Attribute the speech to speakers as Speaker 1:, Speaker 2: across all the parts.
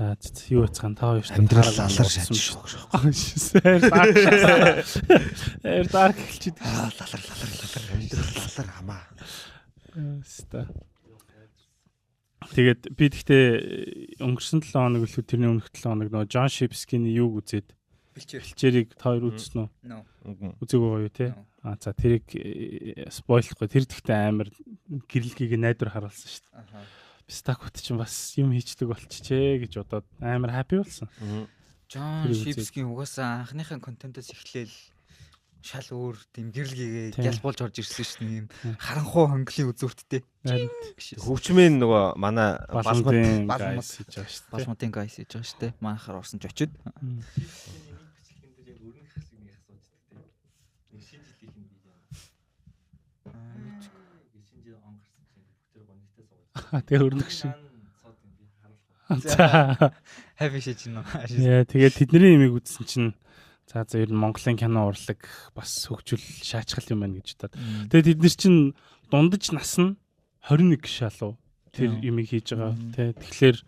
Speaker 1: За юу яцгаан та хоёр
Speaker 2: Амьдрал лалар шаж шок.
Speaker 1: Эр дарк хэлчихэд.
Speaker 2: Аа лалар лалар лалар амьдрал лалар хамаа.
Speaker 1: Хаста. Тэгээд би тэгтээ өнгөрсөн 7 хоног илүү тэрний өмнөх 7 хоног нөгөө Джон Шипскийн юуг үзээд Бэлчээрийг та хоёр үзсэн үү? Үзээгүй гоё тий. А за тэрийг спойлохгүй. Тэр тэгтээ амар гэрэлгийг найдвар харуулсан шүү дээ. Пистакут чинь бас юм хийчдэг болчихжээ гэж бодоод амар хаппи болсон.
Speaker 3: Джон Шипскийн угаасаа анхныхаа контентоос эхлээл шал өөр тийм гэрэлгээгээ гялбуулж орж ирсэн шүү дээ. Ийм харанхуй хонглын үзүүрттэй.
Speaker 2: Хөвчмэн нөгөө манай
Speaker 1: балмын гайс хийж байгаа шүү
Speaker 3: дээ. Балмын гайс хийж байгаа шүү дээ. Манайхаар орсон ч очиод.
Speaker 1: Тэгээ өрнөх шиг. За
Speaker 3: happy шиж нөө.
Speaker 1: Яа тэгээ тэдний имийг үзсэн чинь за ер нь Монголын кино урлаг бас хөгжүүл шаачхал юм байна гэж бодоод. Тэгээ тэд нар чинь дундаж нас нь 21 шалуу тэр имийг хийж байгаа тий. Тэгэхээр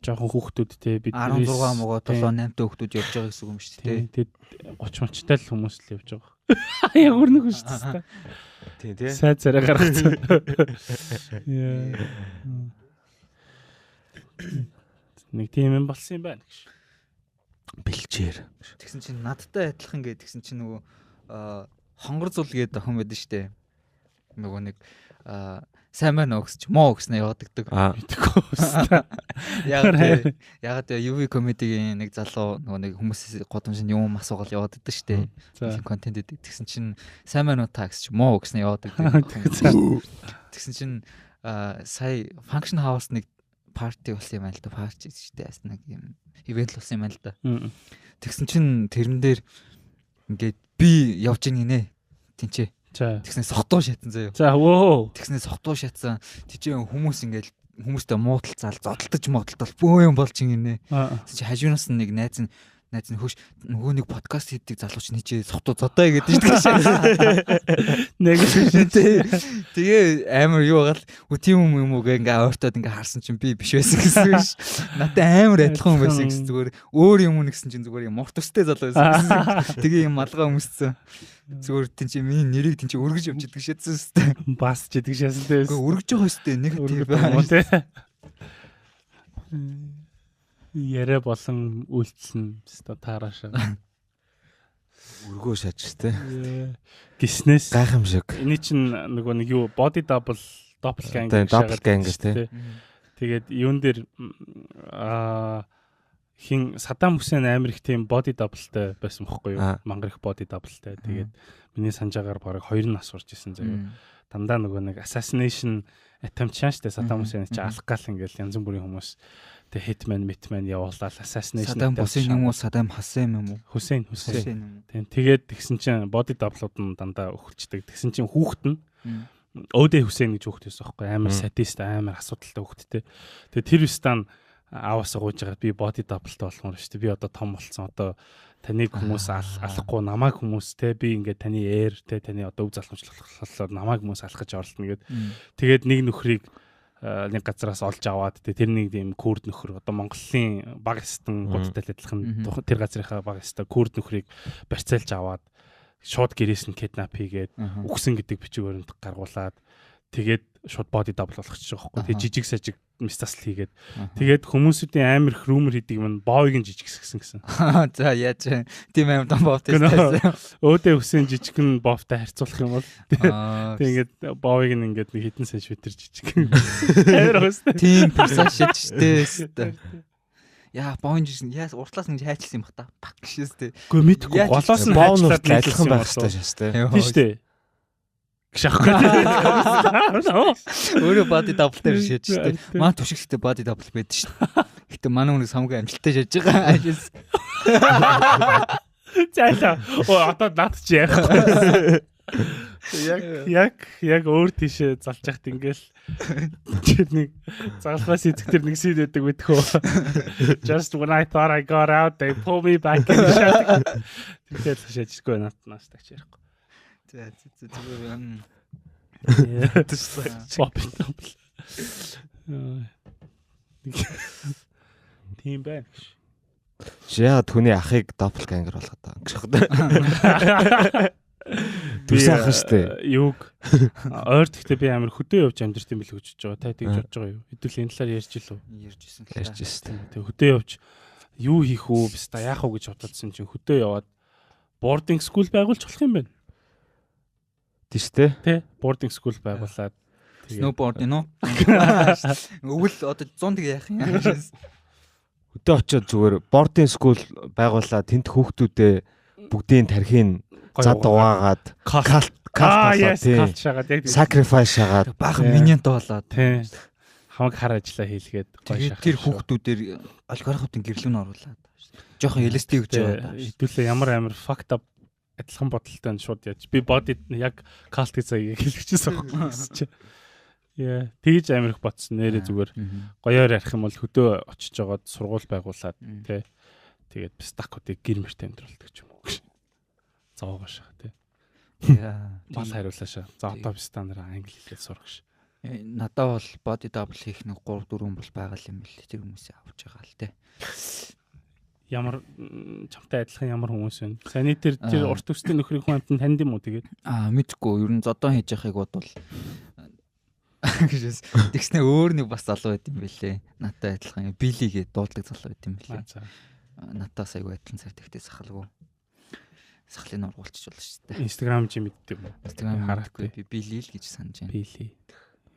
Speaker 1: жоохон хүүхдүүд тий
Speaker 3: бид 16 мөгөө 7 8 та хүүхдүүд явж байгаа гэсэн үг юм шүү дээ.
Speaker 1: Тэгээд 30 мочтой л хүмүүс л явж байгаа. Яг өрнөх шүү дээ.
Speaker 2: Тийм тий.
Speaker 1: Сайн царай гаргацсан. Яа. Нэг тийм юм болсон юм байна гэж.
Speaker 2: Бэлчээр.
Speaker 3: Тэгсэн чинь надтай адилхан гэ тэгсэн чинь нөгөө хонгор зул гэдэг охин байдаг шүү дээ. Нөгөө нэг сайн байна уу гэсэн чи моо гэснэ яваад өгдөг.
Speaker 1: Мэдгүй өстэй.
Speaker 3: Яг тэ UV comedy-гийн нэг залуу нөгөө нэг хүмүүсээс годомжинд юм асуугаал яваад өгдөг шүү дээ. Тийм контент өгдөг. Тэгсэн чинь сайн байна уу та гэсэн чи моо гэснэ яваад өгдөг. Тэгсэн чинь сая function house нэг парти болсон юм байна л да. Парти шүү дээ. Бас нэг юм ивент болсон юм байна л да. Тэгсэн чинь тэрэн дээр ингээд би явж ийн гинэ. Тинчээ. Тэгснээ согтуу шатсан заяа.
Speaker 1: За вөө.
Speaker 3: Тэгснээ согтуу шатсан. Тийч хүмүүс ингээл хүмүүстэй муудалцаал зодтолтож модтолтол бөө юм болж ингэнэ. Тэгсэн чи хажуунаас нь нэг найз нь хөөш нөгөө нэг подкаст хийдэг залууч нийчээ согтуу зодоо гэдэг шүү дээ.
Speaker 1: Нэг
Speaker 3: л тэгээ амар юу байгаал тийм юм уу гэ ингээ ойртоод ингээ харсан чинь би биш байсан гэсэн биш. Надад амар адилхан хүн байсан гэсэн зүгээр өөр юм уу гэсэн чинь зүгээр юм урт төстэй залуу байсан гэсэн. Тэгээ юм малгай өмссөн. Зүгээр тийм чи миний нэрийг тийм чи өргөж явж идэг шатсан зү.
Speaker 1: Бас ч идэг шатсан тий.
Speaker 3: Үгүй өргөж байгаа зү нэг тийм байна
Speaker 1: тий. Яриа болон үйлдэл нь өстой таараашаа.
Speaker 2: Өргөө шааж тий.
Speaker 1: Гиснээс
Speaker 2: гайхамшиг.
Speaker 1: Эний чинь нөгөө нэг юу body double doppelganger
Speaker 2: doppelganger тий.
Speaker 1: Тэгээд юун дээр хин Саддам Хүсейн амар их тийм body double-тай байсан бохгүй юу? Мангар их body double-тай. Тэгээд миний санджаагаар бараг 2 нас урж исэн заяа. Дандаа нөгөө нэг assassination attempt шааш тэ Саддам Хүсейн чи алах гал ингээл янз бүрийн хүмүүс тэ hitman mitman явуулаад assassination
Speaker 3: Саддам Хүсейн юм уу Саддам Хасен юм уу?
Speaker 1: Хүсейн. Тийм тэгээд тэгсэн чинь body double-ууд нь дандаа өхөлчдөг. Тэгсэн чинь хүүхэд нь Өөдөө Хүсейн гэж хүүхэд байсан байхгүй амар садист амар асуудалтай хүүхэдтэй. Тэгээд тэр стан ааваасаа гуйж байгаа би body double-тай болгомоор шүү дээ. Би одоо том болсон. Одоо таныг хүмүүс алахгүй намайг хүмүүс те би ингээд таны ээр те таны одоо өв залхамжлах болохоор намайг хүмүүс алах гэж оролдоно гэд. Тэгээд нэг нөхрийг нэг газараас олж аваад те тэр нэг тийм курд нөхөр одоо Монголын баг ястан гудтай адилхан тэр газрынхаа баг ястан курд нөхрийг барьцаалж аваад шууд гэрээс нь киднап хийгээд үхсэн гэдэг бичиг баримт гаргуулад тэгээд шууд body double болгочих жоох байхгүй. Тэгээд жижиг сажиг мис тасал хийгээд тэгээд хүмүүсүүдийн амар их rumor хийдэг юм боойг нь жижигсгсэн гэсэн.
Speaker 3: За яаж тийм амар дом боовтой байсан.
Speaker 1: Өөдөө хүсэн жижигхэн боовтой харьцуулах юм бол тэг ингээд боойг нь ингээд нэг хитэн сантиметр жижиг. Амар хөстэй.
Speaker 3: Тийм персонаж шижтэй. Яа боон жижиг яа уртлаас ингэж хайчлсан юм бах та. Пак гэшээс тэ.
Speaker 1: Үгүй мэдхгүй голоос нь хайчлаад
Speaker 2: адилхан байх хэрэгтэй шээс тэ.
Speaker 1: Тийм шүү дээ. Гшахгүй.
Speaker 3: Өөрөө body double дээр шээж штэ. Манай түшигтэй body double байдаг штэ. Гэтэ манай хүнээс хамгийн амжилттай шээж байгаа.
Speaker 1: Зайлаа. Оо одоо над чи ярихгүй. Яг өөр тийшээ залж яхад ингээл тэр нэг загалмаас эзэг тэр нэг сид байдаг мэдхүү. Just when I thought I got out they pull me back in. Тэгэл шээжгүй над нас тагч ярихгүй.
Speaker 3: За зүгээр юм.
Speaker 1: Bobby double. Тийм байна.
Speaker 2: Чи яагаад түүний ахыг doppelganger болгоод байгаа юм гэж. Төрсөн ах шүү дээ.
Speaker 1: Юуг ойр тэгтээ би амар хөдөө явж амьдарч юм билүү гэж бодож байгаа. Та тэгж бодож байгаа юу? Хэдүүл энэ талаар ярьж илүү?
Speaker 3: Ярьж исэн.
Speaker 2: Ярьж исэн.
Speaker 1: Тэг хөдөө явж юу хийх үү? Биста яах вэ гэж бододсон чинь хөдөө яваад boarding school байгуулж болох юм байна.
Speaker 2: Тийш үү?
Speaker 1: Тэ boarding school байгуулад
Speaker 3: snowboard нөө. Өвөл одоо 100 тэг яах юм?
Speaker 2: Хөдөө очиод зүгээр boarding school байгуулаад тэнд хүүхдүүдээ бүгдийн тархийг зад угаагаад калт
Speaker 1: калт шагаад яг
Speaker 2: sacrifice шагаад
Speaker 3: баахан миньонт болоод
Speaker 1: тий хамаг хар ажиллаа хийлгээд
Speaker 3: гоё шахах. Тэр хүүхдүүдээр олигархуудын гэрлүүн оруулаад жоохон LSD өгч байгаа.
Speaker 1: Хэдүүлээ ямар амар fucked up адилхан бодолтой нь шууд яаж би body яг калт цагийг хэлчихсэн байхгүй чи. Яа, тэгж амар их бодсон. Нэрээ зүгээр гоёор ярих юм бол хөдөө очиж жогоод сургууль байгуулад тий. Тэгээд пистакуудыг гэр мөрт амьдруулдаг ч юм уу гэж. Зоогоо шах тий.
Speaker 3: Яа,
Speaker 1: бал хариулаашаа. За одоо писта нараа англи хэлээр сурах ш.
Speaker 3: Надад бол body double хийх нэг 3 4 бол байгаа юм бэл тэр хүмүүсээ авч байгаа л тий.
Speaker 1: Ямар чамтай адилхан ямар хүмүүс вэ? Саний тэр урт төстэй нөхрийн хүн амтнд танд юм уу тэгээд?
Speaker 3: Аа, мэдгүй. Ер нь зодон хийж яхахыг бодвол гэжээс тэгснэ өөр нэг бас залуу байт юм бэлээ. Надтай адилхан Билли гээд дуулдаг залуу байт юм бэлээ. Надаас айгүй адилхан цар тэгтээ сахалгүй. Сахлын ургуулчих болно шүү дээ.
Speaker 1: Instagram чи мэддэг юм уу?
Speaker 3: Instagram харахгүй би Билли л гэж санаж байна.
Speaker 1: Билли.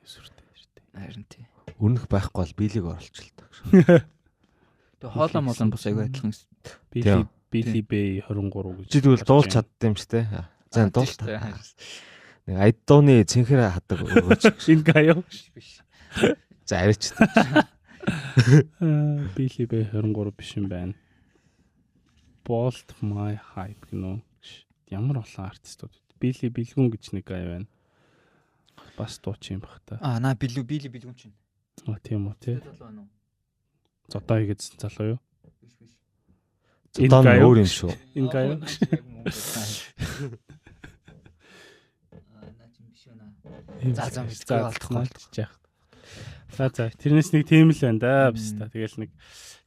Speaker 1: Сүртэй сүртэй.
Speaker 3: Харин тий.
Speaker 2: Өрнөх байхгүй бол Биллиг оруулчихлаа.
Speaker 3: Тэгээ хоолой молон бас айгүй адилхан.
Speaker 1: Билли Билли Б 23 гэж.
Speaker 2: Чи тэгвэл дуулж чаддсан юм шүү дээ. За дуулж. Нэг айдууны цэнхэр хадаг өгөөч.
Speaker 1: Энэ гаяа
Speaker 3: биш.
Speaker 2: За арайч.
Speaker 1: Билли Б 23 биш юм байна. Bolt my hype гэнэ. Ямар олон артистууд. Билли Билгүн гэж нэг гай байна. Бас дуучин юм бах та.
Speaker 3: Аа наа Билли Билгүн чинь.
Speaker 1: Аа тийм үү тий. Зодоо хийгээдсэн залуу юу?
Speaker 3: Биш биш.
Speaker 2: Зодоо нь өөр юм шүү.
Speaker 1: Энэ гаяа.
Speaker 3: За за мэдгүй алдахгүй
Speaker 1: яах. За за тэрнээс нэг тийм л байна да биз та. Тэгэл нэг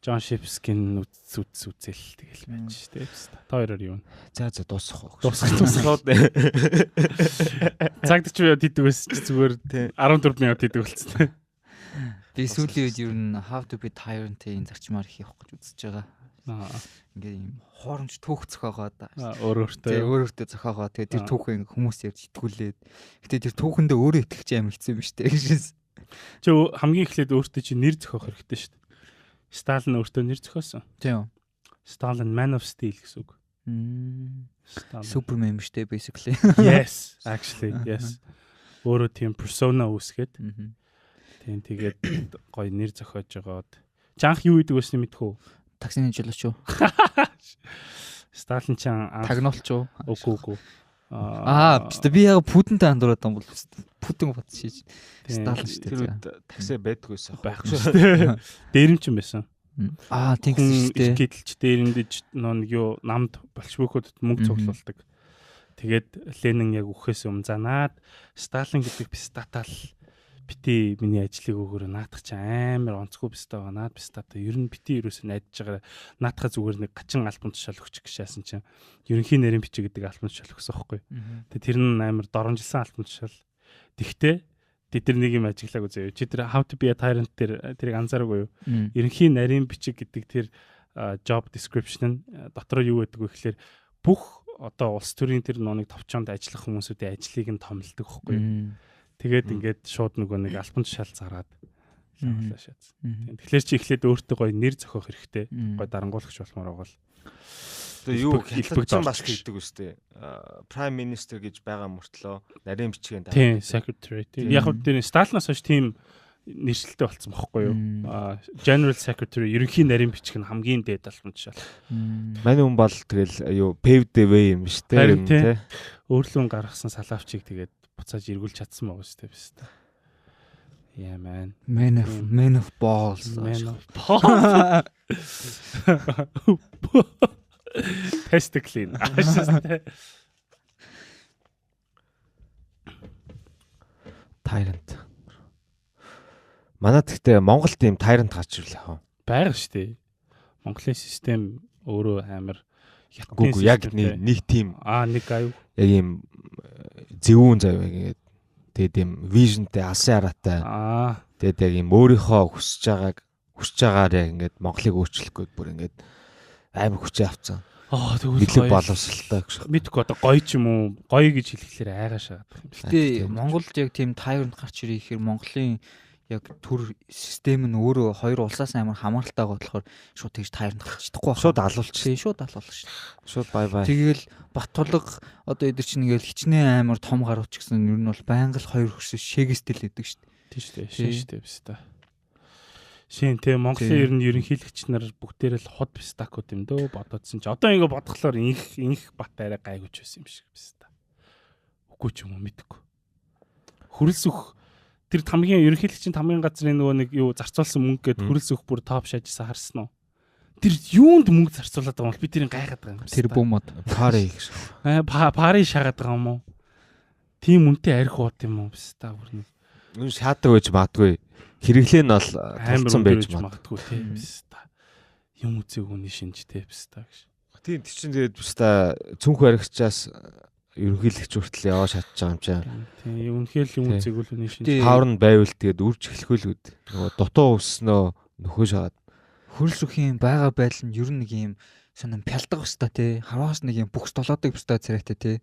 Speaker 1: Джон Шипскин үз үзэл тэгэл байж штэ биз та. Та хоёроор юу?
Speaker 2: За за дуусах уу.
Speaker 1: Дуусах. Цаг 40 минут хийдэг байсан чи зүгээр 14 минут хийдэг болсон.
Speaker 3: Би сүүлийн үед ер нь How to be Tyrant-ийн зарчмаар их явах гэж үзэж байгаа. Ингээд юм хооромж түүх зохиогоод
Speaker 1: өөр өөртөө
Speaker 3: өөр өөртөө зохиогоо. Тэгээ тэр түүхээ ингээ хүмүүс ярьж итгүүлээд. Гэтэ тэр түүхэндээ өөрөө итгэж амар хэцүү юм шүү дээ гэж.
Speaker 1: Чи хамгийн эхлээд өөртөө чи нэр зохиох хэрэгтэй шүү дээ. Сталин өөртөө нэр зохиосон.
Speaker 3: Тийм үү.
Speaker 1: Сталин Man of Steel гэсэн үг.
Speaker 3: Супермен юм шүү дээ basically.
Speaker 1: Yes, actually yes. Өөрөө тийм persona үүсгээд. Тийм тэгээд гоё нэр зохиож жагаад. Чи анх юу хийдэг байсан мэдэх үү?
Speaker 3: Таксины жолооч уу?
Speaker 1: Сталин ч анх
Speaker 3: тагнуулч уу?
Speaker 1: Үгүй үгүй.
Speaker 3: Аа, би яг Путинтэй андуураад юм бол Путин бодчих. Сталин шүү
Speaker 2: дээ. Тэр такси байдгүйсэн
Speaker 1: байхгүй шүү дээ. Дээрэмчин байсан.
Speaker 3: Аа, тэгсэн шүү дээ.
Speaker 1: Гидэлч дээрэмдэж нэг юу намд болшвикүүдэд мөнгө цуглуулдаг. Тэгээд Ленин яг үхээс өмнө за наад Сталин гэдэг пистатал бити миний ажлыг өгөөрэй наадах чи амар онцгүй бистаа байгаа наад бистаатай ер нь бити ерөөсөө найдаж байгаа наадахаа зүгээр нэг гачин альбом тушаал өгчих гэж яасан чинь ерөнхий нэрийн бичиг гэдэг альбом тушаал өгсөн байхгүй. Тэгээ тэр нь амар доромжилсан альбом тушаал. Тэгтээ тэд нар нэг юм ажиглаагүй заяа. Чи тэр How to be a Tyrant дээр тэрийг анзаараагүй юу? Ерөнхий нарийн бичиг гэдэг тэр job description нь дотор юу гэдэг вэ гэхлээр бүх одоо улс төрийн тэр нууны товчоонд ажиллах хүмүүсүүдийн ажлыг нь томилдог байхгүй юу? Тэгээд ингээд шууд нөгөө нэг альбом тушаал зараад лавлаа шатсан. Тэгэхээр чи эхлээд өөртөө гоё нэр зохиох хэрэгтэй. Гоё дарангуулагч болмоор байгаа л.
Speaker 2: Тэгээ юу хятадчин бас хийдэг үстэй. Prime Minister гэж байгаа мөртлөө нарийн бичгийн дараа.
Speaker 1: Тийм, secretary. Яг хөө тэр Сталинаас хойш тийм нэршилтэй болцсон бохгүй юу? General Secretary ерөнхий нарийн бичиг нь хамгийн дээд албан тушаал.
Speaker 2: Манай хүн бол тэгэл юу paved the way юм шүү дээ.
Speaker 1: Тий. Өөрлөн гаргасан салаавчийг тэгээд буцааж эргүүлж чадсан байгаа шүү дээ биз дээ. Yeah man.
Speaker 3: Man of balls.
Speaker 1: Man of balls. Testicle.
Speaker 2: Tyrant. Манай тэгтээ Монголд ийм tyrant гарч ирлээ хаа.
Speaker 1: Байга шүү дээ. Монголын систем өөрөө амар
Speaker 2: хятадын яг нэг тийм
Speaker 1: нэг аюу
Speaker 2: яг юм зөвүүн заяа ингээд тэгээд юм вижнтэй алсын хараатай тэгээд яг юм өөрийнхөө хүсэж байгаагаар яг ингээд Монголыг өөрчлөх гээд бүр ингээд амар хүчээ авцсан.
Speaker 1: Тэгвэл
Speaker 2: мэдлэг боловсралтай гэж.
Speaker 1: Мэдгүй одоо гоё ч юм уу, гоё гэж хэлэхлээр айгаа шаагаад юм.
Speaker 3: Гэтэ Монголд яг тийм tyrant гарч ирэх ихээр Монголын яг төр систем нь өөрөө хоёр улсаас амар хамааралтай байгаа болохоор шууд тэгж tyrant гарч чадахгүй байна.
Speaker 2: Шууд алуулчих.
Speaker 3: Шууд алуулчих.
Speaker 2: Шууд бай бай.
Speaker 3: Тэгэл Батулга одоо эдгээр чинь ингээл хичнээн амар том гарууд ч гэсэн ер нь бол байнга л хоёр хөрсөө шэгэстэл байдаг шүү дээ.
Speaker 1: Тийм шүү дээ. Шэн шүү дээ биз та. Шин тэ Монголын ер нь ерөнхийлөгч нар бүгдээрээ л хот пистакууд юм дөө бодоодсэн чи одоо ингэ бодглохлоор инх бат арай гайгүйч байсан юм шиг биз та. Үгүй ч юм уу мэдэхгүй. Хөрөлсөх тэр тамгийн ерөнхийлөгчийн тамгийн газрын нөгөө нэг юу зарцуулсан мөнгө гээд хөрөлсөх бүр топ шаажсан харсан уу? Тэр юунд мөнгө зарцуулаад байгаа юм бол би тэрийг гайхаад байгаа юм.
Speaker 3: Тэр бүүмод
Speaker 2: пари гэж.
Speaker 1: Пари шагаад байгаа юм уу? Тийм үнэтэй арх уут юм уу биз та бүр нэг.
Speaker 2: Нүн шаадаг байж магадгүй. Хэрэглээ нь бол тулцсан байж
Speaker 1: магадгүй тийм биз та. Юм үзег үний шинж те биз та гэж.
Speaker 2: Тийм тэр чинь тэгээд биз та цүнх баригчаас ерөнхийлөгч хүртэл яваа шатж байгаа юм чинь.
Speaker 1: Тийм үнэхээр л юм үзег үл үний шинж.
Speaker 2: Павер нь байвал тэгээд үрж эхлэхгүй л үд. Нөгөө дутуу өснөө нөхөө шагаад.
Speaker 3: Хөрөлсөхийн байгаа байдал нь ер нь нэг юм сонин пялдаг өстой те. Харваас нэг юм бүхс долоодог өстой царайтай те.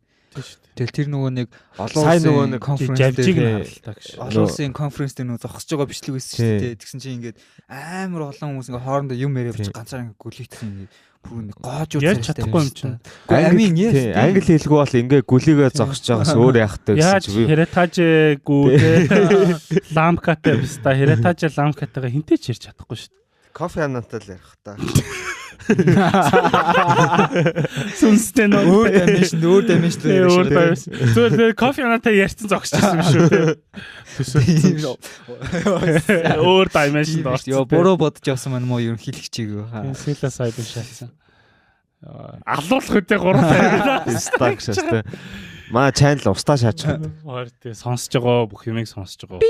Speaker 3: Тэгэл тэр нөгөө нэг олон улсын конференц
Speaker 1: дээр
Speaker 3: олон улсын конференц дээр нөгөө зогсож байгаа бичлэг байсан шүү дээ. Тэгсэн чинь ингээд амар олон хүмүүс ингээд хоорондоо юм яриа бич ганцаар ингээд гүлийгдсэн ингээд бүр нэг гоож
Speaker 1: ярьж чадахгүй юм чинь.
Speaker 3: Амин yes.
Speaker 2: Англи хэлгүй бол ингээд гүлийгээ зогсож байгаас өөр яах вэ
Speaker 1: гэсэн чи би. Херетаж гүү те. Ламкатай биш та. Херетаж ламкатайгаа хинтээ ч ярьж чадахгүй шүү дээ.
Speaker 2: Кофе анантай л ярих та.
Speaker 1: Сүнстэй нөө
Speaker 3: өөр dimension өөр dimension
Speaker 1: өөр dimension. Зүгээр кофе анантай ярьсан зогсчихсан юм шүү те. Төсөөлсөн. Өөр dimension орсон.
Speaker 3: Йоо буруу бодож явсан маань мó ерөнхийлөгчийг.
Speaker 1: Сила сайд шаалсан. Алуулах үдэ 3 тайван.
Speaker 2: Стак шээс те. Манай channel устаа шаачих.
Speaker 1: Хоёр те сонсож байгаа бүх юмыг сонсож байгаа.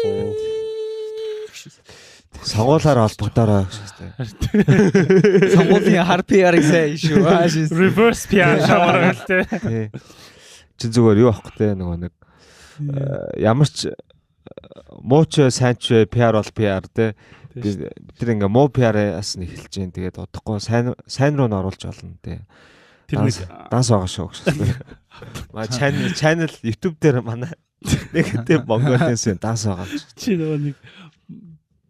Speaker 2: Сонгуулаар холбогдоорой гэж тэ.
Speaker 3: Сонгуулийн хар PR-ыг сайн шүү.
Speaker 1: Reverse PR шавараа л тэ.
Speaker 2: Чи зүгээр юу авах тэ нөгөө нэг ямар ч муу ч сайн ч PR бол PR тэ. Бид тэр ингээ муу PR-аас нь эхэлж जैन. Тэгээд удахгүй сайн руу н оруулж болно тэ.
Speaker 1: Тэр нэг
Speaker 2: данс байгаа шүү гэж. Манай channel YouTube дээр манай нэг тийм Mongolian данс байгаа.
Speaker 1: Чи нөгөө нэг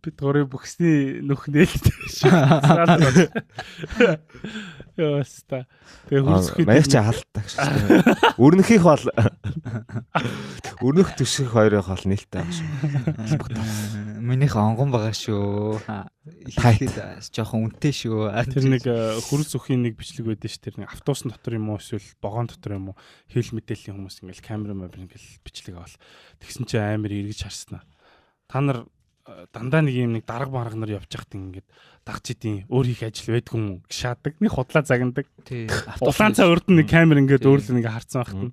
Speaker 1: бид гурийн бүхсний нүх нээлттэй шүү. Яаста. Тэгээ хөрсөх
Speaker 2: маяг чи хаалттай гэж. Өрнөхийнх бол өрнөх төшөх хоёрын бол нээлттэй байгаа шүү.
Speaker 3: Минийх онгон байгаа шүү. Ихэд жоохон үнэтэй шүү.
Speaker 1: Тэр нэг хөрс өхийн нэг бичлэг байдэн ш. Тэр нэг автобусын дотор юм уу эсвэл вагон дотор юм уу хэл мэдээллийн хүмүүс ингээл камера мабер ингээл бичлэг авал. Тэгсэн чи амар эргэж харснаа. Та нар дандаа нэг юм нэг дарга барга нар явж байхад ингээд дагч идэв өөр их ажил байдгүй юм уу шаадаг нэг худлаа загнадаг.
Speaker 3: Тий.
Speaker 1: Улаан цаа урд нь нэг камер ингээд өөр л нэг харцсан байхад нь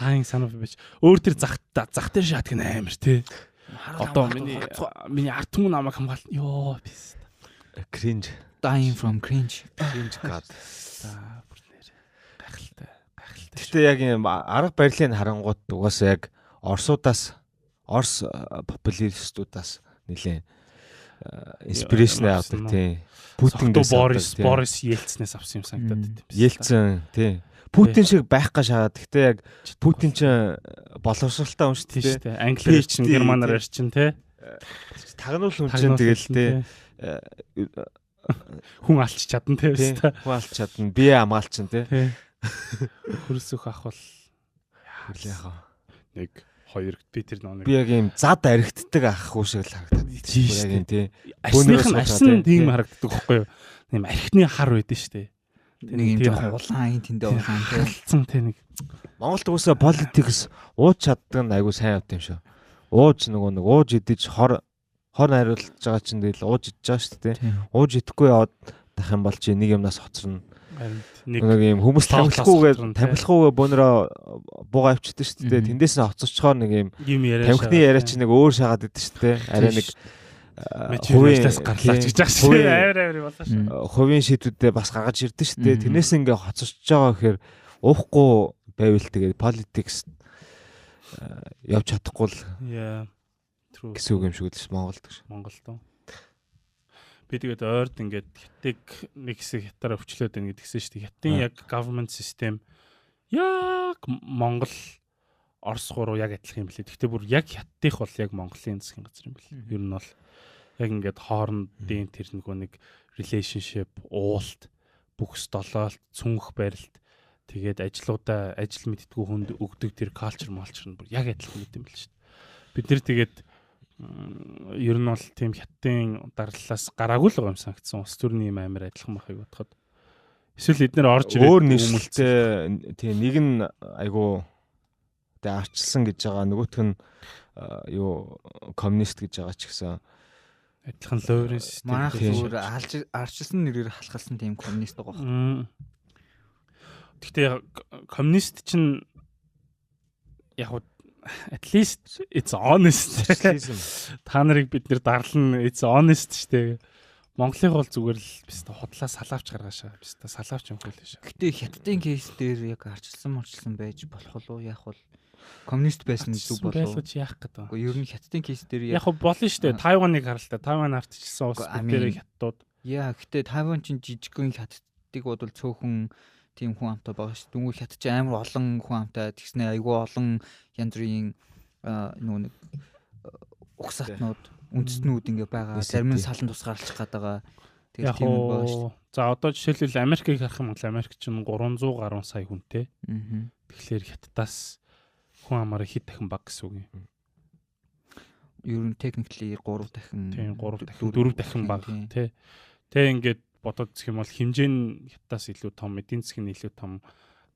Speaker 1: лайн санав биш. Өөр тэр зах дээр шаадаг нь амар тий. Одоо миний ард түмэн намайг хамгаал. Йоо бис.
Speaker 2: Cringe.
Speaker 3: Dying from cringe.
Speaker 2: Cringe god.
Speaker 1: За бүр нэр гайхалтай. Гайхалтай.
Speaker 2: Гэтэ яг юм арга барилыг харангуут угаасаа яг Оросудаас Орос популистуудаас нэлээ inspiration авдаг тий.
Speaker 1: Путингээс Борис Ельцинээс авсан юм санагдаад байт юм.
Speaker 2: Ельцин тий. Путин шиг байх гэж шагаад. Гэтэ яг Путин ч боловсралтай хүн шүү дээ.
Speaker 1: Англиар чинь германаар ярьчин тий.
Speaker 2: Тагнуул хүн чинь тэгэл тий.
Speaker 1: Хүн алч чадна тий.
Speaker 2: Хүн алч чадна. Бие хамгаалчин тий.
Speaker 1: Хөрсөх ах бол
Speaker 2: хүлээ яах
Speaker 1: вэ? 1 2 би тэр нэг
Speaker 2: би яг ийм зад аригддаг ах хүү шиг л харагдаад. Яг юм тий.
Speaker 1: Арсных нь арсан тийм харагддаг байхгүй юу? Ийм архины хар байдэн шүү дээ.
Speaker 3: Нэг юм жоохон улаан ин тэндээ улаан тий.
Speaker 1: Халдсан тий нэг.
Speaker 2: Монголд уусаа politics ууж чаддаг нь айгу сайн явд юм шүү. Ууж нөгөө нэг ууж идэж хор найруулж байгаа чинь тэгэл ууж идэж байгаа шүү дээ. Ууж идэхгүй яваад тах юм бол чи нэг юмнаас хоцорно.
Speaker 1: Нэг
Speaker 2: юм хүмүүс тамхилахгүйгээ бөөнөрөө бууга авчихдээ шүү дээ. Тэндээс нь хоцорчхоор нэг юм
Speaker 1: яриа
Speaker 2: тамхины яриа чи нэг өөр шагаад идэв шүү дээ. Арай нэг Хувийн
Speaker 1: ажлаас гарлаа ч гэж байгаа шүү дээ. Амар амар болоо шүү.
Speaker 2: Хувийн шийдвүүдээ бас гаргаж ирдэ шүү дээ. Тэрнээс ингээ хоцорч байгаа гэхээр уухгүй байвал тэгээд politics явж чадахгүй л гэсэн үг юм шиг л Монголд гэж.
Speaker 1: Монголд. Би тэгээд ойрд ингээд хятадыг нэг хэсэг хятадаар өвчлөөд байна гэдгсэн шүү дээ. Хятадын яг government system яг Монгол Орос гурав яг адилхан юм билээ. Гэхдээ бүр яг хятадынх бол яг Монголын засгийн газар юм билээ. Ер нь бол яг ингээд хоорондын тэр нөгөө нэг relationship, уулт, бүхс долоолт, цүнх барилт, тэгээд ажлуудаа ажил мэддэггүй хүнд өгдөг тэр culture молчер нь бүр яг адилхан юм билээ шүү дээ. Бид нэр тэгээд ер нь бол тийм хятадын дарлалаас гараагүй л байгаа юм санагдсан. Улс төрний юм амар адилхан байхыг бодоход. Эсвэл эднэр орж
Speaker 2: ирээд өөр нэршилтэй тийм нэг нь айгу тэгээ арчилсан гэж байгаа, нөгөөх нь юу коммунист гэж байгаа ч гэсэн
Speaker 1: адилхан луурын систем.
Speaker 3: Манайх зүгээр арчилсан нэрээр халахалсан тийм коммунист байгаа байхгүй.
Speaker 1: Гэхдээ коммунист чинь яг at least it's honest. Та нарыг бид нэр дарлана, it's honest штэ. Монголын бол зүгээр л биста худлаа салаавч гаргаашаа. Биста салаавч юм хөл шээ.
Speaker 3: Гэтэ хятадын кейс дээр яг арчилсан марчилсан байж болох уу? Яг бол коммунист байсан зүг болов.
Speaker 1: Байлгаж яах гэдэг.
Speaker 3: Үгүй ер нь хятадын кейс дээр
Speaker 1: яг болно штэ. Тайваныг харал та. Тайван ардчилсан улс бүгдээрээ хятадууд.
Speaker 3: Яа, гэтэ Тайван чинь жижигхэн хятадыг бодвол цөөхөн тийм хүн амтай байгаа шүү. Дүнгүй хятад чинь амар олон хүн амтай тэгснэ айгүй олон янз бүрийн нөгөө нэг угсаатнууд, үндэстнүүд ингээ байгаа. Зарим нь салан тусгаарлах гээд байгаа.
Speaker 1: Тэгээд тийм байгаа шүү. За одоо жишээлбэл Америкийг харах юм бол Америк чинь 300 гаруй сая хүнтэй. Тэгэхээр хятадаас хүн амаараа хэд дахин бага гэсэн үг юм.
Speaker 3: Ер нь technically 3 дахин.
Speaker 1: Тийм 3 дахин 4 дахин бага тий. Тэ ингээд бодоод үзэх юм бол хэмжээ нь хятадаас илүү том, эдийн засаг нь илүү том.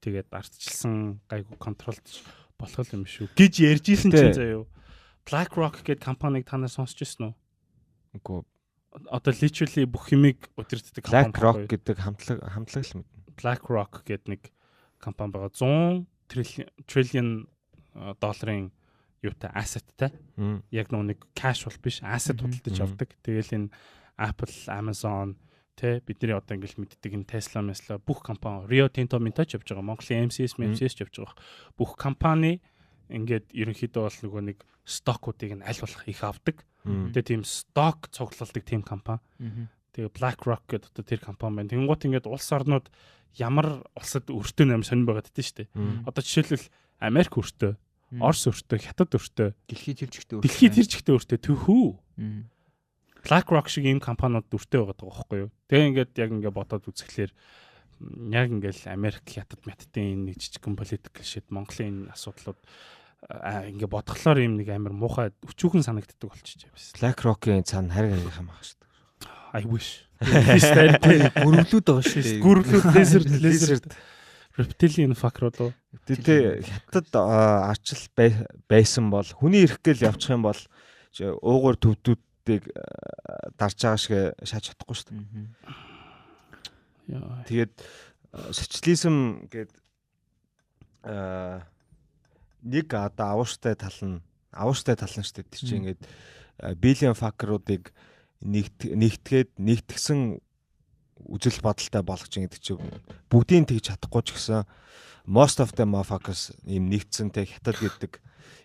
Speaker 1: Тэгээд ардчилсан гайгүй контролд болох юм шүү гэж ярьж исэн чинь заяа. BlackRock гэдэг компанийг та нар сонсч ирсэн үү?
Speaker 2: Үгүй.
Speaker 1: Одоо literally бүх юмыг удирддаг
Speaker 2: компани. BlackRock гэдэг хамтлаг л мэднэ.
Speaker 1: BlackRock гэдэг нэг компани байгаа. 100 trillion долларын юутай assetтай. Яг нөгөө нэг cash бол биш, asset худалдаж авдаг. Тэгээл энэ Apple, Amazon тэ бидний одоо ингээл мэддэг энэ Tesla, Tesla бүх компани, Rio Tinto Minto ч явж байгаа. Монголын MCS, MCS ч явж байгаа. Бүх компани ингээд ерөнхийдөө бол нөгөө нэг стокуудыг нь аль болох их авдаг. Тэгээ тийм сток цуглуулдаг тийм компани. Тэгээ BlackRock гэдэг одоо тэр компани байна. Тэнгуут ингээд улс орнууд ямар улсад өртөө амар сонирн байгаад дээ шүү дээ. Одоо жишээлбэл Америк өртөө, Орос өртөө, Хятад өртөө,
Speaker 3: дэлхийд тэр чигтээ
Speaker 1: өртөө. Дэлхийд тэр чигтээ өртөө түүхүү. BlackRock шиг ийм компаниуд өртөө байгаад байгаа байхгүй юу? Тэгээ ингээд яг ингээд бодоод үзэхлээр яг ингээл Америк, Хятад, Мятадын нэг жижигхэн political shit, Монголын энэ асуудлууд ингээ бодглохлоор ийм нэг амар муухай өчүүхэн санагддаг болчихжээ бас.
Speaker 2: BlackRock-ийн цаана хариг хариг юм аа шүү дээ.
Speaker 1: I wish.
Speaker 3: Гүрвлүүд байгаа шүү дээ.
Speaker 1: Гүрвлүүд лизард reptilian fucker болов.
Speaker 2: Тэ Хятад арчил байсан бол хүний эрх гээл явчих юм бол уугуур төвдүүдийг дарж байгаа шиг шааж чадахгүй шүү дээ. Тэгээд социализм гээд нэг одоо авууштай тал нь шүү дээ. Тэр чинь ингээд billion fucker-уудыг нэгтгээд нэгтгсэн үзэл бодолтой болгож ингээд чи бүгдийг тэгж чадахгүй ч гэсэн most of the motherfuckers ийм нэгдсэн те хятад гэдэг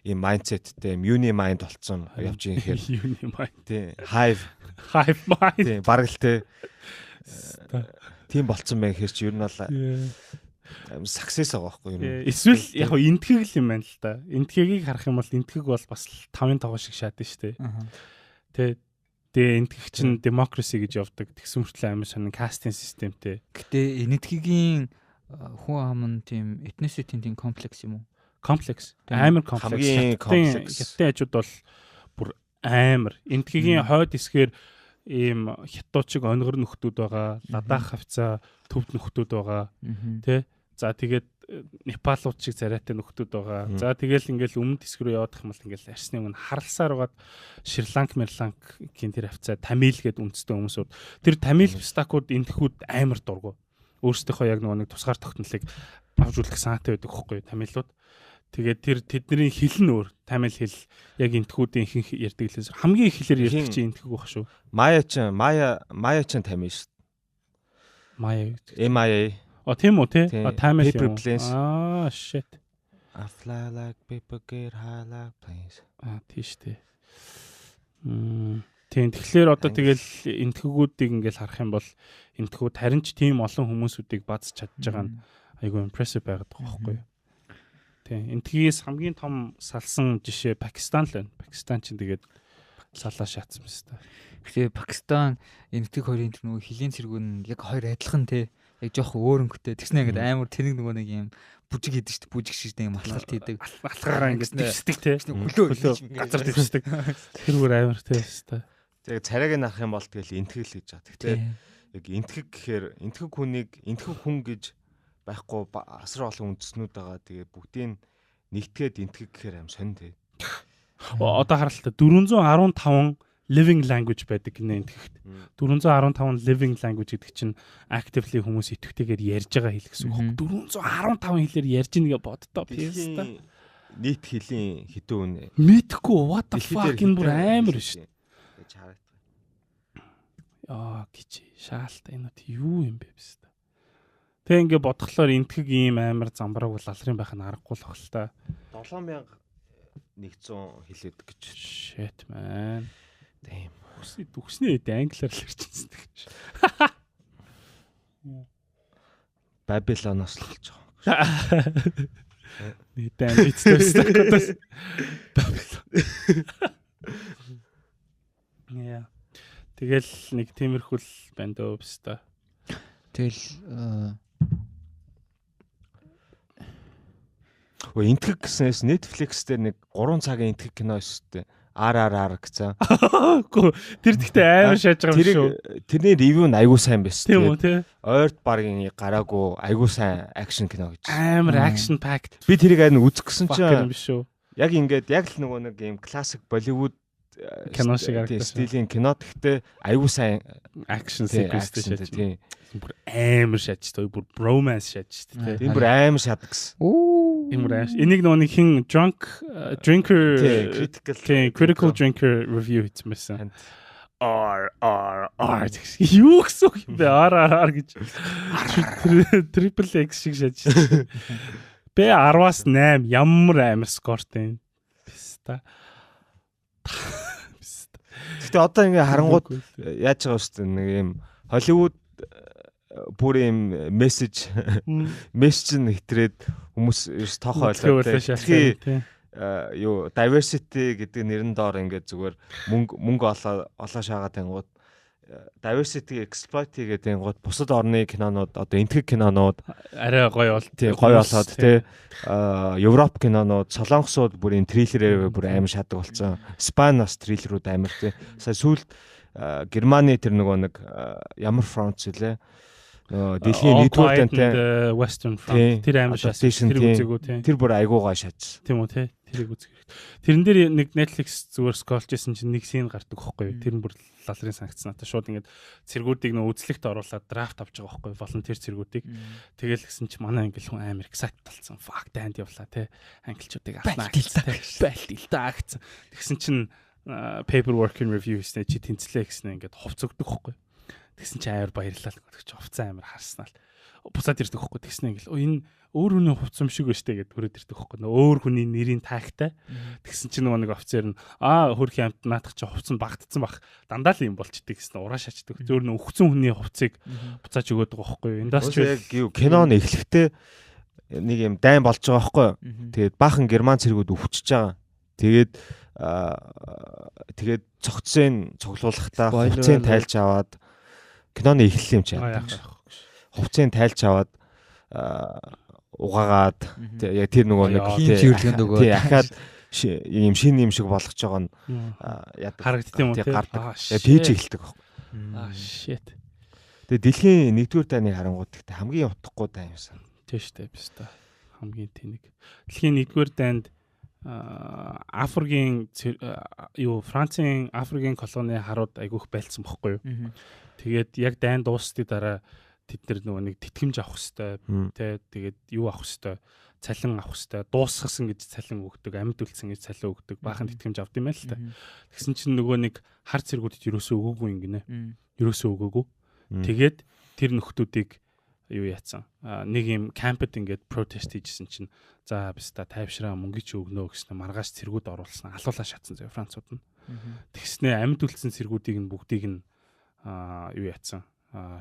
Speaker 2: ийм mindsetтэй ийм uni mind болцсон явж ийм хэрэг
Speaker 1: uni mind
Speaker 2: тий hive
Speaker 1: mind
Speaker 2: тий бараг л те тийм болцсон байх хэр чи ер нь бол success байгаа байхгүй юм.
Speaker 1: Эсвэл яг хөө энтхэг л юм байна л да. Энтхэгийг харах юм бол энтхэг бол бас 5-ын тогоо шиг шаадсан шүү дээ. Тэ тэгээ энтхэг чинь democracy гэж явдаг. Тэгсэн мөртлөө амар сонин кастинг системтэй.
Speaker 3: Гэтэ энтхэгийн хүн ам нь тийм ethnicity тийм комплекс юм уу?
Speaker 1: Комплекс. Амар комплекс. Хятадын хажууд бол бүр амар. Энтхэгийн хойд хэсгээр ийм хятадчиг онгор нөхдүүд байгаа, Ладаах хавцаа төвд нөхдүүд байгаа, тэ. За тэгээд Непалууд шиг царайтай нөхдүүд байгаа. За тэгэл ингээл өмнөд хэсэг рүү явах юм бол ингээл арсны өмнө харалсаар байгаад Шри-Ланк, Мерланкийн тэр хавцаа Тамил гээд үндэстэн хүмүүсүүд. Тэр Тамил стакууд энтхүүд амар дургу. Өөрсдийнхөө яг нөгөө нэг тусгаар тогтнолыг авч үлдэх санаатай байдаг хөөхгүй Тамилууд. Тэгээд тэр тэдний хэл нь өөр. Тамил хэл яг энтхүүдийн ихэнх ярьдаг хэлээс хамгийн их хэлээр ярьдаг чинь энтхэг байх шүү.
Speaker 2: Мая чинь Мая чинь тамил шүү.
Speaker 1: Мая.
Speaker 2: MIA.
Speaker 1: А тийм үү те? А тамил
Speaker 2: юм.
Speaker 1: Аа shit.
Speaker 2: I fly like paper get high like planes.
Speaker 1: А тийш тий. Тийм тэгэхээр одоо тэгэл энтхгүүдийг ингээл харах юм бол энтхүүд харин ч тийм олон хүмүүсүүдийг бац чадж байгаа нь айгүй impressive байгаад байгаа байхгүй юу? Тийм энтхгээс хамгийн том салсан жишээ Пакистан л байна. Пакистан чинь тэгээд салаа шаацсан биз дээ.
Speaker 3: Тэгэхээр Пакистан энтхэг хоёрын тэр нөгөө хилийн цэргүүн нь яг хоёр адилхан те. Яг жоох өөр өнгөтэй. Тэгснэ ингээд амар тэнэг нөгөө нэг юм бүжиг хийдэг шүү дээ. Бүжиг шиг нэг юм алхалт хийдэг.
Speaker 1: Алхаараа ингээд дэвсдэг те.
Speaker 3: Хөлөө
Speaker 1: газар дэвсдэг. Тэр бүр амар те хэвээр.
Speaker 2: Яг царайг нь харах юм бол тэгэл энтгэл гэж байгаа. Гэхдээ яг энтгэг гэхээр энтгэг хүнийг энтгэг хүн гэж байхгүй асар олон үндэснүүд байгаа. Тэгээ бүгдийг нэгтгээд энтгэг гэхээр аим сонь те.
Speaker 1: Одоо харалтаа 415 living language байдаг гинэ энтгэгт. 415 living language гэдэг чинь actively хүмүүс идэвхтэйгээр ярьж байгаа хэл гэсэн үг. 415 хэлээр ярьж ийн гэ боддоо.
Speaker 2: Писта. Нийт хэлийн хэдэн үнэ?
Speaker 1: Мэдхгүй what the fuck энэ бүр амар шүү.
Speaker 2: Гэж харагдах.
Speaker 1: Яа гэж шаалт энэ юу юм бэ биз дээ. Тэг ингээ бодглохлоор энтгэг ийм амар замбрааг бол алрын байх нь аргагүй л бах л та.
Speaker 2: 7100 хэлээд гэж.
Speaker 1: Shit man.
Speaker 2: Тийм.
Speaker 1: Үсний хэд англиар л ярьчихсан гэж.
Speaker 2: Бабилоноос л болж байгаа.
Speaker 1: Нийтээ амбицтай байсан. Бабилон. Яа. Тэгэл нэг тиймэрхүү л байна дөө биз та.
Speaker 3: Тэгэл
Speaker 2: Өө энтгэг гэснээс Netflix дээр нэг 3 цагийн энтгэг кино өстэй. RRR гэсэн.
Speaker 1: Үгүй тэр тэгтээ амар шааж байгаа юм шүү.
Speaker 2: Тэрний ревю нь айгүй сайн байсан.
Speaker 1: Тийм үү те.
Speaker 2: Ойрт баргийн гараагүй айгүй сайн акшн кино гэж.
Speaker 1: Амар action packed.
Speaker 2: Би тэрийг харин үзэх гэсэн чинь
Speaker 1: биш шүү.
Speaker 2: Яг ингээд яг л нөгөө нэг юм классик Болливуд
Speaker 1: кино шиг харагдсан.
Speaker 2: Стилийн кино гэхдээ айгүй сайн
Speaker 1: action sequence шааж.
Speaker 2: Тийм.
Speaker 1: Бүр амар шааж той бүр bromance шааж тий.
Speaker 2: Тийм бүр амар шатдаг гэсэн.
Speaker 1: Тийм бүр амар. Энийг нөгөө нэг хин drunk drinker critical drinker review хийсэн байсан. R R R юу гэсэн үг юм бэ? R R R гэж triple X шиг шааж. Б 10-аас 8 ямар амар скортой юм. Писта.
Speaker 2: Гэтэ одоо ингээ харангууд яаж байгаа вэ? Нэг юм Холливуд бүр юм мессеж мессеж нь хэтрээд хүмүүс ерөөс тоохоо ойлоо. Тэгэхээр юу diversity гэдэг нэрэн доор ингээд зүгээр мөнгө олоо шаагаад тэнгууд diversity exploit гэдэг тэнгууд бусад орны кинонууд одоо энтгэг кинонууд
Speaker 1: арай гоё бол
Speaker 2: тий гоё болоод тий Европ кинонууд Солонгосууд бүр энэ триллерээр бүр амар шатдаг болсон. Испани бас триллерүүд амар тий. Сая сүүлд Германы тэр нөгөө нэг ямар фронт үлээ нөгөө дэлхийн нэгдүгээр дантай
Speaker 1: Western Front тэр амар шатсан. Тэр үзээгүй тий.
Speaker 2: Тэр бүр айгуу гоё шатсан.
Speaker 1: Тийм үү тий. Тэрийг үзэх хэрэгтэй. Тэрэн дээр нэг Netflix зүгээр сколж исэн чинь нэг син гардаг байхгүй юу? Тэр нь бүр лалрын санагдсан надад. Шууд ингээд цэргүүдийг нөө үзлэгт оруулаад драфт авч байгаа байхгүй юу? Волонтер цэргүүдийг. Тэгэл гисэн чи манай англи хүн амар excited болсон. Fuck дайнд явлаа тий. Англичуудыг авнаа гэсэн. Байлт ил та гэсэн. Тэгсэн чинь paperwork and review хийснэ чи тэнцлээ гэснэ ингээд хувц өгдөг байхгүй юу? Тэгсэн чи амар баярлалаа гэдэг чи хувцас амар харснаа л буцаад ирдэг байхгүй тэгснэ ингээл энэ өөр хүний хувцас юм шиг байна штэ гэд хүрээд ирдэг байхгүй нөө өөр хүний нэрийн таагтай тэгсэн чи нөгөө нэг офицер нь аа хөрхийн амт наадах чи хувцас нь багтцсан бах дандаа л юм болчдөг гэсэн ураа шаачдаг зөөр нь өгцөн хүний хувцсыг буцааж өгөөд байгаа байхгүй индастри
Speaker 2: яг юу кино нь эхлэхдээ нэг юм дайн болж байгаа байхгүй тэгээд баахан герман цэргүүд өвчөж байгаа тэгээд тэгээд цогцсын цуглуулгахдаа хувцсыг тайлж аваад киноны эхлэл юм чи яадаг. Хувцсыг тайлж аваад угаагаад яг тэр нөгөө нэг тий ахаад ийм шинэ юм шиг болгож байгаа нь яадаг
Speaker 1: харагддаг юм уу тий
Speaker 2: гардаг. Тийж эхэлдэг байхгүй.
Speaker 1: Аа shit.
Speaker 2: Тэгээ дэлхийн нэгдүгээр дайны харангууд гэхдээ хамгийн утгагүй дайн юмсан.
Speaker 1: Тий штэ биш та. Хамгийн тэнэг. Дэлхийн нэгдүгээр дайнд Африкийн юу Францын Африкийн колони харууд айгүйх байлцсан бохгүй юу. Тэгээд яг дайн дууссны дараа тэд нар нөгөө нэг тэтгэмж авах хэвээр тий тэгээд юу авах хэвээр Цалин авах хэвээр дуусгасан гэж цалин өгдөг, амьд үлдсэн гэж цалин өгдөг, баахан тэтгэмж авд юм байл л та. Тэгсэн чинь нөгөө нэг хар цэргүүдэд ерөөсөө өгөөгүй юм гинэ. Ерөөсөө өгөөгүй. Тэгээд тэр нөхдүүдийг юу яатсан. Нэг юм кампд ингээд протест хийжсэн чинь за биста тайвшраа мөнгө чи өгнө гэснээр маргааш цэргүүд оруулсан. Алуулаа шатсан зөө Францууд нь. Тэгснээ амьд үлдсэн цэргүүдийг нь бүгдийг нь юу яатсан.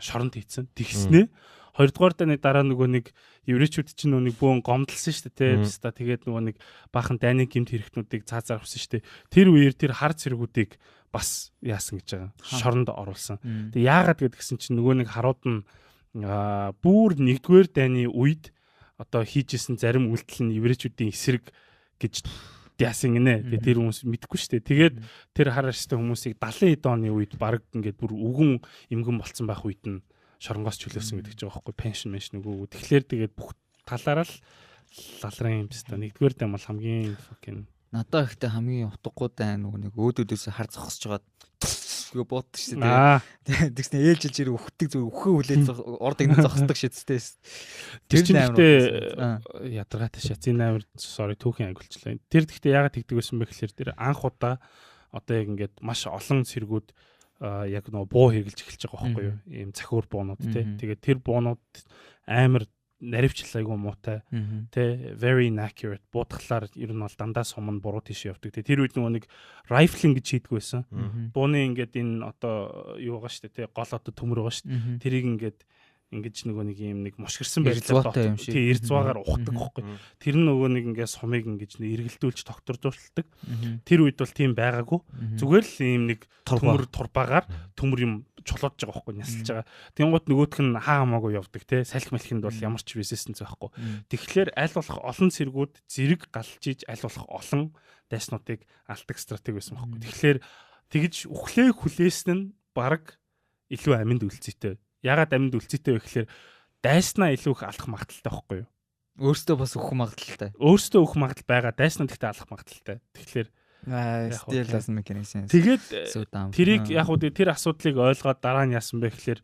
Speaker 1: Шоронд хийцэн. Тэгснээ хоёрдугаар дайны дараа нөгөө нэг еврейчүүд чинь нөгөө нэг бөөн гомдолсон шүү дээ, биста тэгээд нөгөө нэг баахан дайны гэмт хэрэгтнүүдийг цаазаар авсан шүү дээ. Тэр үеэр тэр хар цэргүүдийг бас яасан гэж байгаа. Шоронд оруулсан. Тэг яагаад гэдгсэн чинь нөгөө нэг харууд нь бүр нэгдүгээр дайны үед одоо хийжсэн зарим үйлдэл нь еврейчүүдийн эсрэг гэж яасан гинэ. Тэгээ тэр хүмүүс мэдэхгүй шүү дээ. Тэгээд тэр хар арьстай хүмүүсийг 70 хэд оны үед баг ингээд бүр үгэн эмгэн болцсон байх үед нь шоронгоос чөлөөсөн гэдэг ч байгаа байхгүй пеншн меншн өгөөгүй. Тэгэхээр тэгээд бүх талаараа л лалрын юм биш та. Нэгдүгээр дайм бол хамгийн fucking
Speaker 3: надад ихтэй хамгийн утгагүй дайн нөгөө нэг өөдөөдөөс хар зогсож байгаа гээ бууддаг шүү дээ. Тэгснэ ээлжилж ирэх үхдэг зүгээр үхээ хүлээж урд игнэ зогсдог шидтэй.
Speaker 1: Тэр чинь гэхдээ ядаргаатай шат. Энэ амар sorry түүхийн агуулчлаа. Тэр гэхдээ яагаад тэгдэг байсан бэ гэхээр тэр анх удаа одоо яг ингээд маш олон цэргүүд яг нөгөө буу хэрглэж эхэлж байгаа байхгүй юу? Ийм цахиур буунууд тий. Тэгээд тэр буунууд амар наривчлал айгүй муутай тий, very inaccurate буудахлаар ер нь бол дандаа сум нь буруу тийш явдаг. Тий, тэр үед нөгөө нэг rifling гэж хийдэг байсан. Бууны ингээд энэ одоо юу байгаа шүү дээ тий, гол одоо төмөр байгаа шүү дээ. Тэрийг ингээд ингэж нөгөө нэг юм нэг мушгирсан
Speaker 3: байдлаар
Speaker 1: тий эрзваагаар ухдаг байхгүй. Тэр нь нөгөө нэг ингээд сумыг ингэж эргэлдүүлж тогтворжуулдаг. Тэр үед бол тийм байгаагүй. Зүгээр л ийм нэг төмөр турбаагаар төмөр юм чулуудж байгаа байхгүй, нясалж байгаа. Тэнгуут нөгөөх нь хаа хамаагүй явдаг тий. Салхи малхинд бол ямар ч resistance байхгүй. Тэгэхээр аль болох олон цэргүүд зэрэг галж иж аль болох олон дайснуудыг алдаг стратеги байсан байхгүй. Тэгэхээр тэгж үхлээ хүлээсэн нь баг илүү аминд үлцээтэй. Ягаад аминд үлцээтэй вэ гэхээр дайснаа илүү их алах магадaltaй байхгүй юу?
Speaker 3: Өөртөө бас өөх магадaltaй.
Speaker 1: Өөртөө өөх магадлал байгаа, дайснаа гэхдээ алах магадaltaй. Тэгэхээр
Speaker 3: still doesn't make any sense.
Speaker 1: Тэгээд тэрийг яг уу тэр асуудлыг ойлгоод дараа нь яасан бэ гэхээр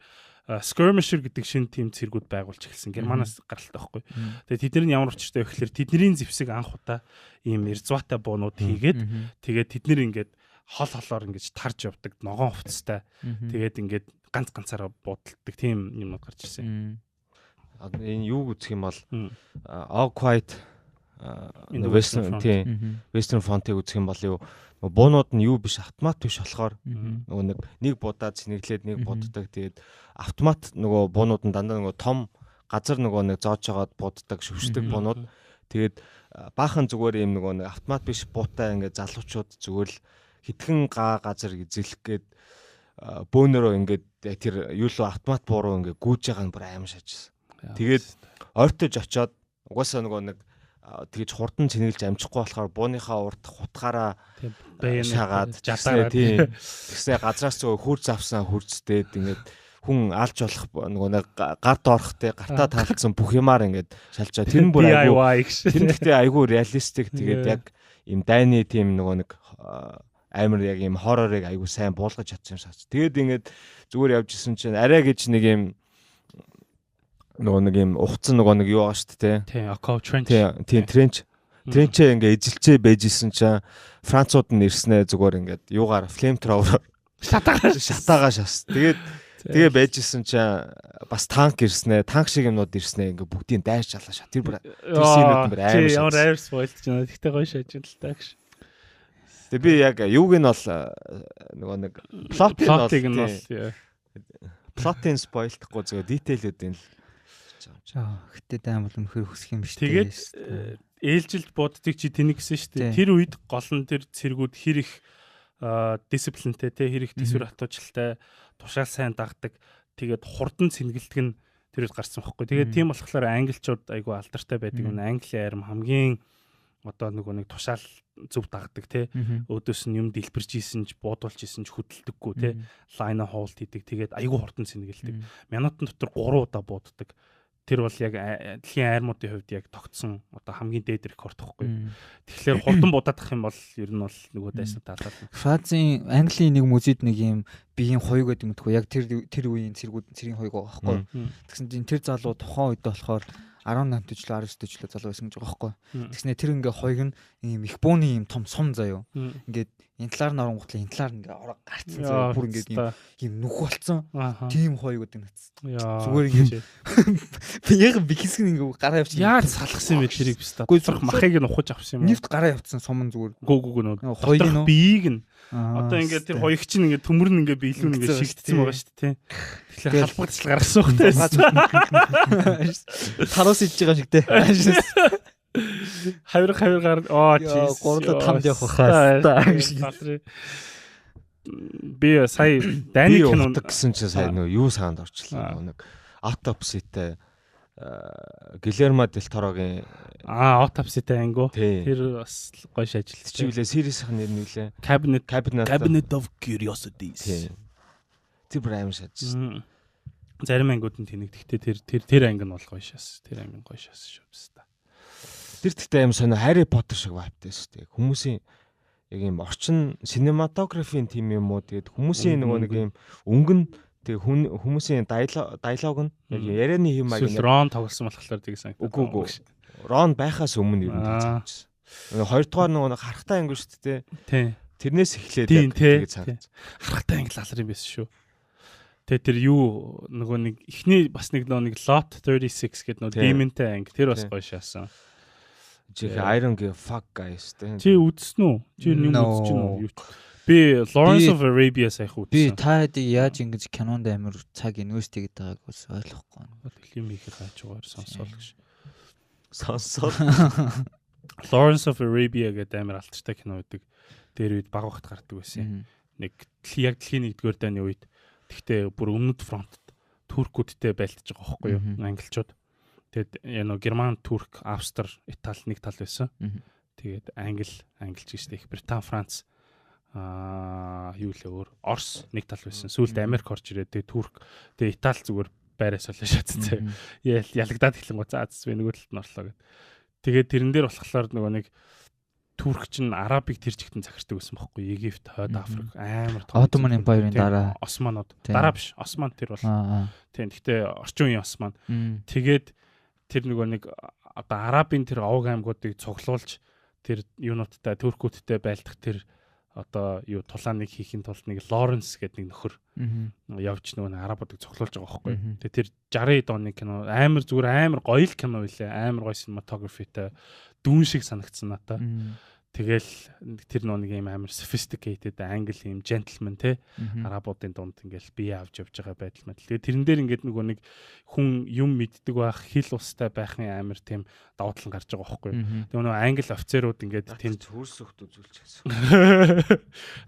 Speaker 1: skirmisher гэдэг шинэ тим цэргүүд байгуулж эхэлсэн. Германаас гаралтай байхгүй. Тэгээд тэдний нь ямар учиртай вэ гэхээр тэдний зэвсэг анх удаа ийм эрзваатай буунууд хийгээд тэгээд тэд нэр ингээд хол холоор ингэж тарж явдаг ногоон хувцастай. Тэгээд ингээд ганц ганцаараа буудалдаг тийм юмнууд гарч ирсэн.
Speaker 2: Энэ юуг үзэх юм бол All Quiet Western тийм Western Front-ыг үзэх юм бол юу буунууд нь юу биш автомат биш болохоор нөгөө нэг будаа цэнэглээд нэг буддаг. Тэгээд автомат нөгөө буунууд нь дандаа нөгөө том газар нөгөө нэг зоож жагаад буддаг шөвшдөг буунууд. Тэгээд баахан зүгээр юм нөгөө нэг автомат биш буутай ингээд залуучууд зүгээр л хитгэн газар эзэлэх гээд бөөнөрөө ингээд тэр юу л автомат бууруу ингээд гүйж байгаа нь бүр аим шаажсан. Тэгээд ойртож очиод угаасаа нөгөө нэг тэгж хурдан цэнгэлж амжихгүй болохоор бууныхаа урд хутгаараа шагаад
Speaker 1: жадаараа
Speaker 2: тийм тэгсээ газраас зөө хурц авсан хурцдээд ингээд хүн алж болох нөгөө нэг гар доорхтой гартаа таалцсан бүх юмар ингээд шалжаа. Тэр нь бүр айгүй тэр гэхдээ айгүй реалистик. Тэгээд яг им дайны тийм нөгөө нэг амар яг юм хоррорыг айгүй сайн буулгаж чадсан юм шаац. Тэгээд ингээд зүгээр явж исэн чинь арай гэж нэг юм нөгөө нэг юм ухцсан нөгөө нэг юу байгаа шүү дээ.
Speaker 1: Тийм, Оков trench.
Speaker 2: Тийм, trench. Trench-ээ ингээ эзэлчээ байж исэн чинь Францууд нь ирснээ зүгээр ингээд юугаар flamethrower шатаагаа шас. Тэгээд тэгээ байж исэн чинь бас танк ирснээ, танк шиг юмнууд ирснээ ингээ бүгдийн дайрч алаа шат. Тэр бүр тэр синүүд бүр амар.
Speaker 1: Ямар амар spoilд ч юм. Тэгтээ гоё шаж юм л та гэж.
Speaker 2: Тэгээ би яг юуг нь бол нөгөө нэг плотыг нь бол плотын спойлдохгүй зүгээр детейлүүдийн л
Speaker 3: Гэтэ дайм бол үнэхээр хөсөх юм биш.
Speaker 1: Тэгээд ээлжилд буддыг чи тэнэг гэсэн шүү дээ. Тэр үед гол нь тэр цэргүүд хэр их дисциплинтэй те хэр их төсвөр хатуучлалтай тушаал сайн дагдаг. Тэгээд хурдан цэнгэлдэг нь тэр үед гарсан байхгүй. Тэгээд тийм болохоор англичууд айгүй алдартай байдаг юм. Английн арим хамгийн одоо нөгөө нэг тушаал зөв дагдаг те. Өөдөөс нь юм дэлбэрч исэн ч буудуулж исэн ч хөдөлдөггүй те. Лайна хоолт хийдэг. Тэгээд айгүй хурдан цэнгэлдэг. Минутын дотор 3 удаа бууддаг. Тэр бол яг дэлхийн армуудын хувьд яг тогтсон одоо хамгийн дээд рекорд тахгүй. Тэгэхээр хурдан будах юм бол ер нь бол нөгөө дайснаа таалаад.
Speaker 3: Францын Английн нэг музейд нэг юм биеийн хоёг гэдэг юм тхүү. Яг тэр үеийн цэргүүд цэргийн хоёг байгаа байхгүй. Тэгсэн чинь тэр залуу тухайн үед болохоор 18 төжлөө 19 төжлөө залуу байсан гэж байгаа байхгүй. Тэгснэ тэр ингээ хоёг нь ийм их бууны ийм том сум заяо. Ингээд энэ талаар нь оронгуутлаа энэ талаар ингээ ороо гарцсан заяо. Бүр ингээд ийм нүх болцсон. Тийм хоёг гэдэг натс. Зүгээр ингээ би яг би хэсэг нь ингээ гараа явчихсан.
Speaker 1: Яаж салгасан юм бэ тэрийг би та. Доторх махыг нь ухаж авсан юм уу?
Speaker 3: Нефт гараа явцсан сум нь зүгээр.
Speaker 1: Гүү гүү нөө. Хоёг нь биеийг нь. Одоо ингээд тэр хоёг чинь ингээд төмөр нь ингээд биелүүн ингээд шигдсэн байгаа шүү дээ. Тэгэхээр халбагдсал гаргасан уу те.
Speaker 3: Таруус идж байгаа шиг те.
Speaker 1: Хавир хавир гар оо чи
Speaker 3: гурлаа тамд явах хаа.
Speaker 1: Би сая Дани
Speaker 2: кино гэсэн чинь сая нөө юу саанд орчлоо нэг Autopsy-тэй Гилермо дел Торогийн
Speaker 1: Autopsy-тэй ангу. Тэр бас гоё шажилт.
Speaker 2: Чи үлээ series-ийн нэр нь үлээ.
Speaker 1: Cabinet of Curiosities.
Speaker 2: Тэр бүр амар шажилт.
Speaker 1: Зарим ангиуд нь тэнэг. Гэхдээ тэр анги нь бол гоё шас. Тэр анги нь гоё шас шүү дээ.
Speaker 2: Тэр тэгтээ аим сонио Harry Potter шиг vibe-тай шүү дээ. Хүмүүсийн яг юм орчин синематографийн тим юм уу? Тэгээд хүмүүсийн нөгөө нэг юм өнгө нь тэг хүмүүсийн диалог нь яг ярианы хэм
Speaker 1: маяг нь Рон тоглосон болохоор тийг санагдав.
Speaker 2: Үгүй үгүй. Рон байхаас өмнө ер нь санагдсан. Хоёрдугаар нөгөө харахтай анги шүү дээ.
Speaker 1: Тий.
Speaker 2: Тэрнээс эхлээд
Speaker 1: тэгээд санагдсан. Харахтай анги лалар юм байсан шүү. Тэгээ тэр юу нөгөө нэг эхний бас нэг нөгөө нэг Lot 36 гэдэг нөгөө Demon-тэй анги тэр бас гоё шаасан.
Speaker 2: Чи Iron Gear fuck guys тэ.
Speaker 1: Чи үзсэн үү? Чи юм үзэж гин үү? Юу ч. Би Lawrence of Arabia сайхан үзсэн.
Speaker 3: Би та хэдий яаж ингэж кинонд амар цаг инвест хийгээд байгааг бас ойлгохгүй байна.
Speaker 1: Юм хийх хажуугаар сонсоол гэж.
Speaker 2: Сонсоол.
Speaker 1: Lawrence of Arabia гэдэг амар алдартай кино байдаг. Тэр үед баг багт гардаг байсан. Нэг яг дэлхийн 1-р дайны үед. Тэгтээ бүр өмнөд фронтод туркүүдтэй байлдаж байгаа байхгүй юу? Англичууд. Тэгээд нөө Герман, Турк, Австри, Итали нэг тал байсан. Тэгээд Англи, англич гэж их Британи, Франц юу лээ өөр Орос нэг тал байсан. Сүүлд Америк орж ирээд тэгээд Турк, тэгээд Итали зүгээр байраа солио шатсан. Ялагдаад эхлэн гоо заа зэс нөгөө талд нь орлоо гэд. Тэгээд тэрэн дээр болохоор нөгөө нэг Турк чинь Арабыг тэр чигтэн захирдаг байсан бохгүй. Египт, Хойд Африк амар
Speaker 3: том. Ottoman Empire-ын дараа
Speaker 1: Османууд. Дараа биш. Осман тэр бол. Тийм. Гэхдээ орчин үеийн Осман. Тэгээд тэр нөгөө нэг одоо Арабын тэр овог аймагуудыг цуглуулж тэр юунуудтай туркүүдтэй байлдах тэр одоо юу тулааныг хийхин тулд нэг Лоренс гэдэг нэг нөхөр явж нөгөө арабуудыг цуглуулж байгаа байхгүй. Тэгээ тэр 60-ад оны кино амар зүгээр амар гоё л кино билээ. Амар гоё синематографитай дүүн шиг санагдсан надаа. Тэгэл тэр нөгөө нэг юм амар sophisticated англи юм gentleman те арабуудын дунд ингээл бие авч явж байгаа байдал мэдл. Тэгээ тэрэн дээр ингээд нөгөө нэг хүн юм мэддэг байх, хил устай байхын амар тийм давуу тал гарч байгаа байхгүй. Тэгээ нөгөө англи офицерууд ингээд
Speaker 2: тэнд хөрс өгт үзүүлж байсан.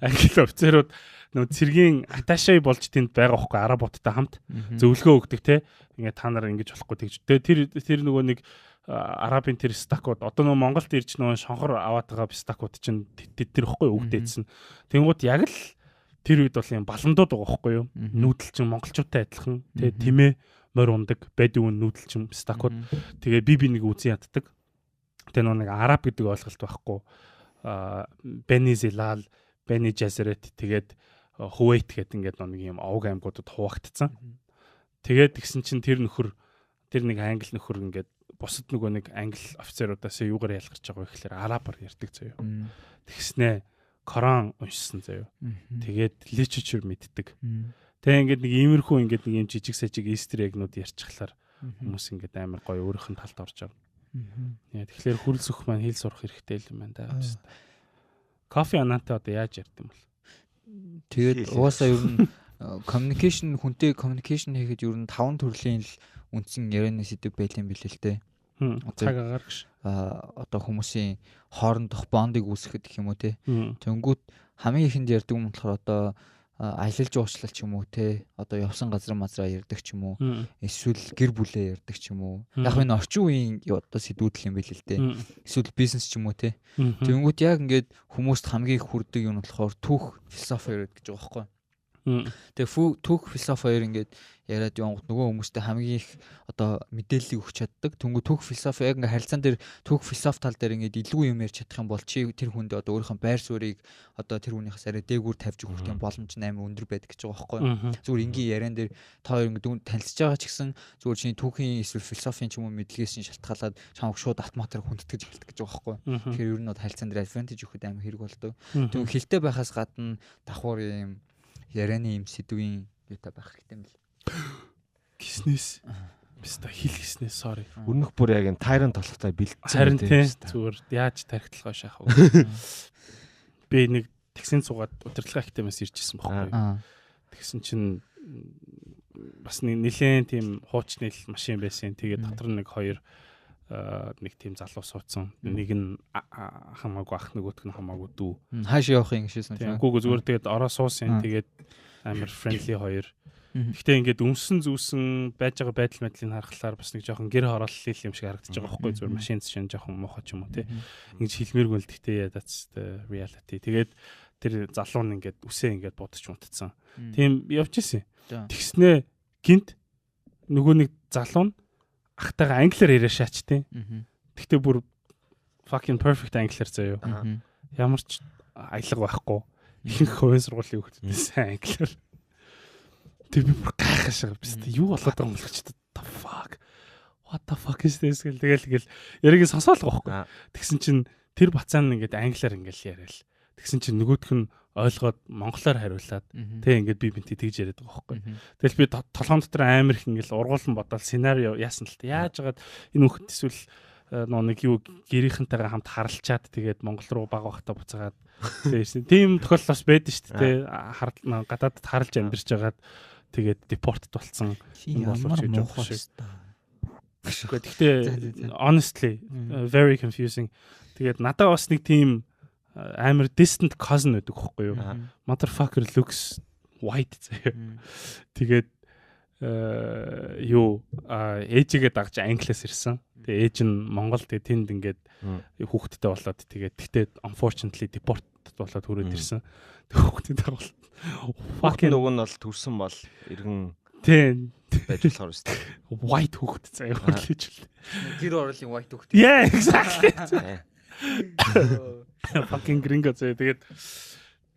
Speaker 1: Англи офицерууд нөгөө цэргийн аташей болж тэнд байгаа байхгүй арабуудтай хамт зөвлөгөө өгдөг те. Ингээд та нар ингэж болохгүй тэгж. Тэгээ тэр нөгөө нэг Арабын тэр стакууд одоо нөгөө Монголд ирж нөгөө шонхор аваад байгаа стакууд чинь тэр ихгүй өгдөөдсөн. Тэнгууд яг л тэр үед бол юм баландууд байгаа байхгүй юу? Нүүдэл чинь монголчуудтай адилхан тэ тэмээ морь ундаг байдгүй нүүдэл чинь стакууд. Тэгээ би нэг үзэн яддаг. Тэгээ нөгөө нэг араб гэдэг ойлголт байхгүй. Бени Зилал, Бени Жазерет тэгээд Хувейт гэдэг ингээд нэг юм овг аймагуудад хуваагдцсан. Тэгээд тэгсэн чинь тэр нөхөр тэр нэг англи нөхөр ингээд бусад нөгөө нэг англи офицеруудаас юугаар ялгарч байгаа вэ гэхээр арабаар ярьдаг заяа. Тэгснэ Коран уншсан заяа. Тэгээд literature мэддэг. Тэгээ ингээд нэг иймэрхүү ингээд нэг юм жижиг сажиг easter egg-нууд ярьчихлаар хүмүүс ингээд амар гоё өөрийнх нь талд орж байгаа. Тэгэхээр хүрэл сүх маань хэл сурах хэрэгтэй л юм байна да. Кофе Анантай одоо яаж ярьд юм бол?
Speaker 3: Тэгээд угаасаа ер нь communication хүнтэй communication хийхэд ер нь 5 төрлийн л үндсэн ярианы сэдэв байл юм билээ л дээ.
Speaker 1: Цаг агаар гэж.
Speaker 3: Одоо хүмүүсийн хоорондох бондыг үүсгэхэд гэх юм уу те. Тэнгүүт хамгийн ихэнд ярьдаг юм болохоор одоо аялал жуулчлал ч юм уу те. Одоо явсан газар мазраа ярьдаг ч юм уу. Эсвэл гэр бүлээ ярьдаг ч юм уу. Яг энэ орчин үеийн одоо сэдвүүд л юм билээ л дээ. Эсвэл бизнес ч юм уу те. Тэнгүүт яг ингээд хүмүүст хамгийн их хүрдэг юм болохоор түүх философи яриад гэж байгаа байхгүй. Тэгээ түүх философи хоёр ингээд яриад явангууд нөгөө хүмүүстэй хамгийн их одоо мэдээллийг өгч чаддаг. Тэнгүү түүх философи яг ингээд харилцаан дээр түүх философи тал дээр ингээд илүү юм ярьж чадах юм бол чи тэр хүнд одоо өөрийнхөө байр суурийг одоо тэр хүнийхээс арай дээгүүр тавьж өгөх тийм боломж нь амар өндөр байдаг гэж байгаа байхгүй юу. Зүгээр энгийн яриан дээр та хоёр ингээд танилцж байгаа ч гэсэн зүгээр чиний түүхийн эсвэл философийн ч юм уу мэдлэгээс чинь шалтгаалаад чамайг шууд автоматар хүндэтгэж эхэлдэг гэж байгаа байхгүй юу. Тэгэхээр ер нь бол харилцаан дээр advantage өгөхөд амар хэрэг болдог. Тэгвэл хилтэй байхаас гадна давхар юм ярианы юм сэдвийн юутай байх хэрэгтэй юм бэл.
Speaker 1: Гиснээс биста хил гиснээс sorry.
Speaker 2: Өрнөх бүр яг энэ тайран толготой бэлдсэн.
Speaker 1: Харин тийм зүгээр яаж тархитлахаа шахав. Би нэг таксинд суугаад удирдлага академиас ирж исэн бохгүй. Тэгсэн чинь бас нэг нэлээд тийм хуучны машин байсан. Тэгээд дотор нэг хоёр нэг тийм залуу суудсан. Нэг нь хамаагүй ах, нөгөөх нь хамаагүй дүү.
Speaker 3: Хааш явах юм шээсэн
Speaker 1: юм. Үгүй зүгээр тэгээд ороо суусан. Тэгээд амар friendly хоёр. Гэхдээ ингээд өмсөн зүүсэн байж байгаа байдал мэдлийг харахлаар бас нэг жоохон гэр хорооллын юм шиг харагдаж байгаа байхгүй зүгээр машин чинь жоохон муухай ч юм уу тий. Ингэж хэлмээргүй л гэхдээ that's the reality. Тэгээд тэр залуу нь ингээд үсээ ингээд будаж унтцсан. Тийм явж исэн. Тэгснээ гинт нөгөө нэг залуу нь ахтайгаа англиар яриа шаач тий. Тэгтээ бүр fucking perfect англиар заяа. Ямар ч аялга байхгүй. Ихэнх хувийн сургуулийн хүүхдүүд сайн англиар. Тэг би бүр гайхашаа биз дээ. Юу болоод байгаа юм бол ч the fuck. What the fuck is this гэл тэгэл гэл яриаг сонсоол байгаа байхгүй. Тэгсэн чинь тэр бацаан ингээд англиар ингээд яриал. Тэгсэн чинь нөгөөх нь ойлгоод монголоор хариулаад тэг ингээд би бинти тэгж яриад байгаа байхгүй. Тэгэл би толгоон дотор амар их ингээд ургуулсан бодоол сценарио яасан л та. Яаж хагаад энэ хүүхэд эсвэл нөө нэг юу гэрийнхэнтэйгээ хамт харалчаад тэгээд Монгол руу баг багтаа буцаагаад тэгсэн. Тийм тохиолдол бас байдаг шүү дээ. Гадаадд харалж амьдарч байгаад тэгээд депорт болсон
Speaker 3: юм болов гэж бодох шиг.
Speaker 1: Гэхдээ honestly very confusing. Тэгээд надад бас нэг тийм амар distant cousin байдаг байхгүй юу? Motherfucker looks white заяа. Тэгээд юу ээжигээ дагж англиас ирсэн. Тэгээ ээж нь Монгол тэгээ тэнд ингээд хүүхэдтэй болоод тэгээд тэгтээ unfortunately deport болоод хүрээд ирсэн. Тэг хүүхдийн дагуул
Speaker 2: fucking нөгөө нь бол төрсөн бол иргэн
Speaker 1: тийм
Speaker 2: байж болохоор шүү дээ.
Speaker 1: White хүүхэд заяа хөрлөж л.
Speaker 3: Гэр ороолын white хүүхэд.
Speaker 1: Yeah, exactly. Fucking gringo заяа. Тэгээд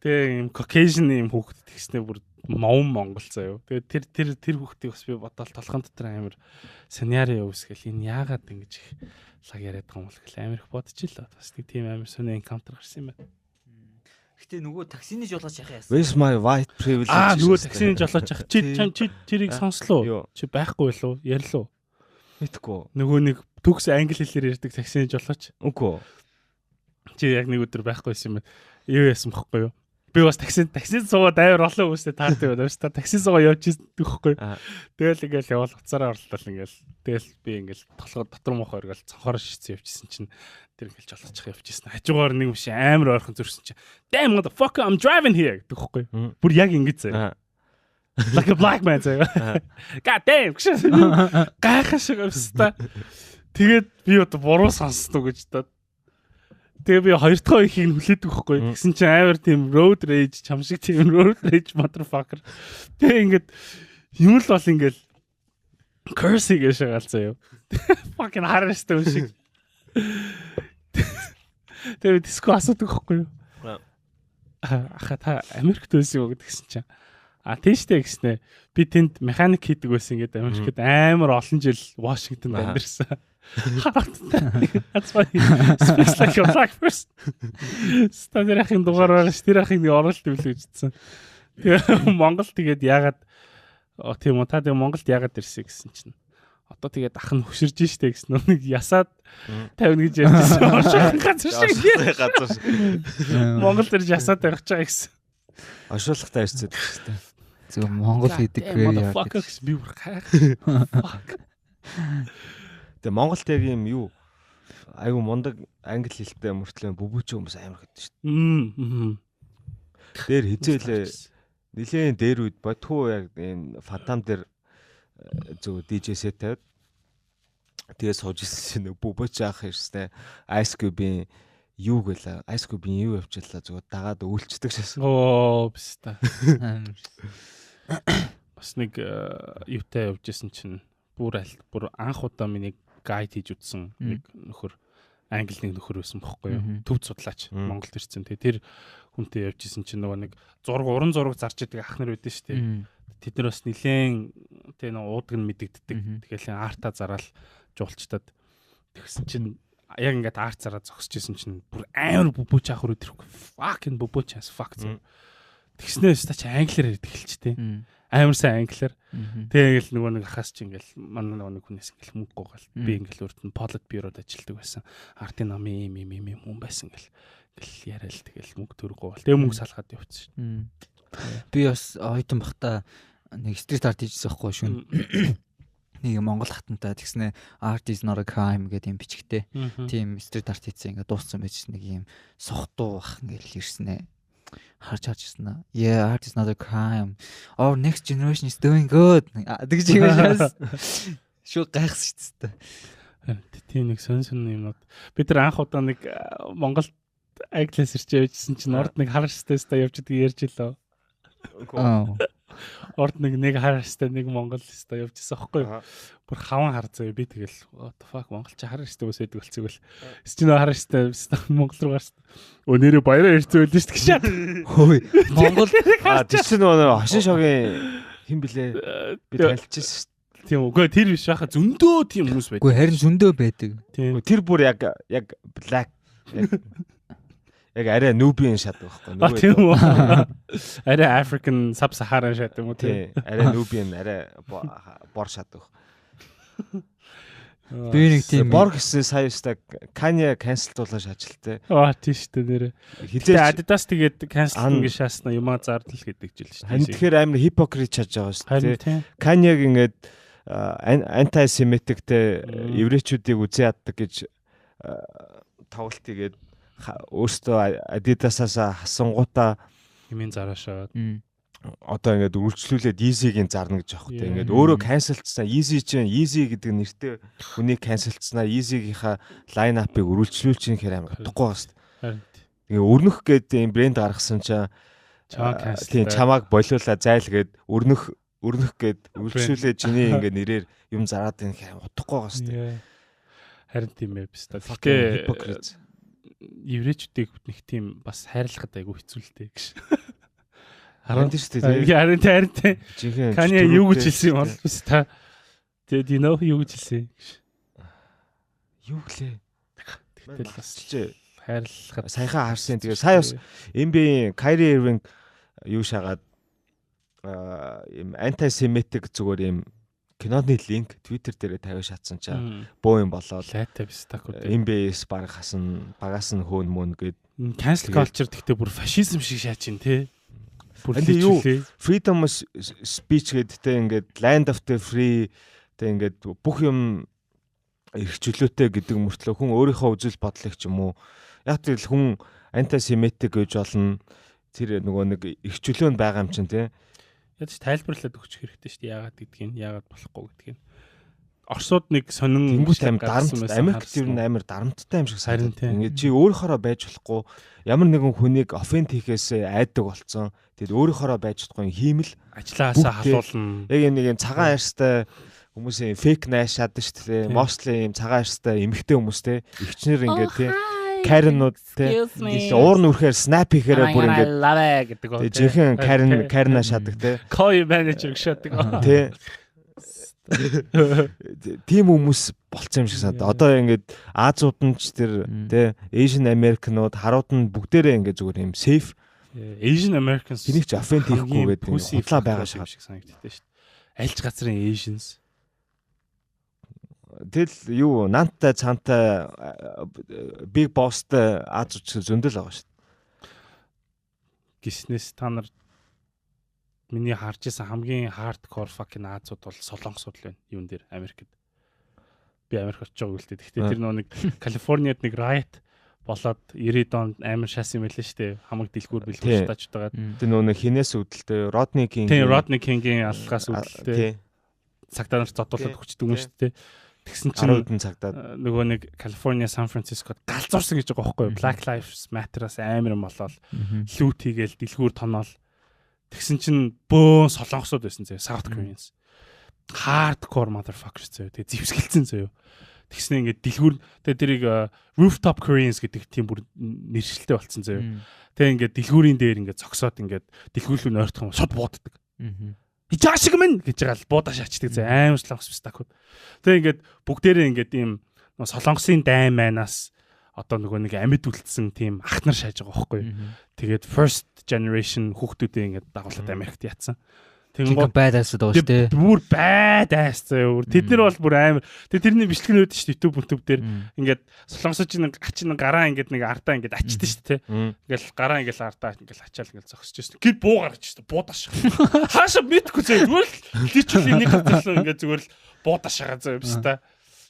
Speaker 1: тэг юм Caucasian юм хүүхэд тэгснээ бүр мовн Монгол заяа. Тэгээд тэр тэр тэр хүүхдийг бас би бодоол толгоон дотор амар сценарио үүсгэл энэ яагаад ингэж их лаг яриад байгаа юм бол гэл амар их бодчихлоо. Бас нэг тийм амар сонио encounter гарсан юм байна.
Speaker 3: Гэтэ нөгөө таксины жолооч яхаа яасан.
Speaker 2: Where's my white privilege?
Speaker 1: Аа нөгөө таксины жолооч яах. Чи чи тэрийг сонслоо. Чи байхгүй болов? Ярьлуу?
Speaker 2: Мэдгүй.
Speaker 1: Нөгөө нэг төгс англи хэлээр ярьдаг таксины жолооч.
Speaker 2: Үгүй.
Speaker 1: Чи яг нэг өдөр байхгүй байсан юм байна. Юу яасан бохгүй юу? Би бас таксинд суугаад амар олон хүмүүстэй таардаг байна. Та такси суугаа явж ирдэг байхгүй. Тэгэл ингээл явал уцаараа орлол ингээл тэгэл би ингээл толгой дотор муухай өргөл цонхоор шийдсэн явжсэн чинь тэр ингээл жолоочих явжсэн. Хажуугаар нэг юм шиг амар ойрхон зөрсөн чинь damn motherfucker I'm driving here гэдэг байхгүй. Бүр яг ингэж заяа. Like a black man заяа. God damn. Гайхашиг австаа. Тэгээд би одоо буруу сонсдоо гэж та. Тэгээ би хоёр дахь ихийг нь хүлээдэг байхгүй. Тэгсэн чинь амар тийм road rage чам шиг тийм road rage motherfucker. Тэгээ ингээд юм л бол ингээд curse гэж шагаал заяа. Fucking харастай юм шиг. Тэгээ диско асуудаг байхгүй юу? Аха та Америкт байсан юу гэдгсэн чинь. А тийштэй гэснэ. Би тэнд механик хийдэг байсан гэдэг Америкт амар олон жил Вашингтонд амьдарсан. That's why he speaks like a black person. Тэр ахын дугаар байгаа ш. Тэр ахын нэг оролт өвлөө гэжсэн. Тэгээ Монгол тэгээд яагаад тийм үү та тэгээ Монголд яагаад ирсэн гэсэн чинь одоо тэгээд ах нь хөшөрж штэ гэсэн нэг ясаад тавина гэж ярьжсэн. Оршуулгын газар шиг.
Speaker 2: Газар шиг.
Speaker 1: Монгол ирж ясаад тавих чаа гэсэн.
Speaker 2: Оршуулгатай ирсэн шүү дээ.
Speaker 3: Зөв Монгол хийдэг
Speaker 1: гэрээ. Motherfucker гэсэн би бүр хайх. Fuck.
Speaker 2: Тэгээ Монголд яг юм юу айгу мундаг англи хэлтэй мөртлөө бөбөч хүмүүс амар гэдэг шүү
Speaker 1: дээ.
Speaker 2: Дээр хизээлээ нилээн дээр үед бодхуу яг энэ фантом дээр зөв DJ сет тавиад тэгээ сууж ирсэн чинь бөбөч яах ирсэн Ice Cube-ийн Юу гэлээ Ice Cube-ийн юу явчихлаа зүгээр дагаад өвлчдөг шээс.
Speaker 1: Оо биста. Бас нэг юутай явж исэн чинь бүр аль бүр анх удаа миний гайд хийж үзсэн нэг нөхөр англи нэг нөхөр байсан бохгүй юу. Төвд судлаач Монголд ирсэн. Тэгээ тэр хүнтэй явж исэн чинь нөгөө нэг зураг уран зураг зарж идэг ах нар байдэн шүү дээ. Тэд нар бас нилээн тэ нэг уудаг нь мэдэгддэг. Тэгэл арта зараал жуулчдад тэгсэн чинь яг ингээд арт зараа зогсож исэн чинь бүр амар бөбөөч ах руу ирэхгүй. Fucking бөбөөч as fuck. Тэгснээс та чи англиар ярьдаг хэлчтэй. Амар сайн англиар. Тэгээ ингээл нөгөө нэг ахаас чи ингээл манай нөгөө нэг хүнээс ингээл мөнгө гоогаал. Би ингээл урд нь Politburo бюрод ажилладаг байсан. Артын намын ийм ийм ийм хүн байсан ингээл ингээл яриад тэгэл мөнгө төрөг гоол. Тэгээ мөнгө салгаад явчихсан
Speaker 3: шүү. Би бас оюутан бахта нэг стрит арт хийжсэн байхгүй шүн. Нэг Монгол хатантай тэгснэ art is not a crime гэдэг юм бичгтэй. Тийм стрит арт хийсэн ингээд дууссан байж нэг юм сохтуу ах ингээл ирсэн ээ. Харж харж ирсэн аа. Yeah, art is not a crime. Our next generation is doing good. Тэгж юм шээс. Шүү гайхсан шүү
Speaker 1: дээ. Тийм нэг сон сон юмнууд. Бид нар анх удаа нэг Монгол англиас ирж явжсэн чинь орд нэг хар стэстэй явж идэг ярьж илээ. Орд нэг хар стэй нэг монгол стэй явж исэн аахгүй юу? Бүр хаван хар заяа би тэгэл what the fuck монгол чи хар стэй ус байдаг болцыг бол. Чи нөө хар стэй монгол руу гарсан. Өө нэрээ баяраа ирсэн байлээ шүү дээ гэж.
Speaker 3: Хөөе. Монгол
Speaker 2: а тэр чинь нөгөө хошин шогийн хэн блэ? Би танилцчихсан шүү дээ.
Speaker 1: Тийм үгүй тэр биш байхаа зөндөө тийм хүмүүс
Speaker 3: байдаг. Үгүй харин зөндөө байдаг.
Speaker 2: Тэр бүр яг black яг арай Nubian шат байхгүй
Speaker 1: нөгөө. Тийм үү. Арай African Sub-Saharan шат юм уу
Speaker 2: тийм. Арай Nubian арай бор шат байх.
Speaker 3: Би нэг тийм
Speaker 2: бор гэсэн сая өстой Kanye cancel-дуулаа шажилтээ.
Speaker 1: Аа тийм шүү дээ нэрээ. Хизээ Adidas тэгээд cancel ингэ шааснаа юмаа зардал гэдэг жил
Speaker 2: шүү дээ. Тэгэхээр амар hypocrite шаж байгаа шүү дээ. Kanye-г ингээд anti-semitic те еврейчүүдийг үзэн яддаг гэж тоглолт хийгээд өөртөө Adidas-аас хасангуудаа
Speaker 1: хэмээн зараа шагаад
Speaker 2: одоо ингээд үргэлжлүүлээд Yeezy-гийн зарна гэж аах те. Ингээд өөрөө cancel-дсан Yeezy чинь Yeezy гэдэг нэртэй хүнийг cancel-дснаа Yeezy-гийнхаа line-up-ыг үргэлжлүүлж чинь гэхээр амар утгагүй байгаа шүү дээ. Тэгээ өрнөх гэдэг юм брэнд гаргасан чинь тийм чамааг болиулаа зайл гээд өрнөх гээд үргэлжлүүлээ чиний ингээд нэрээр юм зараад байна гэхээр утгагүй байгаа шүү дээ.
Speaker 1: Харин тийм ээ биз та. Тэгэхээр hypocrite еврейчүүдийг нэг тийм бас хайрлахад айгүй хэцүү л дээ гэж.
Speaker 2: Харин тийм шүү дээ.
Speaker 1: Харин тийм. Kanye юу гэж хэлсэн юм бол биз та. Тэгээд you know юу гэж хэлсэн гэж.
Speaker 2: Юу гэлээ.
Speaker 1: Тэгтэл бас хайрлахад
Speaker 2: саяхан харсан. Тэгээ сая бас NBA-ийн Kyrie Irving юу шагаад юм anti-semitic зүгээр юм киноны линк Twitter дээрээ тавиа шатсан чаа бөө юм болоод
Speaker 1: лайтай биз так үү.
Speaker 2: NBA-с баг хасан багаас нь хөөн мөн гээд
Speaker 1: cancel culture гэхдээ бүр фашизм шиг шаач ин тэ.
Speaker 2: Бүр юу freedom of speech гэдэг тэ ингээд land of the free тэ ингээд бүх юм эрх чөлөөтэй гэдэг мөртлөө хүн өөрийнхөө үзэл бодлыг ч юм уу яг тэгэл хүн anti-semitic гэж болно тэр нөгөө нэг эрх чөлөө нь байгаа юм чинь тэ.
Speaker 1: Яаж тайлбарлаад өгчих хэрэгтэй шүү дээ. Яагаад гэдгийг, яагаад болохгүй гэдгийг. Оросууд нэг сонин
Speaker 2: тэнгуут амар дарамт, Америкт ер нь амар дарамттай юм шиг санагдав. Ингээд чи өөрөөхөөрөө байж болохгүй, ямар нэгэн хүнийг offend хийхээс айдаг болсон. Тэгэд өөрөөхөөрөө байж чадахгүй хиймэл
Speaker 1: ажлаасаа халуулна.
Speaker 2: Яг нэг юм цагаан арьстай хүмүүсийн fake наашаад шүү дээ. Mostly юм цагаан арьстай эмэгтэй хүмүүс те. Игчнэр ингээд те. Karen-ууд те уур нүрхээр snap хийхээрээ бүр ингээд
Speaker 1: гэдэг үү.
Speaker 2: Жинхэнэ Karen Karen-а шаадаг те.
Speaker 1: Call manager шаадаг.
Speaker 2: Те. Тийм хүмүүс болцсон юм шиг санагдаа. Одоо ингээд Азууд нь ч тэр те Asian American-ууд харууд нь бүгдээрээ ингээд зүгээр юм safe
Speaker 1: Asian Americans
Speaker 2: тэнийг ч offend хийхгүй гэдэг худлаа байгаа
Speaker 1: шиг санагддаг шүү дээ. Альж газрын Asians
Speaker 2: Тэгэл юу нантай цаантай big boss-тай Азууд ч зөндөл байгаа шүү дээ.
Speaker 1: Гиснээс та нар миний харж исэн хамгийн hardcore fucking Азууд бол солонгосууд л байна. Юун дээр Америкт. Би Америк очиж байгааг л дээ. Гэхдээ тэр нөө нэг Калифорниад нэг riot болоод 90-ад онд амар шаасан юм байлээ шүү дээ. Хамаг дэлгүүр бэлгүүр шатааж байгаад.
Speaker 2: Тэр нөө нэг хинээс үүдэлтэй Rodney King.
Speaker 1: Тийм, Rodney King-ийн аллагаас үүдэлтэй. Цагтаа нар зодуулаад өгчдөг юм шүү дээ. Тэгсэн чинь
Speaker 2: 10 цагтаа
Speaker 1: нөгөө нэг Калифорниа, Сан Францискод галзуурсан гэж байгаа байхгүй юу? Black Lives Matter-аас амар юм болоод loot хийгээл дэлгүүр тоноол. Тэгсэн чинь бөөн солонгосууд байсан заяа, South Koreans. Hardcore motherfuckers заяа. Тэгээ зэвсгэлцэн заяа. Тэгснэ ингээд дэлгүүр тэгээ тэрийг rooftop Koreans гэдэг тийм бүр нэршилтэй болцсон заяа. Тэгээ ингээд дэлгүүрийн дээр ингээд зогсоод ингээд дэлгүүр рүү нойртох юм шууд бууддаг. Хижаашиг минь гэж байгаа л буудаа шаачдаг заяа, амар солонгос пистакууд. Тэгээ ингээд бүгдээрээ ингээд ийм солонгосын дайн майнаас одоо нөгөө нэг амьд үлдсэн тийм ах нар шааж байгаа байхгүй юу. Тэгээд first generation хүүхдүүдээ ингээд дагуулад Америкт ятсан.
Speaker 3: Тэгэнгүүт badass байгаа шүү дээ.
Speaker 1: Бүр badass заяа. Тэд нар бол бүр амар. Тэгээ тэрний бичлэг нь өөдөө шүү дээ YouTube дээр ингээд солонгосч нэг ачин гараа ингээд нэг ардаа ингээд ачдаг шүү дээ. Ингээл гараа ингээл ардаа ингээл ачаал ингээл зогсож байсан. Гэр буу гарч шүү дээ. Буудаш. Хаашаа мэдхгүй заяа. Зүгээр л literally нэг газар ингээд зүгээр л буудаш байгаа заяа биш та.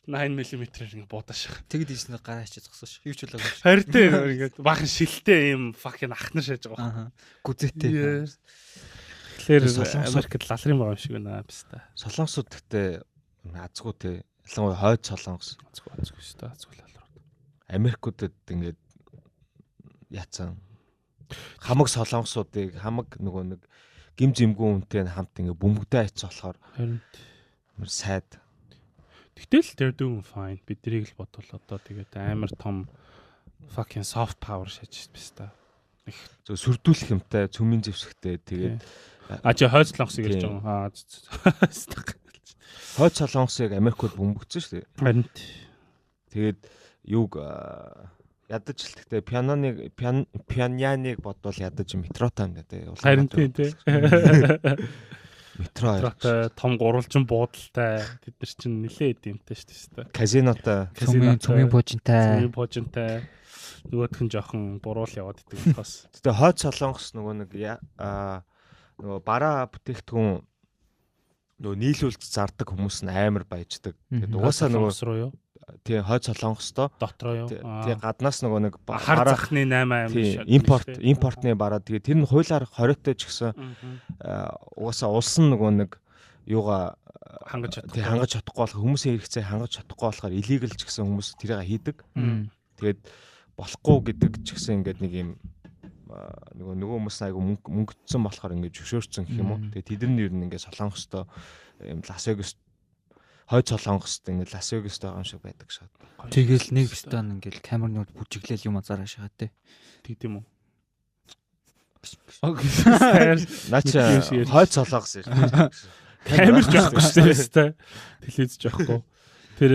Speaker 1: 8 мм-ээр ингээд буудаш.
Speaker 3: Тэгэд ийшнэ гараа ачиж зогсоош. Юу ч болоогүй.
Speaker 1: Харин тэ ингээд баахан шилтэй юм fucking ах нар шааж байгаа.
Speaker 3: Гүзээтэй.
Speaker 1: Тэгэхээр Америкт лалрын байгаа юм шиг байна биз та.
Speaker 2: Солонгосууд гэхдээ азгүй те. Ялангуяа хойд солонгос.
Speaker 1: Азгүй азгүй шүү дээ. Азгүй лалрууд.
Speaker 2: Америкуудад ингээд яцсан. Хамаг солонгосуудыг хамаг нөгөө нэг гим зэмгүй үнтэй хамт ингээд бөмбөгдөө айцсан болохоор
Speaker 1: харин
Speaker 2: амар сайд.
Speaker 1: Тэгтэл they're doing fine. Биднийг л бодвол одоо тэгээд амар том fucking soft power шаж биз та.
Speaker 2: Зөв сүрдүүлэх юмтай, цөмийн зэвсэгтэй тэгээд
Speaker 1: А чи хойд солонгосыг ярьж байгаа юм. Аа.
Speaker 2: Хойд солонгосыг Америкууд бөмбөгцсөн шүү дээ.
Speaker 1: Харин
Speaker 2: тэгээд юуг ядаж л гэхдээ пианоныг пианяныг бодвол ядаж метротой юм да тий.
Speaker 1: Харин тий тий.
Speaker 2: Метро
Speaker 1: метротой том гурвалжин буудалтай тэд нар чинь нилээд юмтай шүү дээ.
Speaker 2: Казинотой,
Speaker 3: цөмийн пуужинтай.
Speaker 1: Цөмийн пуужинтай. Нөгөөх нь жоохон буруул яваад идэг болохоос.
Speaker 2: Гэтэ хойд солонгос нөгөө нэг нөгөө бараа бүтээгдэхүүн нөгөө нийлүүлж зардаг хүмүүс нь амар баяждаг. Тэгээд угаасаа нөгөө
Speaker 1: руу юу?
Speaker 2: Тий, хойд солонгостой
Speaker 1: дотроо юу?
Speaker 2: Тий, гаднаас нөгөө нэг
Speaker 1: хар захны 8 амар
Speaker 2: импорт импортны бараа. Тэгээд тэр нь хуулиар 20-той ч гэсэн угаасаа улс нь нөгөө нэг юугаа
Speaker 1: хангаж чадахгүй.
Speaker 2: Тий, хангаж чадахгүй болох хүмүүсийн хэрэгцээ хангаж чадахгүй болохоор illegal ч гэсэн хүмүүс тэрийг хийдэг. Тэгээд болохгүй гэдэг ч гэсэн ингээд нэг юм нөгөө хүмүүс айгу мөнгөцсөн болохоор ингээд зөвшөөрсөн гэх юм уу. Тэгээд тэд нар ер нь ингээд солонгостой юм Лас Вегас хойд солонгост ингээд Лас Вегаст байгаа юм шиг байдаг шат.
Speaker 3: Тэгэл нэг стан ингээд камернууд бүжиглээл юм азараа шагаа те.
Speaker 1: Тэгд юм уу?
Speaker 2: Наа чи хойд солонгос юм.
Speaker 1: Камер ч байхгүй шүү дээ. Телевиз ч байхгүй. Тэр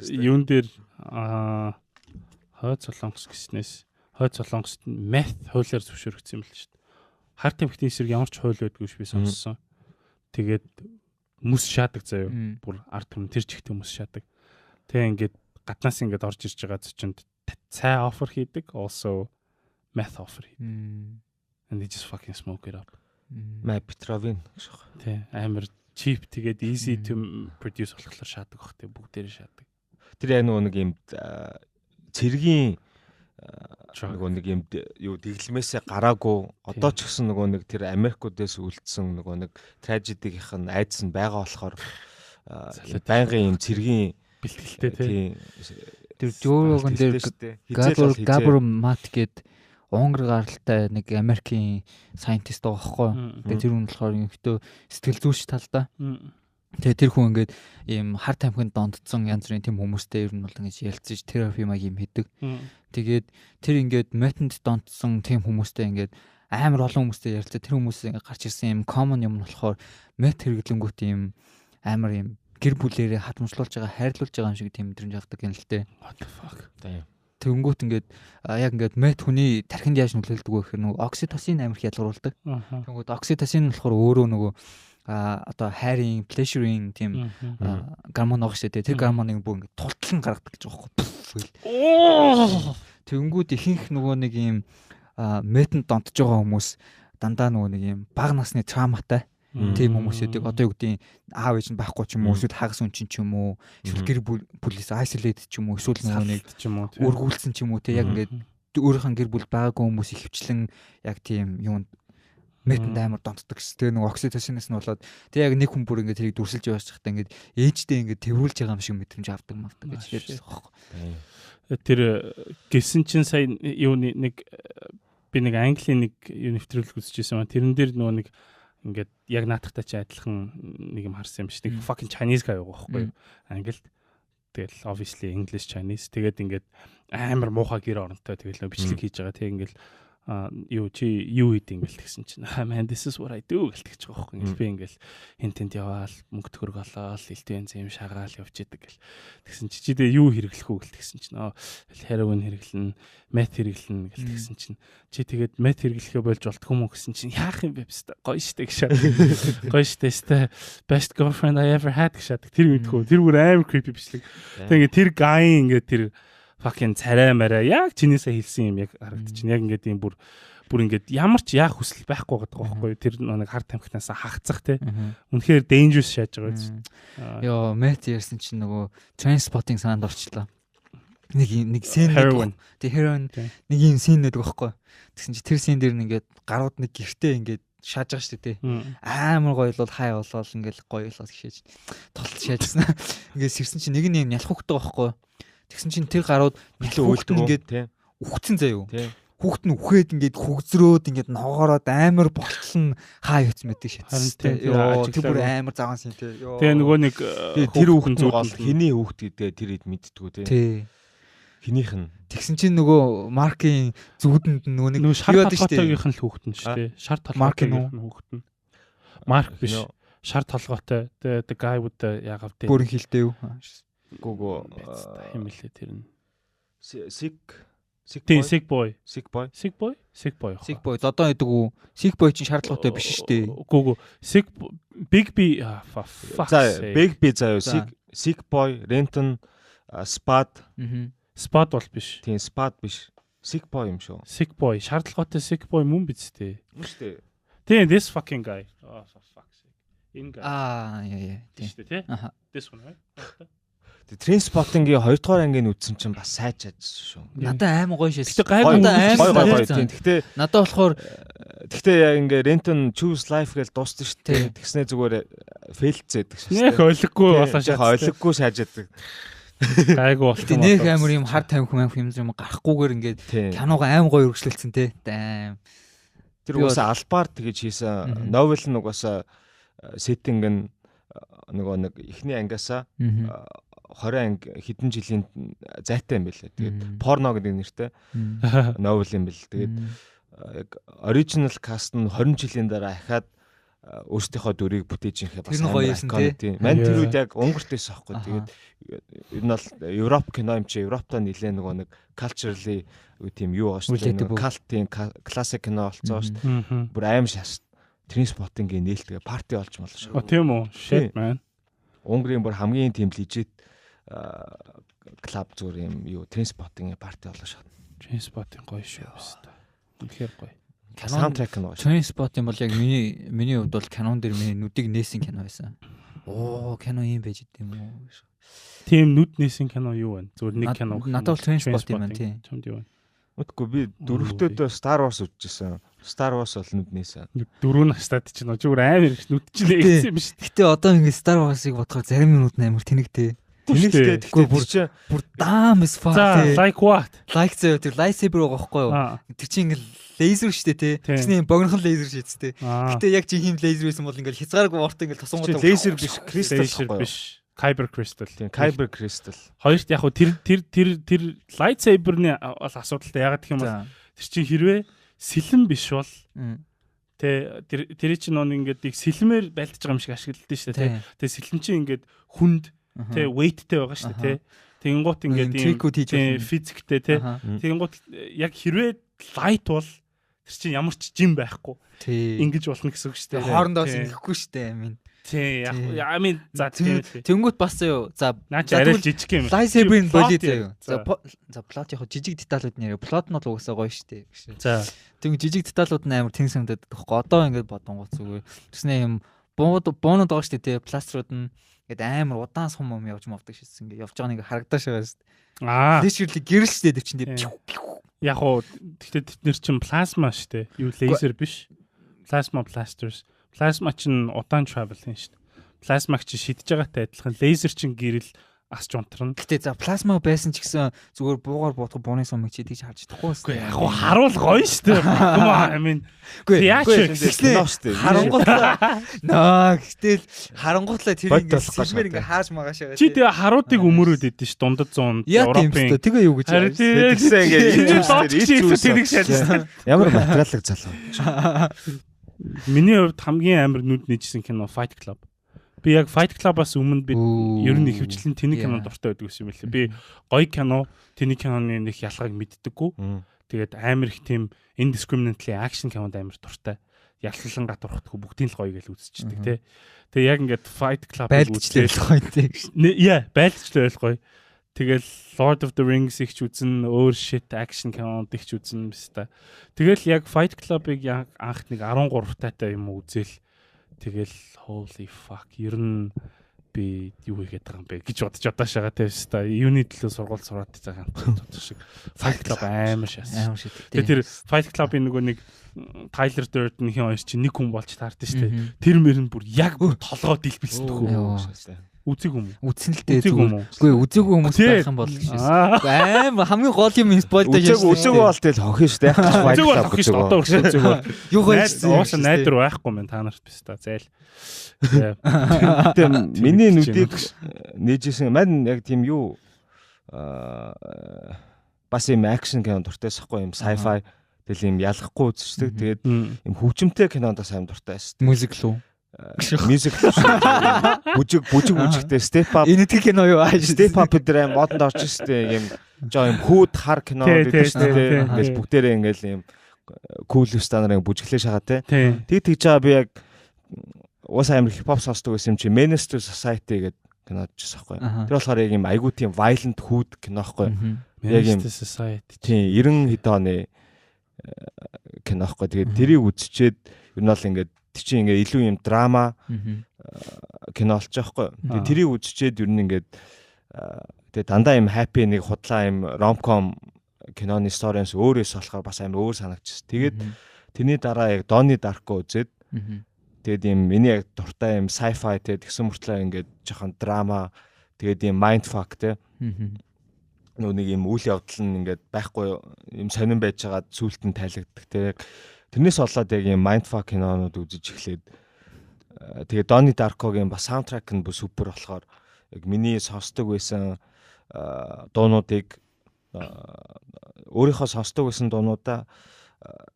Speaker 1: юун дээр хойд солонгос гэснээс хойд солонгост meth хуулиар зөвшөөрөгдсөн юм л шүү дээ. Хар тамхины эсрэг ямар ч хууль байдгүй ш би сонссон. Тэгээд мөс шаадаг заяа. Бүр ард түмэн тэр чигт мөс шаадаг. Тэгээ ингээд гаднаас ингээд орж ирж байгаа зочинд цай offer хийдэг, also meth offer хийдэг. And they just fucking smoke it up.
Speaker 2: Мэ Петровин гэж байна.
Speaker 1: Тэ амар cheap тэгээд easy to produce болохоор шаадаг бах тэ бүгдээрээ шаадаг.
Speaker 2: Тэр яг нөгөө нэг юм цэргийн нөгөө нэг юм юу дэглэмээсээ гараагүй одоо ч гэсэн нөгөө нэг тэр Америкуудээс үлдсэн нөгөө нэг трагедигийнх нь айдас нь байгаа болохоор байнгын юм цэргийн
Speaker 1: бэлтгэлтэй тий.
Speaker 3: Тэр Joe Rogan дээр Gabor Maté гээд Унгар гаралтай нэг Америкийн scientist байгаа байхгүй. Тэгээ тэр хүн болохоор ерөнхийдөө сэтгэл зүйч талдаа. Тэгээ тэр хүн ингээд ийм хар тамхинд донтцсон янз бүрийн тийм хүмүүстэй ер нь бол ингэж ярилцаж therapy маяг юм хийдэг. Тэгээд тэр ингээд meth-энд донтсон тийм хүмүүстэй ингээд амар олон хүмүүстэй ярилцаа. Тэр хүмүүс ингээд гарч ирсэн юм common юм нь болохоор meth хэрэглэнгүүт ийм амар юм гэр бүлэрээ хадамжлуулж байгаа, хайрлуулж байгаа юм шиг тийм мэдрэмж авдаг юм л дээ.
Speaker 1: What the fuck.
Speaker 3: Тэнгүүт ингээд яг ингээд meth хүний тархинд яаж нөлөөлдөг вэ гэхээр нөгөө окситосин амар их ялгаруулдаг. Тэнгүүт окситосин болохоор өөрөө нөгөө одоо хайрын, pleasure-ийн тийм гормон байгаа шүү дээ. Тэр гормоныг бүр ингээд тултлан гаргадаг гэж байгаа байхгүй. Тэнгүүд ихэнх нөгөө нэг юм meth-энд донтож байгаа хүмүүс дандаа нөгөө нэг юм бага насны trauma-тай тийм хүмүүс үүдэг. Одоо юу гэдгийг аав ээж нь байхгүй ч юм уу, эсвэл хагас үн чинь ч юм уу, эсвэл гэр бүлээс isolate ч юм уу, эсвэл нөгөө нэг өргүүлсэн ч юм уу, те яг ингээд өөрийнхөө гэр бүл байгаагүй хүмүүс ихэвчлэн яг тийм юунд Meth-энд амар донтдог ш. Тэгээ нөгөө окситосинээс нь болоод тэг яг нэг хүн бүр ингээд тэрийг дүрсэлж явж байхдаа ингээд ээжтэй ингээд тэрвүүлж байгаа юм шиг мэдрэмж авдаг мавдаг гэж хэлсэн байхгүй.
Speaker 1: Тэр гисэн чинь сая юу нэг би нэг Английн нэг юу нэвтрүүлэг үзчихсэн юм. Тэрэн дээр нөгөө нэг ингээд яг наатахтай чи адилхан нэг юм харсан юм шиг. Нэг fucking Chinese guy байгаа байхгүй юу? Англид. Тэгэл obviously English Chinese. Тэгээд ингээд амар муухай гэр оронтой тэгэл нөө бичлэг хийж байгаа. Тэг ингээд юу чи юу хийд ингээл тэгсэн чинь man this is what I do гэл тэгж байгаа байхгүй. Ингээл би ингээл хин тэнд яваал мөнгө төгрөг олоол элдвэн зэм шагаал явж идэг гэл. Тэгсэн чи чи дээ юу хэрэглэх үү гэл тэгсэн чинь heroin хэрэглэн, meth хэрэглэн гэл тэгсэн чинь чи тэгээд meth хэрэглэхээ болж болтгүй юм уу гэсэн чинь яах юм бэ бистэ гоё штэ гэж шат. Гоё штэ штэ best girlfriend I ever had гэж шат. Тэр мэдхүү. Тэр бүр амар creepy бичлэг. Тэг ингээд тэр guy ингээд тэр fucking царай мараа яг чинээсээ хэлсэн юм яг харагдчихэв. Яг ингээд юм бүр ингээд ямар ч яах хүсэл байхгүй байгаа байхгүй юу? Тэр нэг хар тамхинаас хагцах те. Үнэхээр dangerous шааж байгаа биз.
Speaker 3: Йоо, meth ярьсан чинь нөгөө Trainspotting санаанд орчлоо. Нэг scene
Speaker 1: heroin.
Speaker 3: Тэг heroin нэг юм scene байдаг байхгүй. Тэгсэн чи тэр scene дээр ингээд гарууд нэг гэртээ ингээд шааж байгаа шүү дээ. Амар гоё бол хай болол ингээд гоё болол гişээж тулт шаажсан. Ингээд сэрсэн чи нэг нь юм нялх хөхтэй байхгүй. Тэгсэн чинь тэр гарууд
Speaker 2: нэлээ өөлдөг
Speaker 3: ингээд үхцэн заяо. Хүүхд нь үхээд ингээд хөгзрөөд ингээд ногоороод амар болтол нь хаа юуц мэддэг шатсан. Йоо тэр бүр амар заван син тий.
Speaker 1: Йоо. Тэгээ нөгөө нэг
Speaker 2: тэр хүүхд нь гол хэний хүүхд гэдгээ тэр хэд мэддэггүй тий. Хинийх нь.
Speaker 3: Тэгсэн чинь нөгөө Маркийн зүудэнд нөгөө нэг
Speaker 1: шар толгойтойгийнх нь л хүүхд нь шүү дээ. Шар толгойтойгийнх нь хүүхд нь. Марк биш. Шар толгойтой. The guy with the ягаав тий.
Speaker 3: Бүрэн хилтэй юу?
Speaker 2: Гүгөө
Speaker 1: хэм мэлээ тэр нь.
Speaker 2: Sick
Speaker 1: Sick boy.
Speaker 2: Sick boy.
Speaker 1: Sick boy? Sick boy.
Speaker 3: Sick boy. Зодон байдаг уу? Sick boy чинь шаардлагатай биш шүү дээ.
Speaker 1: Гүгөө. Sick Big B fuck.
Speaker 2: За Big B заяа. Sick boy, Renton, Spad.
Speaker 1: Spad бол биш.
Speaker 2: Тийм, Spad биш. Sick boy юм шүү.
Speaker 1: Sick boy. Шаардлагатай sick boy мөн биз дээ.
Speaker 2: Мөн шүү дээ.
Speaker 1: Тийм, this fucking guy. Oh for fuck's sake. Энэ guy.
Speaker 3: Аа, яа.
Speaker 1: Тийм шүү дээ, тий? This one, right?
Speaker 2: Trainspotting-ийн 2 дугаар ангийн үзсэн чинь бас сайж чадсан шүү.
Speaker 3: Надад амар гоё шээс.
Speaker 1: Гэтэ гайгүй
Speaker 2: гоё. Тийм. Гэтэ
Speaker 3: надад болохоор
Speaker 2: гэтэ яг ингээ Renton Choose Life гэж дууссан шүү дээ. Тэгснээ зүгээр фейлцээдэг
Speaker 1: шүү. Нэх ойлгохгүй болоо
Speaker 2: шээ. Ойлгохгүй шааж яадаг.
Speaker 1: Гайгүй болсон.
Speaker 3: Нэх амар юм хар тамхи юм юм гарахгүйгээр ингээд киногоо амар гоё өргөжлөлцөн те. Дайм.
Speaker 2: Тэр угаасаа албаар тэгэж хийсэн. Novel нь угаасаа setting нь нөгөө нэг эхний ангиасаа 20 анги хэдэн жилийн зайтай юм байлээ. Тэгээд порно гэдэг нэртэй novel юм бэл. Тэгээд яг original cast нь 20 жилийн дараа ахаад өөрсдийнхөө дүрийг бүтээж инхээ
Speaker 3: бас амар iconic
Speaker 2: тийм. Мань тэр үед яг Унгарт байсан аахгүй. Тэгээд ер нь бол Европ кино юм чи Европтой нилээ нөгөө нэг culturally тийм юу байгаа шүү дээ. Cult тийм classic кино болцсон шүү дээ. Бүр аим шас Trainspotting-ийн нээлтгээ парти болж молоо шүү.
Speaker 1: А тийм үү? Shit man.
Speaker 2: Унгарын бүр хамгийн тийм legit клуб зүгээр юм юу Trainspotting-ийн парти болоо шүү.
Speaker 1: Trainspotting гоё шүү өстой. Үнэхээр гоё.
Speaker 2: Soundtrack нь гоё.
Speaker 3: Trainspotting бол яг миний хувьд бол кинон дээр миний нүдийг нээсэн кино байсан. Оо, кино юм байж идэм үү?
Speaker 1: Тийм нүд нээсэн кино юу вэ? Зүгээр нэг кино.
Speaker 3: Надад бол Trainspotting юм тийм.
Speaker 1: Чамд юу вэ?
Speaker 2: Үгүй би дөрөвтөөдөө Star Wars үзчихсэн. Star Wars бол нүд нээсэн.
Speaker 1: Дөрөв настад чинь зүгээр амар их нүд чинь нээсэн юм шүү.
Speaker 3: Гэтэ одоо ингэ Star Wars-ыг бодохоор зарим юмнууд нь амар тэнэгтэй.
Speaker 2: Тэнэгтэй. Гэтэ
Speaker 3: бүр dumb as fuck.
Speaker 1: За like what?
Speaker 3: Like заяа тэр lightsaber байгаа байхгүй юу? Тэр чинь ингэ лейзер шүү дээ тий. Тэсний богинохон лейзер шийдс тий. Гэтэ яг жинхэнэ лейзер байсан бол ингэ хязгааргүй урт ингэ тусангууд
Speaker 2: лейзер биш, кристалл
Speaker 1: биш. Kyber Crystal.
Speaker 2: Тийм, Kyber Crystal.
Speaker 1: Хоёрт яг хуу тэр lightsaber-ны бол асуудалтай. Ягаад гэх юм бол тэр чинь хэрвээ сэлэм биш бол тэ тэр чинь нөө ингээд их сэлмээр байлдаж байгаа юм шиг ашигладаг шүү дээ тэ. Тэгээ сэлэм чинь ингээд хүнд тэ weightтэй байгаа шүү дээ тэ. Тэгэнгუут ингээд ийм физиктэй тэ. Тэгэнгуут яг хэрвээ light бол тэр чинь ямар ч жим байхгүй. Ингэж болно гэсэн үг шүү дээ.
Speaker 3: Хоорондоо бас ингэхгүй шүү дээ амин.
Speaker 1: Тий, яг I mean за тийм
Speaker 3: л. Тэнгүүт бас заяо. За
Speaker 1: наа чи арай л жижиг юм.
Speaker 3: Lightsaber-ын боли заяо. За плот яг жижиг деталууд нэрээ. Плот нь бол угаасаа гоё шүү дээ.
Speaker 1: За.
Speaker 3: Тэнгүү жижиг деталууд нь амар тэн санагдаад байхгүй. Одоо ингээд бодонгууд зүгээр. Тэснэ юм буунууд байгаа шүү дээ тий. Пластрууд нь ингээд амар удаан сум юм явж мовдөг шийдсэн. Ингээд явж байгаа нэг харагдаж байгаа шүү дээ.
Speaker 1: Аа.
Speaker 3: Лишэрлэг гэрэл шүү дээ тэр чинь.
Speaker 1: Яг уу тэгтээ тэд нэр чинь плазма шүү дээ. Юу лейзер биш. Plasma blasters. Plasma чинь удаан travel хийн шүү дээ. Плазмаг чи шидэж байгаатай адилхан лазер чин гэрэл асч унтарна.
Speaker 3: Гэтэ за плазма байсан ч гэсэн зүгээр буугаар буутах бууны сумыг чи тэгж харж чадахгүй
Speaker 1: шүү. Үгүй яг хуу харуул гоё шүү дээ. Come on, I mean
Speaker 2: кино шүү дээ.
Speaker 3: Харангуутлаа. Наа гэтэл харангуутлаа тэр ингэ сэлмэр ингэ хааж магаашаа.
Speaker 1: Чи тэгээ харуудыг өмөрөөд идэв ш дундад зуун
Speaker 3: Европын. Тэгээ юу гэж.
Speaker 2: Тэгсэн ингэ
Speaker 1: ич шалсан.
Speaker 2: Ямар материалыг залуу.
Speaker 1: Миний хувьд хамгийн амар нүд нийжсэн кино Fight Club. Би яг Fight Club-аас өмнө би ер нь ихэвчлэн тэнэг кинонд дуртай байдаг гэсэн юм билээ. Би гоё кино, тэнэг киноны нэг ялгааг мэддэггүй. Тэгээд амар их тийм indiscriminately action кинонд амар дуртай. Ялгалан гатурхдаггүй бүгдийг л гоё гэж үзчихдэг тий. Тэгээ яг ингээд Fight Club-ыг
Speaker 3: үзээл гоё тий.
Speaker 1: Яа, байлдчлаа ойлгоё. Тэгэл Lord of the Rings их ч үзэн, өөр shit action кинонд их ч үзэн биз та. Тэгэл яг Fight Club-ыг анх нэг 13 таатай юм үзэл. Тэгэл holy fuck ер нь би юу хийгээд байгаа юм бэ гэж бодож удаашаага тавьс та. Юуны төлөө сургууль сураад байгаа юм бодох шиг. Fight Club амар шээс.
Speaker 3: Амар шээ.
Speaker 1: Тэгээ тэр Fight Club-ын нөгөө нэг Tyler Durden хин хоёр чинь нэг хүн болж таардаг шүү дээ. Тэр мөр нь бүр яг бүр толгой дэлбэлсэн төхөө. Үзег юм
Speaker 3: уу? Үзсэн л дээ зүгээр. Үгүй үзээгүй хүмүүс байх юм бол шээс. Аим хамгийн гол юм спойлер
Speaker 2: шээс. Үзээгүй бол тэгэл хохин шүү дээ. Яг
Speaker 1: Fight Club үзээгүй. Одоо хүртэл үзээгүй.
Speaker 3: Юу гоё.
Speaker 1: Уусан найдвар байхгүй мэн та нарт биш та. Зайл.
Speaker 2: Гэтэ миний нүдийг нээжсэн мань яг тийм юу бас юм акшн кино дуртайсахгүй юм sci-fi тэгэл юм ялахгүй үзчихдэг. Тэгээд юм хөгжимтэй кинонд бас аим дуртай байсан.
Speaker 3: Мюзикл үү?
Speaker 2: Мюзикл бүжиг бүжигтэй Step Up.
Speaker 3: Энэ тэг кино юу?
Speaker 2: Step Up дээр аим модонд орж штэ юм жоо юм хүүд хар кино гэдэг штэ. Ингээл бүгдээрээ ингээл юм кул стандарыг бүжиглээ шагаа те. Тэг тэгж байгаа би яг уусаа амар хипхоп сонсдог байсан юм чи Menace to Society гэдэг кино чийсэн байхгүй. Тэр болохоор яг юм айгуу тийм violent хүүд кино байхгүй.
Speaker 1: Яг юм Society.
Speaker 2: Тийм 90 хэд оны кино байхгүй. Тэгээд тэрийг үзчихэд ер нь бол ингээд тэр чинь ингээд илүү юм драма кино болчих байхгүй. Тэгээд тэрийг үзчихэд ер нь ингээд тэгээд дандаа юм happy нэг худлаа юм rom-com киноны story-с өөрөөс болохоор бас амар өөр санагдчихсэн. Тэгээд тэрний дараа яг Donnie Darko үзээд тэгээд юм миний яг дуртай юм sci-fi те тэгсэн мөртлөө ингээд жоохон драма тэгээд юм mindfuck те. Нөө нэг юм үйл явдал нь ингээд байхгүй юм сонирн байж байгаа зүйлт нь тайлагддаг те. Тэрнээс болоод яг юм mindfuck кинонууд үзэж эхлээд тэгээд Donnie Darko-гийн бас soundtrack нь бүр супер болохоор яг миний сонсдог байсан дуунуудыг өөрийнхөө сонсдог байсан дуунуудаа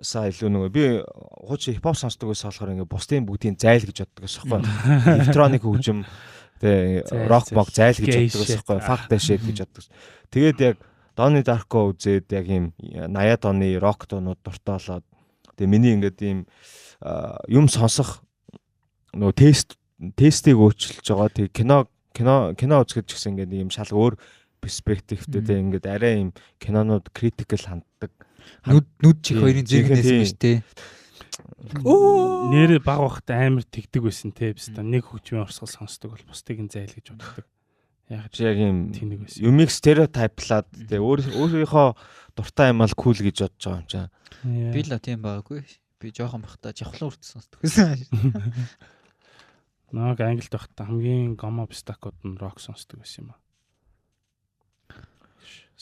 Speaker 2: саа илүү нөгөө би хуучин хипхоп сонсдог байсан болохоор ингээ бусдын бүгдийн зайл гэж боддог байсан байхгүй. Электроник хөгжим тэгээ рок мок зайл гэж боддог байсан байхгүй. Fuck that shit гэж боддог. Тэгээд яг Donnie Darko үзээд яг юм 80-ад оны рок дуунууд дуртай болоод тэгээ миний ингээд ийм юм сонсох нөгөө тестийг өөрчилж байгаа. Тэгээ кино үзэхэд ч гэсэн ингээд юм шал өөр перспективтэй тэгээ ингээд арай юм кинонууд critical ханддаг.
Speaker 3: Нүд чих хоёрын зэрэгнээс биш те.
Speaker 1: Нэрээ баг багт амар тэгдэг байсан те. Биста нэг хөгжмийн урсгал сонсдог бол бусдыг нь зайл гэж боддог.
Speaker 2: Яг яг юм юмыг стереотайплаад тэгээ өөрийнхөө дуртай юм ал кул гэж бодож байгаа юм чаа.
Speaker 3: Би л тийм байгаагүй. Би жоохон бахта жавхлан үрт сонсдог байсан.
Speaker 1: Нэг англид байхдаа хамгийн гомо бистакууд нь рок сонсдог байсан юм аа.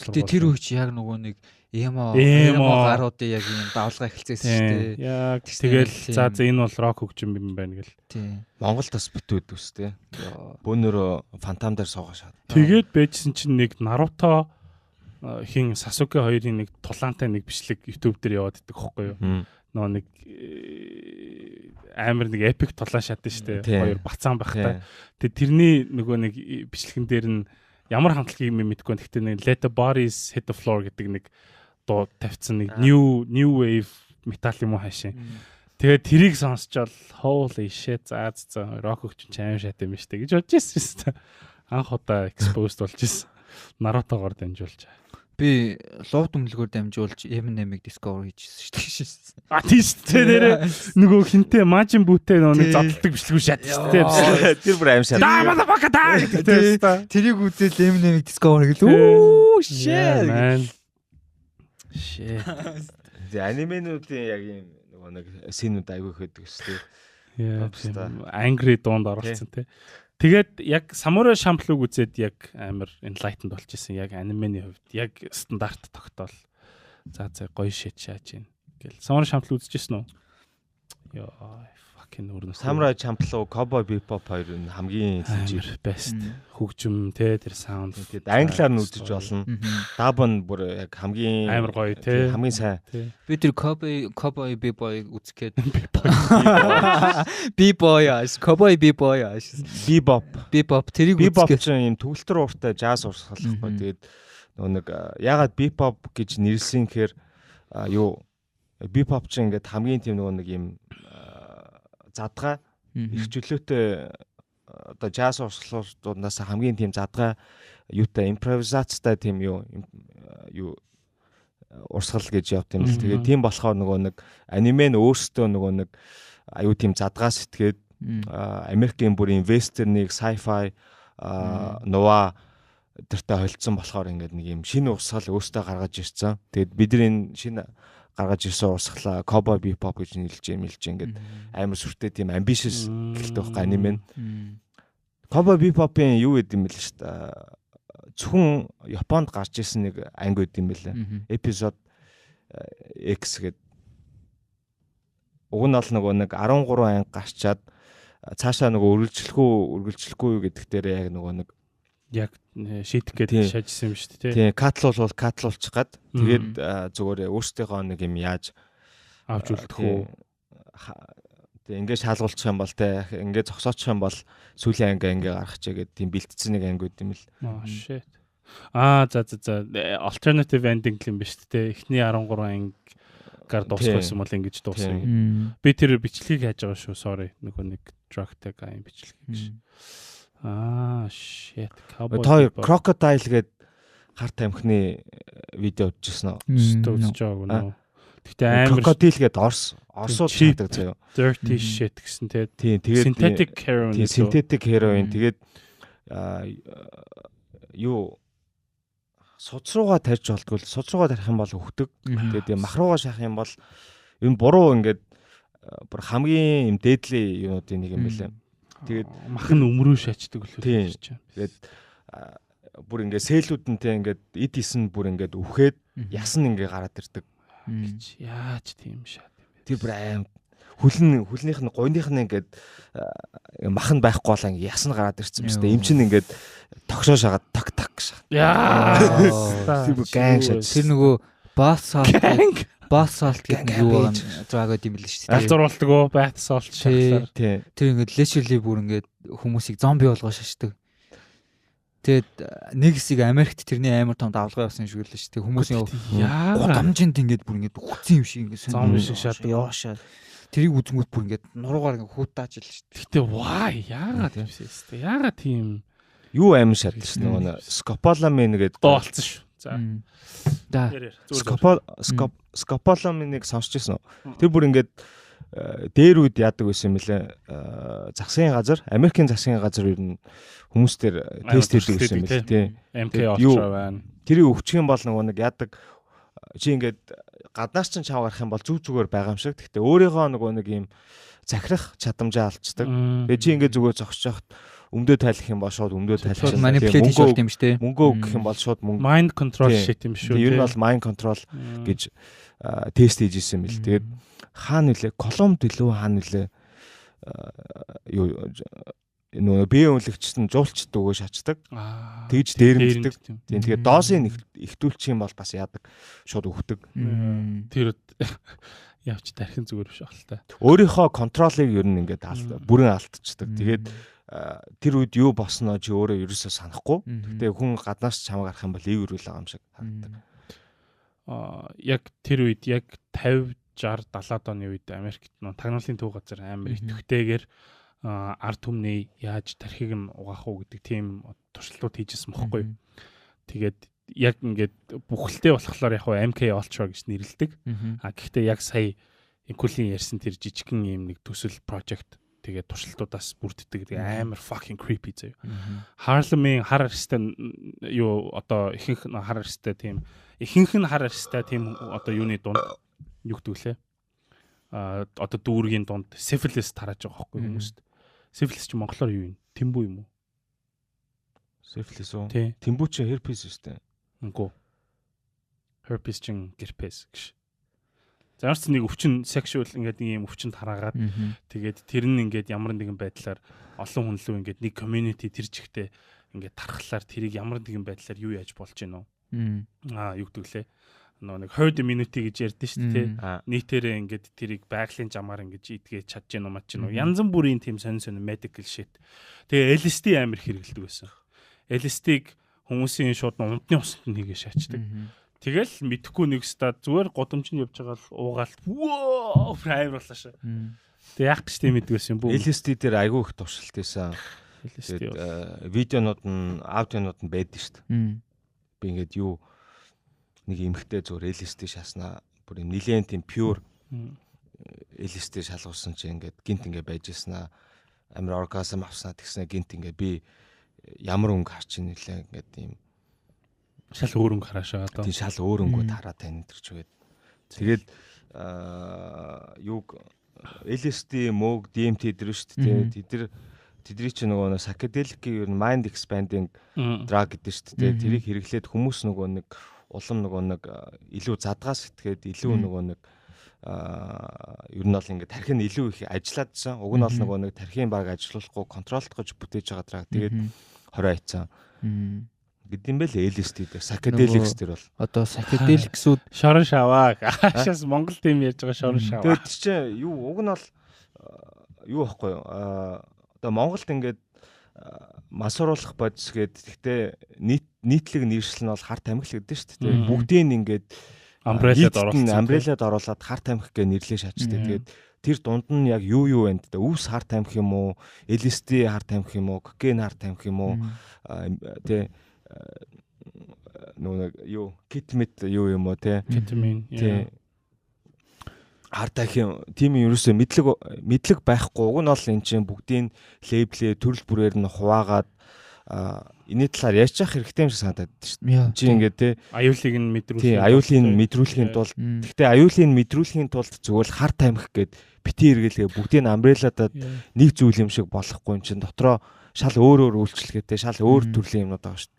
Speaker 3: Гэтэ тэр үеч яг нөгөө нэг эмо гаруудын яг юм давлгаа эхэлсэн шүү дээ.
Speaker 1: Яг тэгэл за энэ бол рок хөгжим юм байна гэл.
Speaker 3: Тийм.
Speaker 2: Монголд бас битүүд үс тээ. Бөөнөрөө фантом дээр суугаа шаад.
Speaker 1: Тэгээд байжсэн чинь нэг Наруто хин Сасуке хоёрын нэг тулаантай нэг бичлэг YouTube дээр яваад идэх хөхгүй юу? Нөгөө нэг амар нэг эпик тулаан шатсан шүү дээ. Хоёр бацаан байхдаа. Тэгээд тэрний нөгөө нэг бичлэгэн дээр нь ямар хамтлагийг юм мэдэхгүй. Гэхдээ нэг Let the Bodies Hit the Floor гэдэг нэг дуу тавьсан нэг new wave metal юм уу хаашаа. Тэгээд тэрийг сонсчоод holy shit за рок хөгжим чинь аим шат юм шүү дээ гэж бодож ирсэн. Анх удаа exposed болж ирсэн. Наруто-гоор дамжуулж.
Speaker 3: Би лов дүмлэгөөр дамжуулж Eminem-ийг discover хийжсэн шүү дээ.
Speaker 1: А тийм шүү дээ нэрээ нөгөө хинтээ Majin Buu-тэй нөгөө нэг зодтолдог бичлэгүү шат шүү дээ.
Speaker 2: Тэр бүр аим шат.
Speaker 1: Да motherfucker да гэдэг.
Speaker 3: Тэрийг үзэл Eminem-ийг discover гэл үү shit.
Speaker 1: Shit.
Speaker 2: Тэгээ анименуудын яг юм нөгөө Нөгөө нэг scene үүд айгүй их байдаг шүү дээ.
Speaker 1: Angry дуунд оролцсон тий. Тэгээд яг Samurai Champloo-г үзээд яг амар enlightened болж исэн. Яг анимений хувьд яг стандарт тогтоол. За за гоё shit шааж гин. Гэл Samurai Champloo үзчихсэн үү? Йоо, fucking өрнөс.
Speaker 2: Samurai Champloo, Cowboy Bebop хоёр нь хамгийн
Speaker 1: legit best хөгжим те, тэр sound.
Speaker 2: Тэгээд англиар нь үзэж болно. Dub нь бүр яг хамгийн
Speaker 1: амар гоё те.
Speaker 2: Хамгийн сайн.
Speaker 3: Би тэр Cowboy Bebop үзэх гээд B-boy ааш, Cowboy Bebop ааш.
Speaker 2: Bebop.
Speaker 3: Bebop тэрийг
Speaker 2: үзэх. Bebop чинь юм төгөлтөр ууртай jazz урсгал байхгүй. Тэгээд нөгөө нэг ягаад bebop гэж нэрлсэн гэхээр юу bebop чинь ингээд хамгийн тийм нөгөө нэг юм задгай эрх чөлөөтэй одоо jazz урсгалуудаас хамгийн тийм задгай юутай импровизацтай тийм юу юу урсгал гэж явт юм л. Тэгээд тийм болохоор нөгөө нэг аниме нь өөрсдөө нөгөө нэг аюу тийм задгай сэтгээд Америкийн бүр вестернийг sci-fi noir тэртээ холцсон болохоор ингээд нэг юм шинэ урсгал өөртөө гаргаж ирсэн. Тэгээд бид нар энэ шинэ гаргаж ирсэн урсгалаа Cowboy Bebop гэж нэрлэж мэлж ингээд амар сүртэй тийм ambitious гэлтэй байхгүй аниме нь. Cowboy Bebop-ын юу гэдэм юм бэл шүү дээ. Зөвхөн Японд гарч ирсэн нэг анги гэдэм юм бэлээ. Episode X гэдэг. Уг нь бол нөгөө нэг 13 анги гарчаад цаашаа нөгөө үргэлжлэхгүй гэдэг дээр яг нөгөө нэг
Speaker 1: яг шийдэх гээд шаажсан юм шүү дээ.
Speaker 2: Тийм, катлуул катлуулчих гад. Тэгээд зүгээр өөрсдийнхөө нэг юм яаж
Speaker 1: авч үлдэх үү?
Speaker 2: Тийм, ингээд шалгуулчих юм бол те, ингээд зогсоочих юм бол сүүлийн анги ингээ гаргах чигээ тийм бэлтцсэн нэг анги үт юм л.
Speaker 1: Oh shit. Аа за за за alternative ending юм биш үү те. Эхний 13 ангиар дууссан бол ингэж дуусна. Би тэр бичлэгийг хайж байгаа шүү. Sorry. Нөгөө нэг drug tag айн бичлэг гэж. Аа shit.
Speaker 2: Cowboy Crocodile гээд хар тамхины видео үзчихсэн үү?
Speaker 1: Үзэж байгаагүй нөө. Гэхдээ амар
Speaker 2: Crocodile гээд Оросууд шаадаг заяа.
Speaker 1: Dirty shit гэсэн те.
Speaker 2: Тийм, тэгээд
Speaker 1: synthetic heroin.
Speaker 2: Тийм, synthetic heroin. Тэгээд юу судас руугаа тарьж болдгоо. Судас руугаа тарих юм бол өгдөг. Тэгээд мах руугаа шахах юм бол энэ буруу ингээд бүр хамгийн юм дээдлийн юунуудын нэг юм байлаа. Тэгээд
Speaker 1: мах нь өмрөө шаачдаг л
Speaker 2: үү чинь. Тэгээд бүр ингээд сэлүүд нь те ингээд эд исэн бүр ингээд үхээд яс нь ингээд гараад ирдэг.
Speaker 1: Гэж яаж тийм шат
Speaker 2: юм бэ? Тэр бүр аим хүлнийх нь гойных нь ингээд мах нь байхгүй болоо ингээд яс нь гараад ирсэн юм шүү дээ. Эм чинь ингээд тогшоо шагаад ток ток шагаад.
Speaker 1: Яа.
Speaker 2: Тэр бүр ган шат.
Speaker 3: Тэр нөгөө bath salt bath salt гэдэг юу байгаа drug гэдэг юм л шүү дээ.
Speaker 1: Алзууруулдаг уу? Bath salt шахлаар.
Speaker 3: Тэр ингээд literally бүр ингээд хүмүүсийг зомби болгоо шашдаг. Тэгээд нэг хэсэг Америкт тэрний амар том давлгаа явсан шиг л шүү дээ. Хүмүүсийн гудамжинд ингээд бүр ингээд үхсэн юм шиг ингээд
Speaker 1: зомби шиг шатдаг.
Speaker 3: Яашаа. Тэрийг үзэнгүүт бүр ингээд нуруугаар ингээд хүүтааж л шүү дээ.
Speaker 1: Гэтэ why яагаад юм шээ. Яагаад тийм
Speaker 2: юу аим шатдаг шүү нөгөө скополамин гэдэг
Speaker 1: болцсон шүү. За.
Speaker 2: Скополаминыг сонсч ирсэн үү? Тэр бүр ингээд дээр үед яадаг байсан юм лээ. Засгийн газар, Америкийн засгийн газар ер нь хүмүүс дээр тест хийдэг байсан юм лээ, тий.
Speaker 1: MK Ultra байна.
Speaker 2: Тэрийг өвчих юм бол нөгөө нэг яадаг чи ингээд гаднаас чинь чав гарах юм бол зүг зүгээр байгаа юм шиг. Гэхдээ өөрийнхөө нөгөө нэг юм захирах чадамжаа алдчихдаг. Тэгээ чи ингээд зүгээр зогсож байхад өмдөө тайлах юм бол шууд өмдөө тайлчих.
Speaker 3: Manipulate хийж болт юм шүү дээ.
Speaker 2: Мөнгөө өгөх юм бол шууд мөнгө.
Speaker 1: Mind control shit юм шүү.
Speaker 2: Ер нь бол mind control гэж тест хийж исэн юм л. Тэгээд хаана нөлөө Колумбд илүү хаана нөлөө юу нөгөө бие үнэлэгчд нь жуулчд өгөө шатдаг. Тэгж дээрэмддэг. Тийм, тэгээд дозын ихтүүлчих юм бол бас яадаг шууд өгдөг.
Speaker 1: Тэр явж тархин зүгээр биш байх л та.
Speaker 2: Өөрийнхөө контролыг ер нь ингээд бүрэн алдчихдаг. Тэгээд тэр үед юу босноо чи өөрөө ерөөсөө санахгүй. Гэтэ хүн гаднаас чамайг харах юм бол ив өрөөл байгаа юм шиг харагддаг.
Speaker 1: Яг тэр үед яг 50 60 70-аад оны үед Америкт нөө тагнуулын төв газар амар идэвхтэйгээр ард түмний яаж тархийг нь угаах уу гэдэг тийм туршилтууд хийжсэн бохгүй. Тэгээд яг ингээд бүхэлдээ болохоор яг MK Ultra гэж нэрлэдэг. А гэхдээ яг сая Инкулийн ярьсан тэр жижигхэн юм нэг төсөл project тэгээд туршилтуудаас бүрддэг. Тэгээ амар fucking creepy заяа. Harlem-ийн хар арьстай юу одоо ихэнх хар арьстай тийм ихэнх нь хар арьстай тийм одоо юуны дунд юу гэдэг лээ. одоо дүүргийн дунд сифилис тарааж байгаа байхгүй хүмүүст. Сифилис чи монголоор юу юм? Тэмбүү юм уу?
Speaker 2: Сифилис үү? Тэмбүү чи herpes шүү дээ.
Speaker 1: Үгүй. Herpes чин герпес гэж. За ямар ч нэг өвчин sexual ингээд нэг юм өвчин тараагаад тэгээд тэр нь ингээд ямар нэгэн байдлаар олон хүн лүү ингээд нэг community тэр чигтээ ингээд тархлаар тэрийг ямар нэгэн байдлаар юу яаж болж гин үү? Аа юу гэдэг лээ? Нөгөө нэг herd immunity гэж ярьдэн шүү дээ, тий. Нийтээрээ ингээд тэрийг байгалийн жамаар ингэж идгээ чадж гин үү мад гин үү. Янз бүрийн тийм сонин сонин medical shit. Тэгээ LSD амар хэрэгэлдэг байсан. LSD-г хүмүүсийн шууд унтны усанд нь хийгээ шаачдаг. Тэгэл мэдхгүй нэг ста зүгээр годомжинд явж байгаа л уугаал воо амар боллоо шээ. Тэг яах гэж тийм мэддэг байсан юм бүү.
Speaker 2: LSD дээр айгүй их туршилт байсан.
Speaker 1: LSD
Speaker 2: видеонууд нь аудионууд нь байдаг шүү дээ. Би ингээд юу нэг эмхтэй зүгээр LSD шаснаа бүр юм нилээн тийм pure LSD шалгуулсан чи ингээд гинт ингээд байж ирсэн аа амар оргазм авснаа тэгснэ гинт ингээд би ямар өнгө харч ийн нилээ ингээд ийм
Speaker 1: шал өөр өнгө хараашаа одоо.
Speaker 2: Тийм шал өөр өнгөд хараа тань энэ төр чигээд. Тэгээд юуг LSD, мөг, DMT дэр шүү дээ. Тэд нар тэдний чинь нөгөө psychedelic-ийн ер нь mind expanding drug гэдэг шүү дээ. Тэрийг хэрэглээд хүмүүс нөгөө нэг улам нөгөө нэг илүү задгаа сэтгээд илүү нөгөө нэг ер нь бол ингээд тархи нь илүү их ажиллаадсан. Уг нь бол нөгөө нэг тархийн баг ажиллуулахгүй контролдох гэж бүтээж байгаа drug. Тэгээд 20 айцсан. Гэдэм бэл LSD дээр psychedelics дээр бол
Speaker 3: одоо psychedelics-үүд
Speaker 1: шорон шаваа. Аашаас Монгол тим ярьж байгаа шорон шаваа.
Speaker 2: Тэгээд чи юу уг нь бол юу байхгүй юу? Одоо Монголд ингээд мансууруулах бодис гээд гэхдээ нийтлэг нэршил нь бол хар тамхи л гэдэг шүү дээ. Бүгдийг нь ингээд
Speaker 1: амбреллад оруулсан.
Speaker 2: Амбреллад оруулаад хар тамхи гэж нэрлээ шаачдаг. Тэгээд тэр дунд нь яг юу юу байна гэдэг. Өвс хар тамхи юм уу? LSD хар тамхи юм уу? Кокаин хар тамхи юм уу? Тэ нөгөө нэг юу кетмит юу юм уу те
Speaker 1: кетамин
Speaker 2: тий хар тамхи тийм ерөөсөө мэдлэг байхгүй. Уг нь бол эн чинь бүгдийн лейблээ төрөл бүрээр нь хуваагаад энэний талаар ярьж явах хэрэгтэй юм шиг санагдаад шүү дээ. Чи ингээд те
Speaker 1: аюулыг нь мэдрүүлэх
Speaker 2: тий аюулыг нь мэдрүүлэхийн тулд гэхдээ аюулыг нь мэдрүүлэхийн тулд зүгээр л хар тамхи гээд бити хэрэглэгээ бүгдийг амбрелладад нэг зүйл юм шиг болохгүй юм чинь дотроо шал өөр өөр үйлчлэгээтэй шал өөр төрлийн юмнууд байгаа шүү дээ.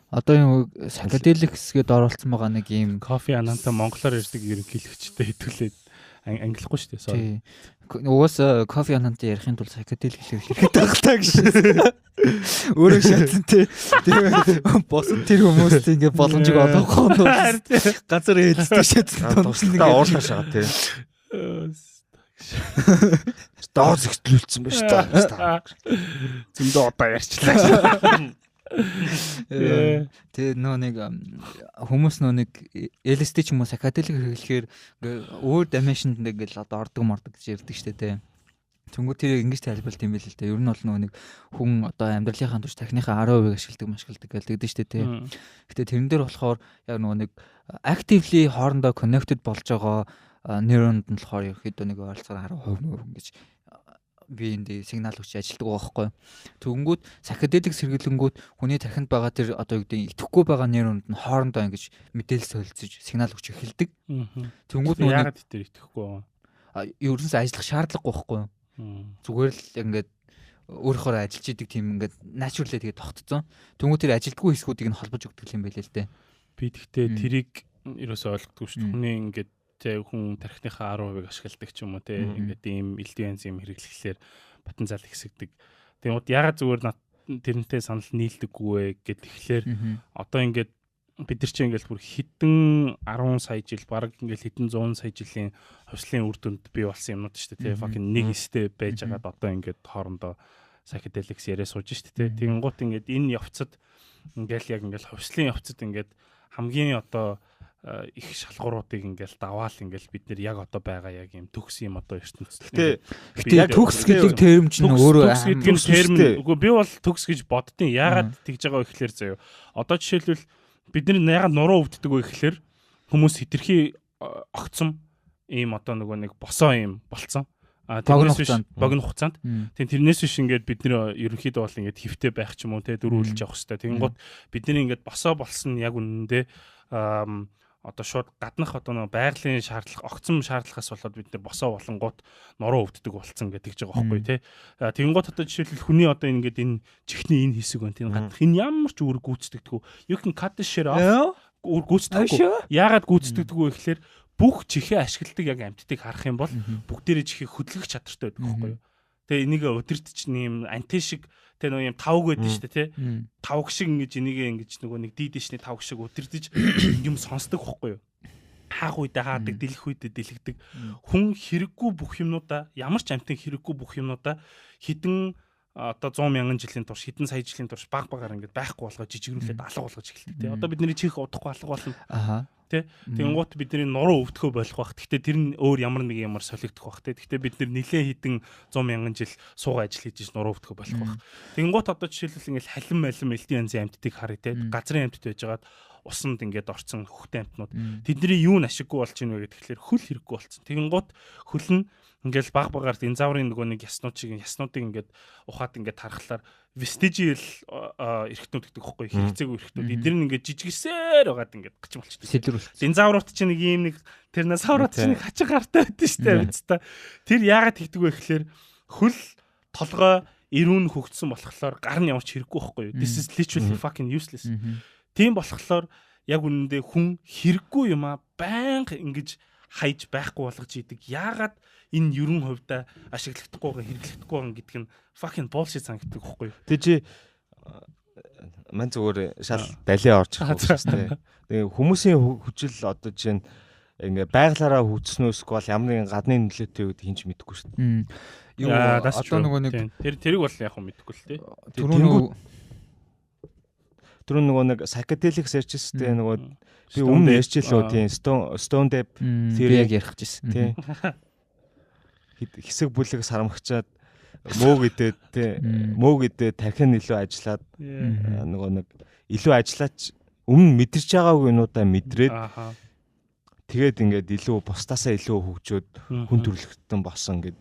Speaker 3: Одоо юм psychedelics гэдээ оруулсан байгаа нэг юм
Speaker 1: кофе ананта монголоор ярьдаг ерөнхийлөгчтэй хэдүүлээд ангилахгүй шүү дээ.
Speaker 3: Sorry. Угаасаа кофе ананта ярихын тулд psychedelic хэлэх хэрэгтэй байх та гэж. Өөрөө шатсан тий. Тэгээ босод тэр хүмүүст ингээ боломжийг олгох нь газар ээлжтэй шатсан.
Speaker 2: Тусдаа уурлаа шагаа тий. Дооз ихтлүүлсэн ба шүү дээ.
Speaker 1: Зөндөө удаа ярьчлаа.
Speaker 3: Тэгээ нөө нэг хүмүүс нөө нэг LSD ч юм уу psychedelic хэрэглэхээр өөр dimension-д ингээл одоо ордог мордог гэж ярьдаг штэ тэ. Тэнгүү тэрийг ингэж тайлбарлалт юм байл л дээ. Ер нь бол нөө нэг хүн одоо амьдралынхаа турш тархиныхаа 10% ашигладаг машигладаг гэлдэгдэн штэ тэ. Гэтэ тэрэн дээр болохоор яг нөгөө нэг actively хоорондоо connected болж байгаа нейронд нь болохоор ерөөхдөө нэг ойролцоогоор 10% ингэж би энд сигнал өгч ажилтдаг байхгүй. Тэгэнгүүт psychedelic сэргэлэнгүүт хүний тархинд байгаа тэр одоо юу гэдэг итгэхгүй байгаа нейронд нь хоорондоо ингэж мэдээлэл солилцож сигнал өгч эхэлдэг. Тэгэнгүүт
Speaker 1: нөгөө яагаад тэр итгэхгүй байгаа?
Speaker 3: Ерөнхийдөө ажиллах шаардлагагүй байхгүй. Зүгээр л ингээд өөрөөхөө ажиллаж идэг тийм ингээд naturally тэгээд тогтцсон. Тэнгүүт тэр ажилтгүй хэсгүүдийг нь холбож өгдөг юм байл л дээ.
Speaker 1: Би тэгтээ тэрийг ерөөсөө ойлгохгүй шүү дээ. Хүний ингээд тэ хүн тархиныхаа 10% ашигладаг ч юм уу те ингээд ийм элдв янз юм хэрэглэхлээр потенциал ихсэгдэг. Тэгмүүд ягаад зүгээр тэрнтэй санал нийлдэггүй вэ гэд тэгэхээр одоо ингээд бид нар чинь ингээд бүр хэдэн 10 сая жил бараг ингээд хэдэн 100 сая жилийн хувьслын үр дүнд бий болсон юмнууд шүү дээ те fucking нэг эстэй байж байгаад одоо ингээд хоорондоо psychedelics яриа сууж шүү дээ те. Тэгэнгუут ингээд энэ явцад ингээд яг ингээд хувьслын явцад ингээд хамгийн одоо их шалгууруудыг ингээл даваал ингээл бид нэр яг одоо байгаа яг юм төгс юм одоо ертөнцид.
Speaker 3: Гэтэ яг төгс гэдэг терм чинь өөрөө
Speaker 1: төгс гэдэг нь терм. Үгүй би бол төгс гэж боддیں۔ Яагаад тэгж байгаа вэ гэхлээр заяа. Одоо жишээлбэл бид нар яагаад нуруу өвддөг вэ гэхлээр хүмүүс хитрхи огцом ийм одоо нөгөө нэг босоо юм болцсон. А тэрнээс биш богино хугацаанд. Тийм тэрнээс биш ингээд бид нэр ерөнхийдөө бол ингээд хөвтэй байх ч юм уу те дөрвөлж явах хэвээр. Тэгэнгუთ бидний ингээд босоо болсон нь яг үнэндээ одоо шууд гаднах одоо нөгөө байгалийн шаардлага, огцом шаардлагаас болоод бид нэр босоо болонгууд нуруу өвддөг болцсон гэдэг тэгж байгаа байхгүй тий. Тэгэнгუთ одоо жишээлбэл хүний одоо ингээд энэ чихний энэ хэсэг байна тийм гаднах энэ ямар ч үүрэг гүйцэтгэдэггүй. You can cut the shit off. Үүрэг гүйцэтгэхгүй. Яагаад гүйцэтгэдэггүй вэ гэхээр бүх чихээ ашигладаг яг амьтдыг харах юм бол бүгдээрээ чихээ хөдлөх чадвартай байдаг байхгүй юу. Тэгээ энийг өдөрт чинь юм антен шиг тэ нөгөө юм тавг байдаг шүү дээ тий. Тавг шиг ингэж энийг ингэж нөгөө нэг дид дэшний тавг шиг өдөртөж юм сонсдог байхгүй юу. Хаах үедээ хаадаг, дэлгэх үедээ дэлгдэг. Хүн хэрэггүй бүх юмнуудаа, ямар ч амьтан хэрэггүй бүх юмнуудаа хэдэн одоо 100 мянган жилийн турш, хэдэн сая жилийн турш баг багаар ингэж байхгүй болгож жижигрүүлээд алга болгож эхэлдэг тий. Одоо бидний чих удахгүй алга болно.
Speaker 3: Аха.
Speaker 1: Тэ? Тэнгуут бидний нуруу өвдөхөө болох бах. Гэхдээ тэр нь өөр ямар нэг юмар солигдох бах. Тэ? Гэхдээ бид нэр нилээ хэдэн 100 мянган жил суугаа ажил хийж нуруу өвдөхөө болох бах. Тэнгуут одоо жишээлбэл ингээл халим малим элдийн янзын амьтдыг харъя тэ. Газрын амьтд байжгаад усанд ингээд орцсон хөхтэн амьтнууд. Тэдний юу н ашиггүй болж ийн вэ гэхээр хөл хэрэггүй болцсон. Тэнгуут хөл нь ингээл баг багаар динозаврын нөгөө нэг яснууд шиг яснуудыг ингээд ухаад ингээд тархлаар вестижиэл эрхтнүүд гэдэг хөхгүй хэрэгцээгүй эрхтнүүд эдгээр нь ингээд жижигсээр байгаад ингээд гачин болчихдог. Динозаврууд чинь нэг ийм нэг тиранозаврууд чинь нэг хачин гартай байдсан шүү дээ биз та. Тэр яагаад тэгдэг вэ гэхээр хөл толгой эрүүн хөгжсөн болохоор гар нь ямар ч хэрэггүй байхгүй юу. This is literally fucking useless. Тийм болохоор яг үнэндээ хүн хэрэггүй юм а байнга ингэж хайж байхгүй болгож идэг. Яагаад энэ ерөн хувьдаа ашиглахдаггүй байгаа, хэрэглэхдэггүй байгаа гэдэг нь fucking bullshit санагддаг байхгүй юу?
Speaker 2: Тэг чи мань зүгээр шал далий орж ирэх шүү дээ. Тэгээ хүмүүсийн хүчил одоо жишээ нь ингээ байглаараа хөгжснөөс бол ямар нэгэн гадны нөлөөтэй гэдэг хинч мэдэхгүй шүү дээ.
Speaker 3: Юу одоо нөгөө нэг
Speaker 1: тэрийг бол яг хөө мэдэхгүй л тий.
Speaker 2: Түрүү нөгөө нэг psychedelic ярьжсэн тий нөгөө би өмнө ярьж лөө тий Stone Depp
Speaker 3: theory яг ярих гэжсэн
Speaker 2: тий. Хэсэг бүлэг сарамгчаад мөөг идээд тий мөөг идээд тархин илүү ажиллаад нөгөө нэг илүү ажиллаач өмнө мэдэрч байгаагүй юмудаа мэдрээд тэгээд ингээд илүү бусдаасаа илүү хөгжөөд хүн төрөлхтөн болсон гэд.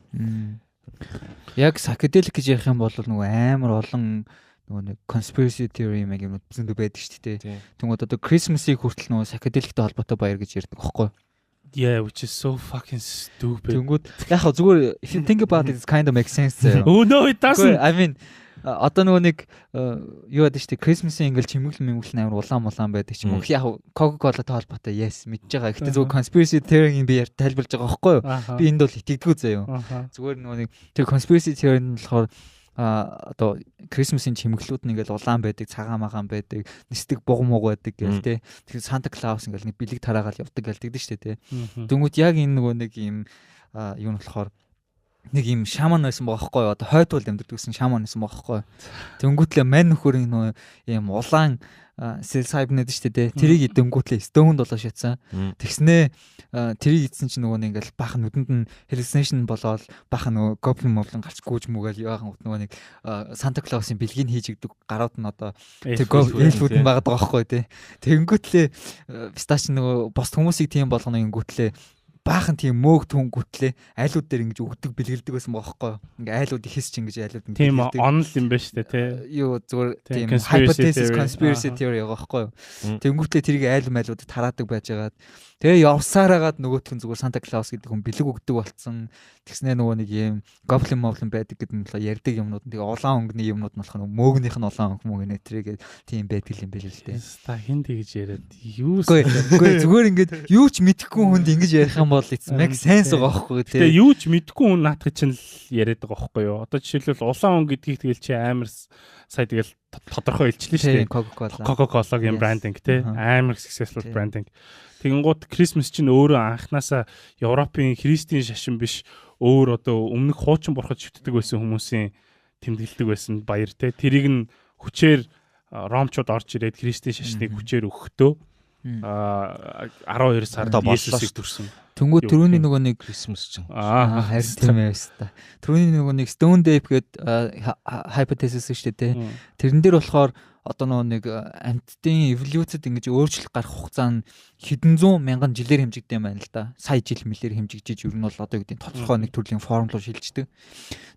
Speaker 3: Яг psychedelic гэж ярих юм бол нөгөө амар олон нөгөө нэг conspiracy theory юм юмнууд зөндөө байдаг шүү дээ. Тэнгүүд одоо Christmas-ийг хүртэл нөгөө psychedelic-тэй холбоотой баяр гэж ярьдаг байхгүй юу?
Speaker 1: Yeah, which is so fucking stupid.
Speaker 3: Тэнгүүд яг хаа зүгээр if you think about it, it kind of makes sense.
Speaker 1: Oh no, it doesn't.
Speaker 3: I mean одоо нөгөө нэг юу байдаг шүү дээ. Christmas-ийн ингээл чимэглэн мэмэглэн амар улаан мулаан байдаг ч юм уу. Яг Coca-Cola-тай холбоотой yes мэдж байгаа. Гэхдээ зүгээр conspiracy theory-г би тайлбарлаж байгаа байхгүй юу? Би энд бол итгэдэггүй заяа. Зүгээр нөгөө нэг тэр conspiracy theory нь болохоор одоо Christmas-ийн чимэглүүд нь ингээл улаан байдаг, цагаан магаан байдаг, нисдэг буг муг байдаг гэл те. Тэгэхээр Santa Claus ингээл нэг бэлэг тараагаал явдаг гэл тэгдэж штэ те. Дөнгөт яг энэ нөгөө нэг юм юу нь болохоор нэг юм шаман байсан байгаа байхгүй юу? Одоо хойд тул амьдардаг гэсэн шаман байсан байгаа байхгүй юу? Дөнгөтлээ мань нөхөрийн нөгөө юм улаан psilocybin гэдэг штэ те. Тэрийг идэнгүүтлээ stoned болоо шатсан. Тэгснээ тэрийг идсэн чинь нөгөө нэг ингээл баахан нүдэнд нь hallucination болоод баахан нөгөө goblin moblin гарч гүйж мүгээл яахан нөгөө нэг Santa Claus-ын бэлгийг хийж игдэг гарууд нь одоо тэр elf-үүд нь байгаад байгаа байхгүй те. Тэгэнгүүтлээ пистач нөгөө бос хүмүүсийг тийм болгоно ингэнгүүтлээ баахан тийм мөөг түнгүүтлээ айлууд дээр ингэж өгдөг бэлгэлдэг байсан бохоггүй. Ингээ айлууд ихэс чи ингэж айлууд
Speaker 1: ингэ тийм онл юм байна шүү дээ тий.
Speaker 3: Юу зүгээр тийм hypothesis conspiracy theory байгаа байхгүй юу. Тэнгүүтлээ тэрийг айл майлуудад тараадаг байжгаад тэгээ явсаар хагаад нөгөөх нь зүгээр Santa Claus гэдэг хүн бэлэг өгдөг болцсон. Тэгснээ нөгөө нэг юм goblin moblin байдаг гэдэг нь болохоор ярьдаг юмнууд нь тэгээ улаан өнгөний юмнууд нь болохоор мөөгнийх нь улаан өнгө мөг нэ тэрийг тийм байдаг юм байл л дээ.
Speaker 1: Та хэн тэгж яриад юу
Speaker 3: Үгүй зүгээр ингээд юу ч мэдэхгүй хүнд ингэж ярих юм бол it's make sense байгаа байхгүй
Speaker 1: тий. Тэгээ юу ч мэдэхгүй хүн наадах чинь л яриад байгаа байхгүй юу. Одоо жишээлбэл улаан өнгө гэдгийг тэгэл чи амар сая тэгэл тодорхой илчлээ шүү дээ.
Speaker 3: Coca-Cola.
Speaker 1: Coca-Cola-гийн брендинг тий. Амар successful branding. Тэгэнгუთ Christmas чинь өөрөө анханасаа Европын христийн шашин биш өөр одоо өмнөх хуучин бурхад шүтдэг байсан хүмүүсийн тэмдэглэдэг байсан баяр тий. Тэрийг нь хүчээр ромчууд орж ирээд христийн шашныг хүчээр өгөхдөө 12 сард Есүсийг төрсөн.
Speaker 3: Тэнгүүд түрүүний нөгөө нэг
Speaker 2: Christmas чинь.
Speaker 3: Харин тийм ээ өста. Түрүүний нөгөө нэг Stone Deep гээд hypothesis шүү дээ тий. Тэрэн дээр болохоор одоо нөгөө нэг амьтдын эволюцид ингэж өөрчлөлт гарах хугацаа нь хэдэн зуун мянган жилээр хэмжигдсэн юм байна л да. Сая жил мэлээр хэмжигдэж ер нь бол одоо гэдэг тодорхой нэг төрлийн форм руу шилждэг.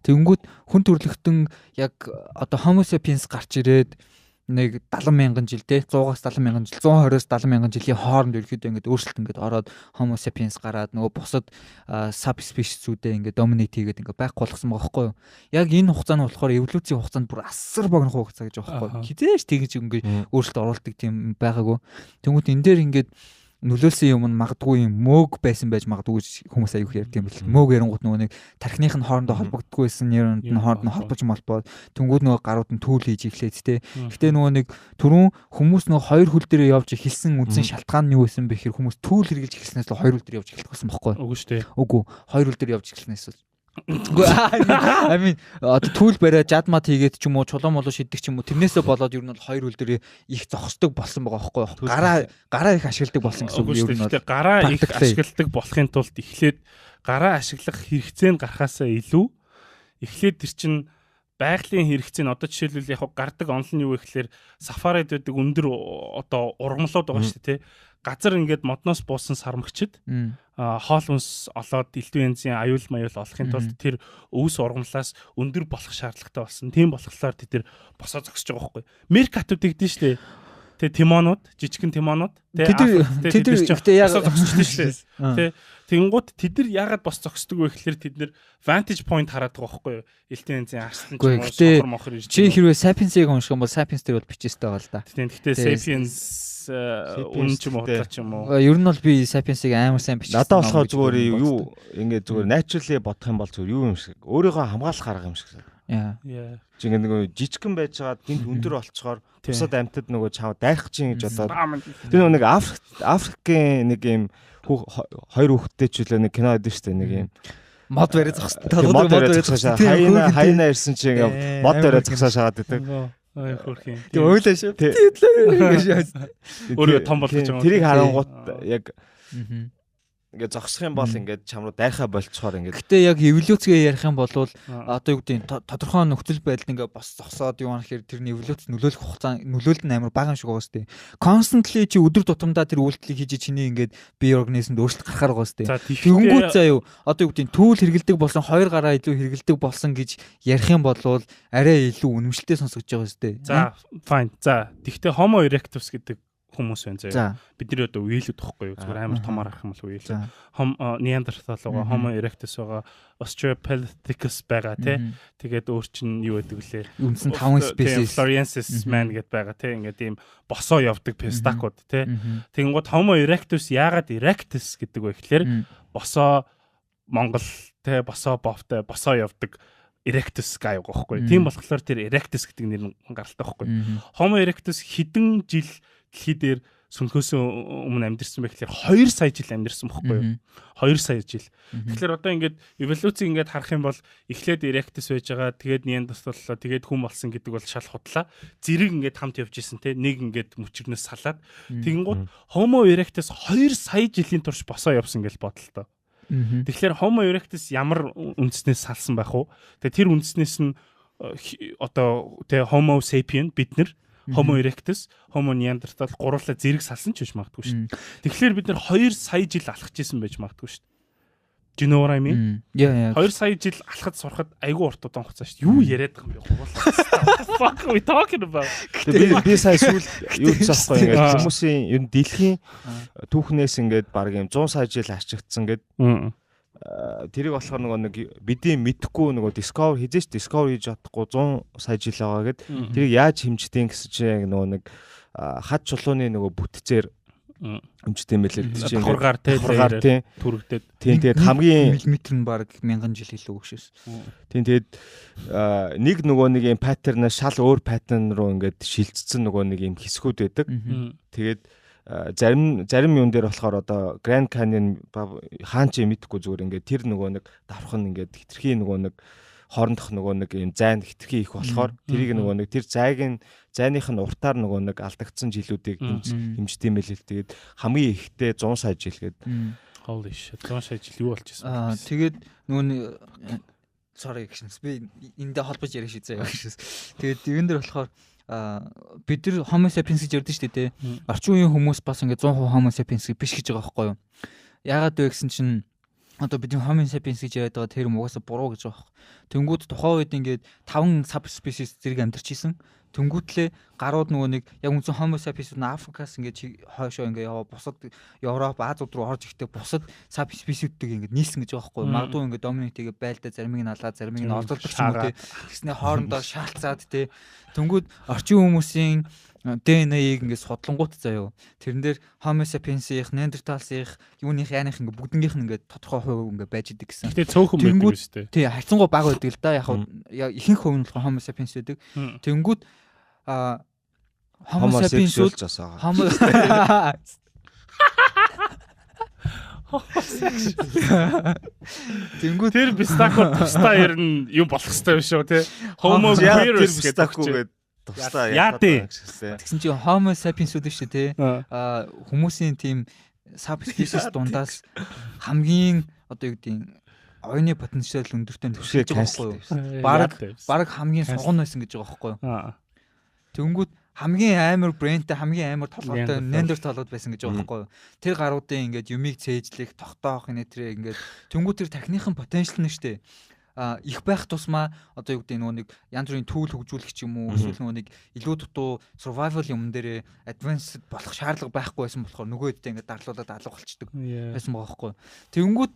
Speaker 3: Тэнгүүд хүн төрөлхтөн яг одоо Homo sapiens гарч ирээд Нэг 70 мянган жил те 100-аас 70 мянган жил 120-оос 70 мянган жилийн хооронд ерөөхдөө ингээд өөрчлөлт ингээд ороод Homo sapiens гараад нөгөө бусад subspecies-үүдээ ингээд dominate хийгээд ингээд байхгүй болгосон байгаа байхгүй юу. Яг энэ хугацаа нь болохоор эволюцийн хугацаанд бүр асар богино хугацаа гэж байгаа байхгүй юу. Хизээш тэгж ингээд өөрчлөлт оруулдаг тийм байгаагүй. Тэнгүүт энэ дээр ингээд нөлөөлсөн юм нь магадгүй юм мөөг байсан байж магадгүй гэж хүмүүс аюух ярьд юм бэл. Мөөг ярингууд нөгөө нэг тархиных нь хоорондоо холбогддоггүй байсан, нейронд нь хооронд нь холбож молбоод тэнгууд нөгөө гарууд нь түүл хийж эхлээд те. Гэтэ нөгөө нэг түрүүн хүмүүс нөгөө хоёр хөл дээрээ явж эхэлсэн үндсэн шалтгаан нь юу байсан бэ гэхээр хүмүүс түүл хэрглэж эхэлснээс л хоёр хөл дээр явж эхэлдэг байсан бохгүй.
Speaker 1: Үгүй шүү дээ.
Speaker 3: Үгүй хоёр хөл дээр явж эхэлснээс л. I mean одоо түүл бариа жадмат хийгээд ч юм уу чулуу молоо шиддэг ч юм уу тэрнээсээ болоод ер нь бол хоёр хөл дээр их зогсдог болсон байгаа байхгүй юу? Гараа их ашигладаг болсон гэсэн үг
Speaker 1: ер нь бол. Гараа их ашигладаг болохын тулд эхлээд гараа ашиглах хэрэгцээ нь гарахаасаа илүү эхлээд тэр чинь байгалийн хэрэгцээ нь одоо жишээлбэл яг гардаг онол нь юу вэ гэхээр сафарид байдаг өндөр одоо ургамлууд байгаа шүү дээ тий. Газар ингээд модноос буусан сармагчд хоол хүнс олоод элдв янзын аюул маюул олохын тулд тэр өвс ургамлаас өндөр болох шаардлагатай болсон. Тийм болохоор тэд тэр босоо зогсож байгаа байхгүй. Меркатууд тэгдэн шүү дээ. Тэ тимонууд, жижигхэн тимонууд тэ тэд нар босоо зогсчихдээ шүү дээ. Тэ тэгэнгუთ тэд нар яагаад бос зогсдог вэ гэхээр тэд нар vantage point хараад байгаа байхгүй юу? Элдв янзын арслан ч юм уу сохор мохор ирж.
Speaker 3: Чи хэрвээ Sapiens-ийг унших юм бол Sapiens дээр бол бичээстэй байгаа л да.
Speaker 1: Тийм. Гэхдээ Sapiens үнэн ч юм уу худлаа ч юм уу.
Speaker 3: Ер нь бол би Sapiens-ийг амар сайн бичсэн.
Speaker 2: Надад болохоор зүгээр юу ингээд зүгээр naturally бодох юм бол зүгээр юу юм шиг өөрийгөө хамгаалах арга юм шиг.
Speaker 3: Яа.
Speaker 2: Чи ингээд нөгөө жижигхэн байж байгаа гинт өндөр болцохоор бусад амьтад нөгөө чав дайрах чинь гэж бодоод тэр нөгөө нэг Африкийн нэг юм хоёр хүүхэдтэй ч үлээ нэг кино байдаг шүү дээ нэг юм
Speaker 3: мод барай зогссон.
Speaker 2: Мод барай зогсоо. Хайна ирсэн чи ингээд мод барай зогсоо шагаад байдаг.
Speaker 1: Ой хөрхийн.
Speaker 3: Тэг ойлаа шүү.
Speaker 1: Өөрөө том болгож байгаа.
Speaker 2: Тэрийг харангуут яг ингээд зогсох юм бол ингээд чам руу дайрхаа болцохоор ингээд.
Speaker 3: Гэтэ яг эволюцгээ ярих юм бол одоо юу гэдэг тодорхой нөхцөл байдалд ингээд бос зогсоод юу гэхээр тэрний эволюц нөлөөлөх хугацаа нөлөөлөл нь амар бага юм шиг байгаа сте. Constantly чи өдөр тутамдаа тэр үйлдэлийг хийж чиний ингээд бие организмд өөрчлөлт гарахаар байгаа сте. Тэгэнгүүт заа юу одоо юу гэдэг түүл хэргэлдэг болсон хоёр гараа илүү хэргэлдэг болсон гэж ярих юм бол арай илүү үнэмшилтэй сонсогдож байгаа сте.
Speaker 1: За fine. За тэгтээ Homo erectus гэдэг хүмүүс байна заяа. Бидний одоо үеэлүүд тахгүй юу? Зүгээр амар томоор харах юм бол үеэл. Неандертал байгаа, Homo erectus байгаа, Australopithecus байгаа тий. Тэгээд өөр чинь юу гэдэг лээ?
Speaker 3: Үндсэн 5 species
Speaker 1: Floresiensis man гэдээ байгаа тий. Ингээд ийм босоо явдаг пестакууд тий. Тэгэнгүүт Homo erectus яагаад erectus гэдэг вэ гэхээр босоо Монгол тий, босоо бовтой, босоо явдаг erectus гай байгаа байхгүй. Тийм болохоор тэр erectus гэдэг нэр нь гаралтай байхгүй. Homo erectus хэдэн жил дэлхий дээр сөнхөөс өмнө амьдэрсэн байх гэхээр 2 сая жил амьдэрсэн бохгүй юу? 2 сая жил. Тэгэхээр одоо ингээд эволюцийг ингээд харах юм бол эхлээд erectus байж байгаа, тэгээд неандертал боллоо, тэгээд хүн болсон гэдэг бол шал худлаа. Зэрэг ингээд хамт явж исэн те, нэг ингээд мөчрнөөс салаад тэгэнгүүт Homo erectus 2 сая жилийн турш босоо явсан гэж бодлоо. Тэгэхээр Homo erectus ямар үндснээс салсан байх вэ? Тэгээд тэр үндснээс нь одоо те Homo sapien бид нар Homo erectus, Homo neanderthal гурлаа зэрэг салсан ч биш магадгүй шүү дээ. Тэгэхээр бид нар 2 сая жил алхаж исэн байж магадгүй шүү дээ. Do you know what I mean?
Speaker 3: Yeah.
Speaker 1: 2 сая жил алхаж сурахад айгүй урт удаан хугацаа шүү дээ. Юу яриад байгаа юм бэ? What the fuck are we talking about?
Speaker 2: Би сая сүүл юу гэсэн аахгүй ингээд хүмүүсийн ер нь дэлхийн түүхнээс ингээд баг юм 100 сая жил ачигдсан гэд. Тэрийг болохоор нөгөө нэг бидний мэдхгүй нөгөө discover хизээч discover хийж чадахгүй 100 сая жил байгаа гэд тэрийг яаж хэмждэг гэсэн чинь яг нөгөө нэг хад чулууны нөгөө бүтцээр хэмждэг юм байлээ. Тэр чинь
Speaker 1: давхаргаар тий түрэгдээд
Speaker 2: тийм тэгээд хамгийн
Speaker 3: миллиметр нь баг 1000 жил илүү өгшөөс.
Speaker 2: Тийм тэгээд нэг нөгөө нэг юм паттерн шал өөр паттерн руу ингээд шилжчихсэн нөгөө нэг юм хэсгүүд байдаг. Тэгээд зарим юм дээр болохоор одоо Grand Canyon хаан ч юм мэдэхгүй зүгээр ингээд тэр нөгөө нэг давхар нь ингээд хитрхи нөгөө нэг хоорондох нөгөө нэг юм зайн хитрхи их болохоор тэрийг нөгөө нэг тэр зайг нь зайных нь уртаар нөгөө нэг алдагдсан жилүүдийг хэмждэг юм байл л. Тэгээд хамгийн ихтэй 100 сая жил гээд.
Speaker 1: Holy shit 100 сая жил юу болж ирсэн.
Speaker 3: Тэгээд нөгөө sorry гэшнэс би эндээ холбож ярих шиг заяа гэшнэс. Тэгээд юун дээр болохоор бид нар Homo sapiens гэж ярьдэн шүү дээ. Орчин үеийн хүмүүс бас ингээд 100% Homo sapiens биш гэж байгаа байхгүй юу? Яагаад вэ гэсэн чинь одоо бидний Homo sapiens гэж яриад байгаа тэр угаасаа буруу гэж байгаа байхгүй. Тэнгүүд тухайн үед ингээд 5 subspecies зэрэг амьдарч исэн. Тэнгүүтлээ гарууд нөгөө нэг яг үндсэн Homo sapiens нь Африкаас ингээд хойшоо ингээд яваа бусад Европ, Азууд руу орж ихдээ бусад subspecies-үүдтэйг ингээд нийлсэн гэж байгаа байхгүй. Магадгүй ингээд dominant хийгээ байлдаа заримыг нь алаад заримыг нь олзолдог ч юм уу те. Тэгснээ хоорондоо шаалцаад те. Тэнгүүд орчин хүмүүсийн DNA-ийг ингээд судлангуут заяо. Тэрэн дээр Homo sapiens-ийнх, Neanderthals-ийнх, юуных яаных ингээд бүгднгийнх нь ингээд тодорхой хувь ингээд байж идэг гэсэн.
Speaker 1: Гэтэ цөөхөн байдаг шүү дээ.
Speaker 3: Тий, харьцангуй бага байдаг л да. Яг ихэнх хувь нь болохоор Homo sapiens байдаг. Тэнгүүд Homo sapiens-үүд Homo Тэнгүүд
Speaker 1: тэр бистако тусдаа ер нь юм болох хэрэгтэй биш үү те. Homo queer
Speaker 2: гэдэг гээд тусдаа
Speaker 1: яа тий.
Speaker 3: Тэгсэн чинь Homo sapiens-үүд шүү дээ те. Хүмүүсийн тийм subspecies дундаас хамгийн одоо юу гэдэг оюуны потенциал өндөртэй төвшөөж байгаа байхгүй юу? Бараг хамгийн суган байсан гэж байгаа байхгүй юу? Тэнгүүд хамгийн амар брендтэй, хамгийн амар толгойтой Neanderthal-ууд байсан гэж байгаа байхгүй юу? Тэр гаруудын ингээд юмыг цээжлэх, тогтоох нэ тэрэ ингээд тэнгүүд тэр тархиныхан потенциал нь шүү дээ. Их байх тусмаа одоо юу гэдэг нөгөө нэг янз бүрийн түүл хөгжүүлэх ч юм уу эсвэл нөгөө нэг илүү дутуу survival юм дээрээ advanced болох шаардлага байхгүй байсан болохоор нөгөө хэдтэй ингээд дарлуулаад алга болчдөг байсан байгаа байхгүй. Тэнгүүд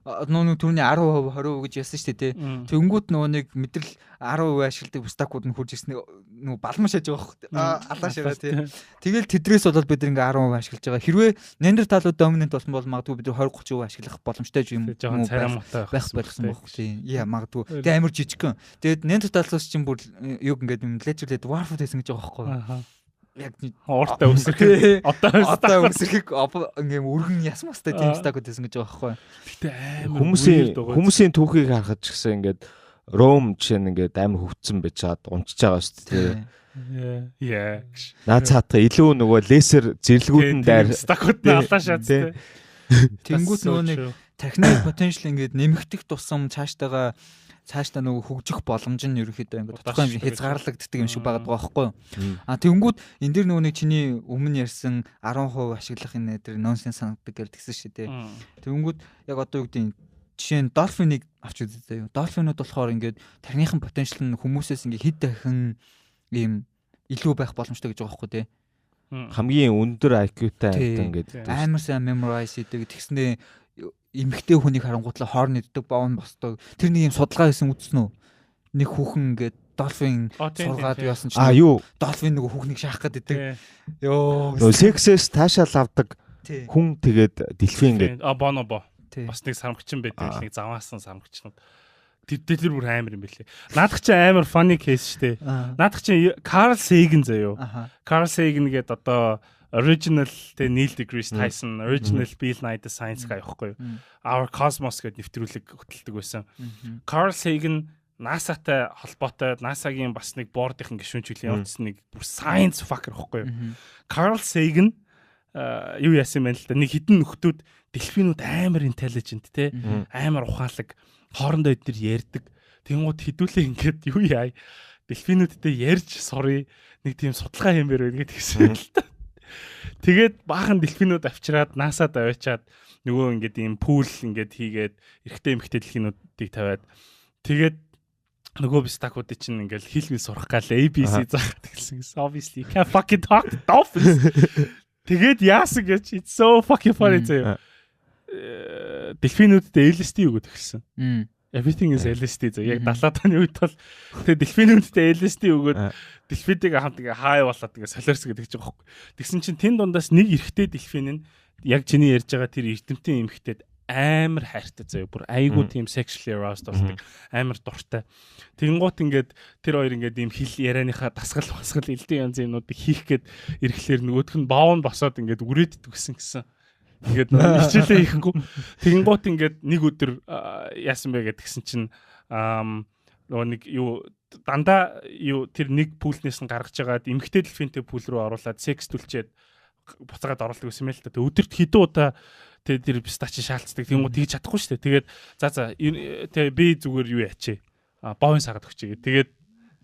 Speaker 3: нөгөө түүний 10% 20% гэж яасан шүү дээ тий. Тэнгүүд нөгөө нэг мэдрэл 10% ашигладаг бустакууд нь хурж ирсэн нөгөө балман шаж байгаа хөөх. Алаа шараа тий. Тэгэл тэдрээс болоод бид ингээ 10% ашиглаж байгаа. Хэрвээ Neanderthal-ууд dominant болсон бол магадгүй бид 20 30% ашиглах боломжтой юм байх болсон байх тий. Яа магадгүй. Тэг амар жижигхэн. Тэгээд Neanderthal-аас чинь бүр юг ингээд юм literally dwarf байсан гэж байгаа байхгүй. Яг
Speaker 1: ууртай өсөрхөг
Speaker 3: одоо өсөрхөг ингээм өргөн ясмастай тийм стакууд байсан гэж байгаа байхгүй.
Speaker 1: Гэтэ амар
Speaker 2: хүмүүсийн түүхийг харахад ч гэсэн ингээд Ром жишээ нь ингээд амар хөвцөн байж чад унчиж байгаа шүү дээ.
Speaker 1: Яа.
Speaker 2: Наа цаатаа илүү нөгөө лесер зэрлэгүүд нь дайр
Speaker 1: стакууд нь алаа шат тий.
Speaker 3: Тэнгүүт нөгөө нэг тархины потенциал ингээд нэмэгдэх тусам цаашдаа нөгөө хөгжих боломж нь ерөнхийдөө ингээд тодорхой хэмжээнд хязгаарлагддаг юм шиг байгаад байгаа байхгүй юу. А тэнгүүд энэ дэр нөгөө нэг чиний өмнө ярьсан 10% ашиглах энэ тэр нонсенс санагддаг гэж тэгсэн шүү дээ. Тэнгүүд яг одоо юу гэдэг жишээ нь долфиныг авч үзье заяа. Долфинууд болохоор ингээд тархиныхан потенциал нь хүмүүсээс ингээд хэд дахин ийм илүү байх боломжтой гэж байгаа байхгүй тий.
Speaker 2: Хамгийн өндөр IQ-тай амьтан гэдэг.
Speaker 3: Амар сайн memorize хийдэг. Тэгснээ эмэгтэй хүнийг харангуутлаа хоорн иддэг, бовн босдог. Тэр нэг юм судалгаа хийсэн үзсэн үү? Нэг хүүхэн ингээд долфин сургаад яасан чинь
Speaker 2: юу?
Speaker 3: Долфин нөгөө хүүхнийг шаах гээд идэг. Йоо.
Speaker 2: Нөгөө сексээс таашаал авдаг хүн тэгээд дельфин гээд
Speaker 1: бонобо. Бас нэг сармагчин байдаг, нэг заваасан сармагчнууд. Тэр бүр амар юм бэлээ. Наадах чи амар funny case штэ. Наадах чи Carl Sagan заяо. Carl Sagan гээд одоо original тэ Neil deGrasse Tyson, original Bill Nye the Science Guy байхгүй юу? Our Cosmos гэдэг нэвтрүүлэг хөтэлдэг байсан. Carl Sagan NASA-тай холбоотой, NASA-гийн бас нэг бордын гишүүн чиглэлийн явуулсан нэг бүр science fucker байхгүй юу? Carl Sagan юу яасан юм бэ л да. Нэг хідэн нөхдүүд дельфинүүд амар intelligent те, амар ухаалаг, хоорондоо эднэр ярьдаг. Тэнгууд хідүүлээ ингээд юу яа? Дельфинүүдтэй ярьж сурыг нэг тийм судалгаа хиймээр байна гэдэг гэсэн л та. Тэгээд баахан дельфинүүд авчираад NASA-д аваачаад нөгөө ингээд ийм пул ингээд хийгээд эрэгтэй эмэгтэй дельфинүүдийг тавиад тэгээд нөгөө бистакуудыг чинь ингээд хэл мэл сурах гал ABC заах гэсэн. Obviously you can't fucking talk to dolphins. Тэгээд яасан гэж it's so fucking funny заяа. Дельфинүүдтэй LSD өгöd эхэлсэн. Everything is LSD зөө. Яг 70-аад оны үед бол тэгээ дельфинүүдтэй LSD өгөөд дельфинтэйг хамт ингээ хай болоод ингээ солиорс гэдэг чинь байхгүй. Тэгсэн чинь тэн дундаас нэг эрэгтэй дельфин нь яг чиний ярьж байгаа тэр эрдэмтэн эмэгтэйд амар хайртай заяа. Бүр айгүй тийм sexually aroused болдог. Амар дуртай. Тэгэнгუут ингээд тэр хоёр ингээд ийм хил ярианыхаа дасгал басгал элдэн янз юмнуудыг хийх гээд ирэхлээр нөгөөх нь боов нь босоод ингээд үрээддэг гэсэн гэсэн. Тэгээд хичээлээ хийхгүй. Тэгэнгუут ингээд нэг өдөр яасан бэ гэдгсэн чинь нөгөө нэг юу дандаа юу тэр нэг пүүлнээс нь гаргаж агаад эмэгтэй дельфинтэй пүүл рүү оруулаад секс түлчээд буцаагаад оруулдаг гэсэн юм л та. Тэг өдөрт хэдэн удаа тэг тэр пистачи шаалцдаг. Тэгэнгუут тэгж чадахгүй шүү дээ. Тэгээд за тэг би зүгээр юу ячээ. Боовын сагаад өгчээ. Тэгээд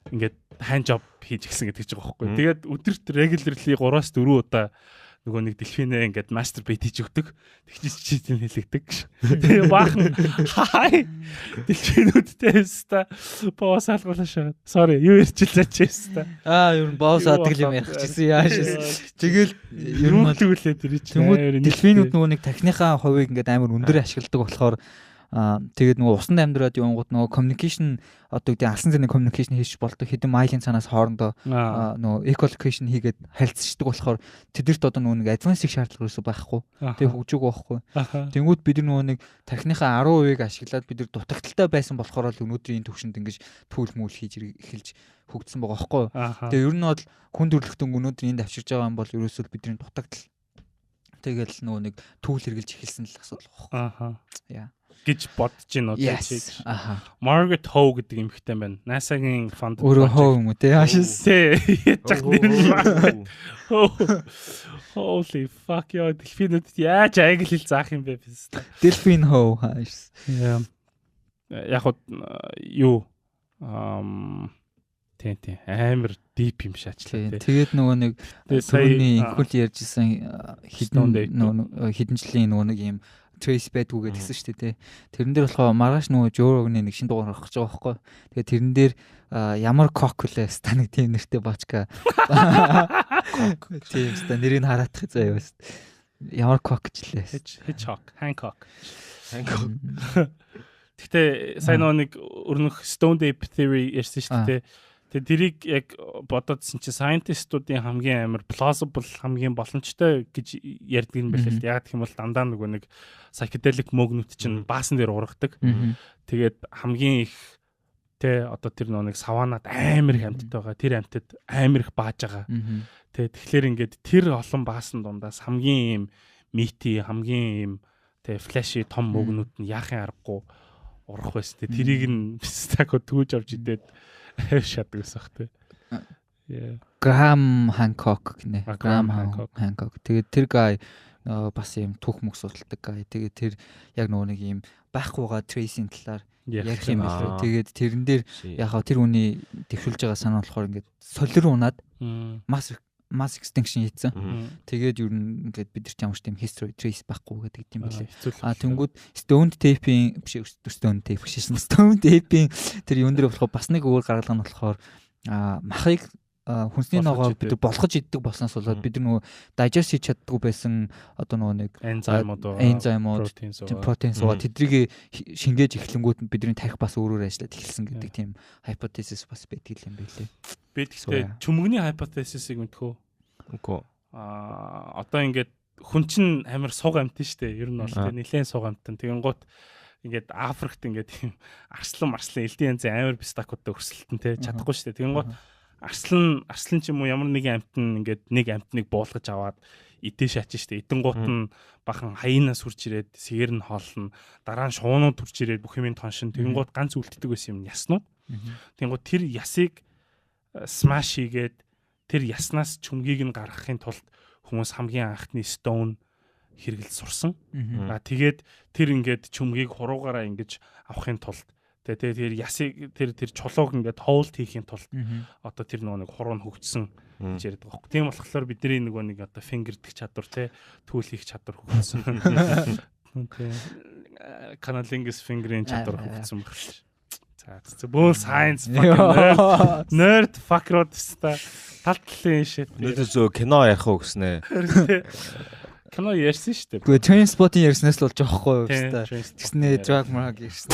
Speaker 1: ингээд hand job хийж гисэн гэдэг чинь байгаа байхгүй. Тэгээд өдөрт regularly 3-4 удаа нөгөө нэг дельфинээ ингээд masturbate хийж өгдөг. Тэгчиж чи хэлэгдэг. Тэгээ баахан хай дельфинүүдтэй өста боос алгуулаа шагаад. Sorry, юу ярьчихлаа чи өста.
Speaker 3: Аа, ер нь боос адаг юм ярих чийсэн яаш. Тэгэл
Speaker 1: ер нь тэгүүлээ тэр
Speaker 3: чинь. Дельфинүүд нөгөө нэг тархиныхаа хувийг ингээд амар өндөр ашигладаг болохоор тэгээд нөгөө усанд амьдраад явангууд нөгөө communication одоо гэдэг алсан зэрний communication хийж болдог хэдэн майлын цаанаас хоорондоо нөгөө echolocation хийгээд харилцдаг болохоор тэдэрт одоо нөгөө нэг advance-ийг шаардлага ерөөсөө байхгүй. Тэгээ хөгжөөгүй байхгүй. Тэнгүүд бид нөгөө нэг тархиныхаа 10%-ийг ашиглаад бид нар дутагдaltaй байсан болохоор л өнөөдрийн төвшөнд ингэж түүл мүл хийж эхэлж хөгжсөн байгаа байхгүй. Тэгээ ер нь бол хүн төрөлхтөн өнөөдөр энд авчирж байгаа юм бол ерөөсөө бидний дутагдал. Тэгэл нөгөө нэг түүл хэрглэж эхэлсэн л асуудал байхгүй.
Speaker 1: Ааха.
Speaker 3: Яа
Speaker 1: гэж бодож байна уу чи. Margaret Howe гэдэг эмэгтэй байна. NASA-гийн фонд.
Speaker 3: Өөрөө Howe юм уу те? Аашис.
Speaker 1: Тэ. Яаж нэр нь Margaret Howe. Holy fuck яа, дельфинүүд яаж англи хэл заах юм бэ биз.
Speaker 3: Delphine Howe хаашис.
Speaker 1: Яг юу тийм амар deep юм шаачлаа
Speaker 3: тий. Тэгээд нөгөө нэг түрүүний инхүүл ярьжсэн хідэн нөгөө хэдэн жилийн нөгөө нэг юм trace байдгүй гэдгсэн шүү дээ тий. Тэрэн дээр болохоор маргааш нөгөө Joe Rogan-ы нэг шинэ дугаар гарах гэж байгаа байхгүй. Тэгээд тэрэн дээр ямар кок вүлээ ста нэг тийм нэртэй бочка. Тийм ста нэрийг хараадах заяа бас. Ямар кок ч лээ.
Speaker 1: Hitchcock, Hancock. Hancock. Гэтэ сайн нөгөө нэг өрнөх Stone Ape Theory ярьсан шүү дээ. Тэгээ тэрийг яг бодоодсэн чи scientist-уудын хамгийн амар plausible хамгийн боломжтой гэж ярьдаг юм байна л. Яг гэх юм бол дандаа нөгөө нэг psychedelic мөгнүүд чинь баасан дээр ургадаг. Тэгээд хамгийн их тэ одоо тэр нөгөө нэг саванад амар их амьтад байгаа. Тэр амьтад амар их бааж байгаа. Тэ тэгэхээр ингээд тэр олон баасан дундаас хамгийн ийм meaty, хамгийн ийм тэ flashy том мөгнүүд нь яахын аргагүй урах байсан. Тэ тэрийг нь стако түүж авч идээд шатдаг гэсэн бах тий.
Speaker 3: Graham Hancock гинэ. Graham Hancock. Тэгээд тэр guy бас юм түүх мөх судалдаг guy. Тэгээд тэр яг нөгөө нэг юм байхгүйгаа tracing талаар ярих юм билүү. Тэгээд тэрэн дээр яг тэр хүний дэвшүүлж байгаа санаа болохоор ингээд солир унаад mass extinction хийсэн. Тэгээд ер нь ингээд бид нар ч ямар ч тийм history trace байхгүй гэдэг юм билээ. А тэнгүүд Stone Tape-ийн биш Stone Tape биш Stone Tape-ийн тэр юун дээр болохоор бас нэг өөр гаргалгаа нь болохоор махыг хүнсний ногоо бид болгож иддэг болсноос болоод бид нөгөө digest хийж чаддгүй байсан одоо нөгөө нэг энзаймууд, протеин суугаа тэдрийг шингээж эхлэнгүүт бидний тарих бас өөрөөр ажиллаад эхэлсэн гэдэг тийм hypothesis бас байдаг юм билээ.
Speaker 1: Би тэгтээ чөмгөний hypothesis-ыг мэдэх үү?
Speaker 2: Үгүй.
Speaker 1: Одоо ингээд хүн чинь амар суг амтэн штэ. Ер нь бол тийм нэлээд суг амтэн. Тэгэнгუут ингээд Африкт ингээд тийм арслан элдийн янзын амар бистакуудтай өрсөлдөн те чадахгүй штэ. Тэгэнгуут арслан ч юм уу ямар нэгэн амтан ингээд нэг амтныг буулгаж аваад идээ шаач штэ. Идэнгуут нь бахан хаяанаас хурж ирээд сэгэр нь хоолно. Дараа нь шуунууд хурж ирээд бүх юмын тоншин. Тэгэнгуут ганц үлддэг байсан юм яснууд. Тэгэнгуут тэр ясыг smash хийгээд тэр яснаас чөмгийг нь гаргахын тулд хүмүүс хамгийн анхны stone хэрэгэлж сурсан. Аа тэгээд тэр ингээд чөмгийг хуруугаараа ингэж авахын тулд тэгээ тэр ясыг тэр чулууг ингээд хоолт хийхин тулд одоо тэр нөгөө нэг хуруу нь хөгжсөн гэж яриад байгаа байхгүй. Тийм болохоор бидний нөгөө нэг одоо finger дэх чадвар те түүл хийх чадвар хөгжсөн. Тэ cunnilingus finger-ийн чадвар хөгжсөн баг. За бөөн science fucking nerd fucker та тал талын shit.
Speaker 2: Өнөөдөр зөө кино ярих уу гэснэ.
Speaker 1: Кино ярьсан шүү дээ.
Speaker 3: Үгүй Trainspotting ярьснаас л болж байгаа хгүй юу та. Тэгснэ drug mark ярьсан.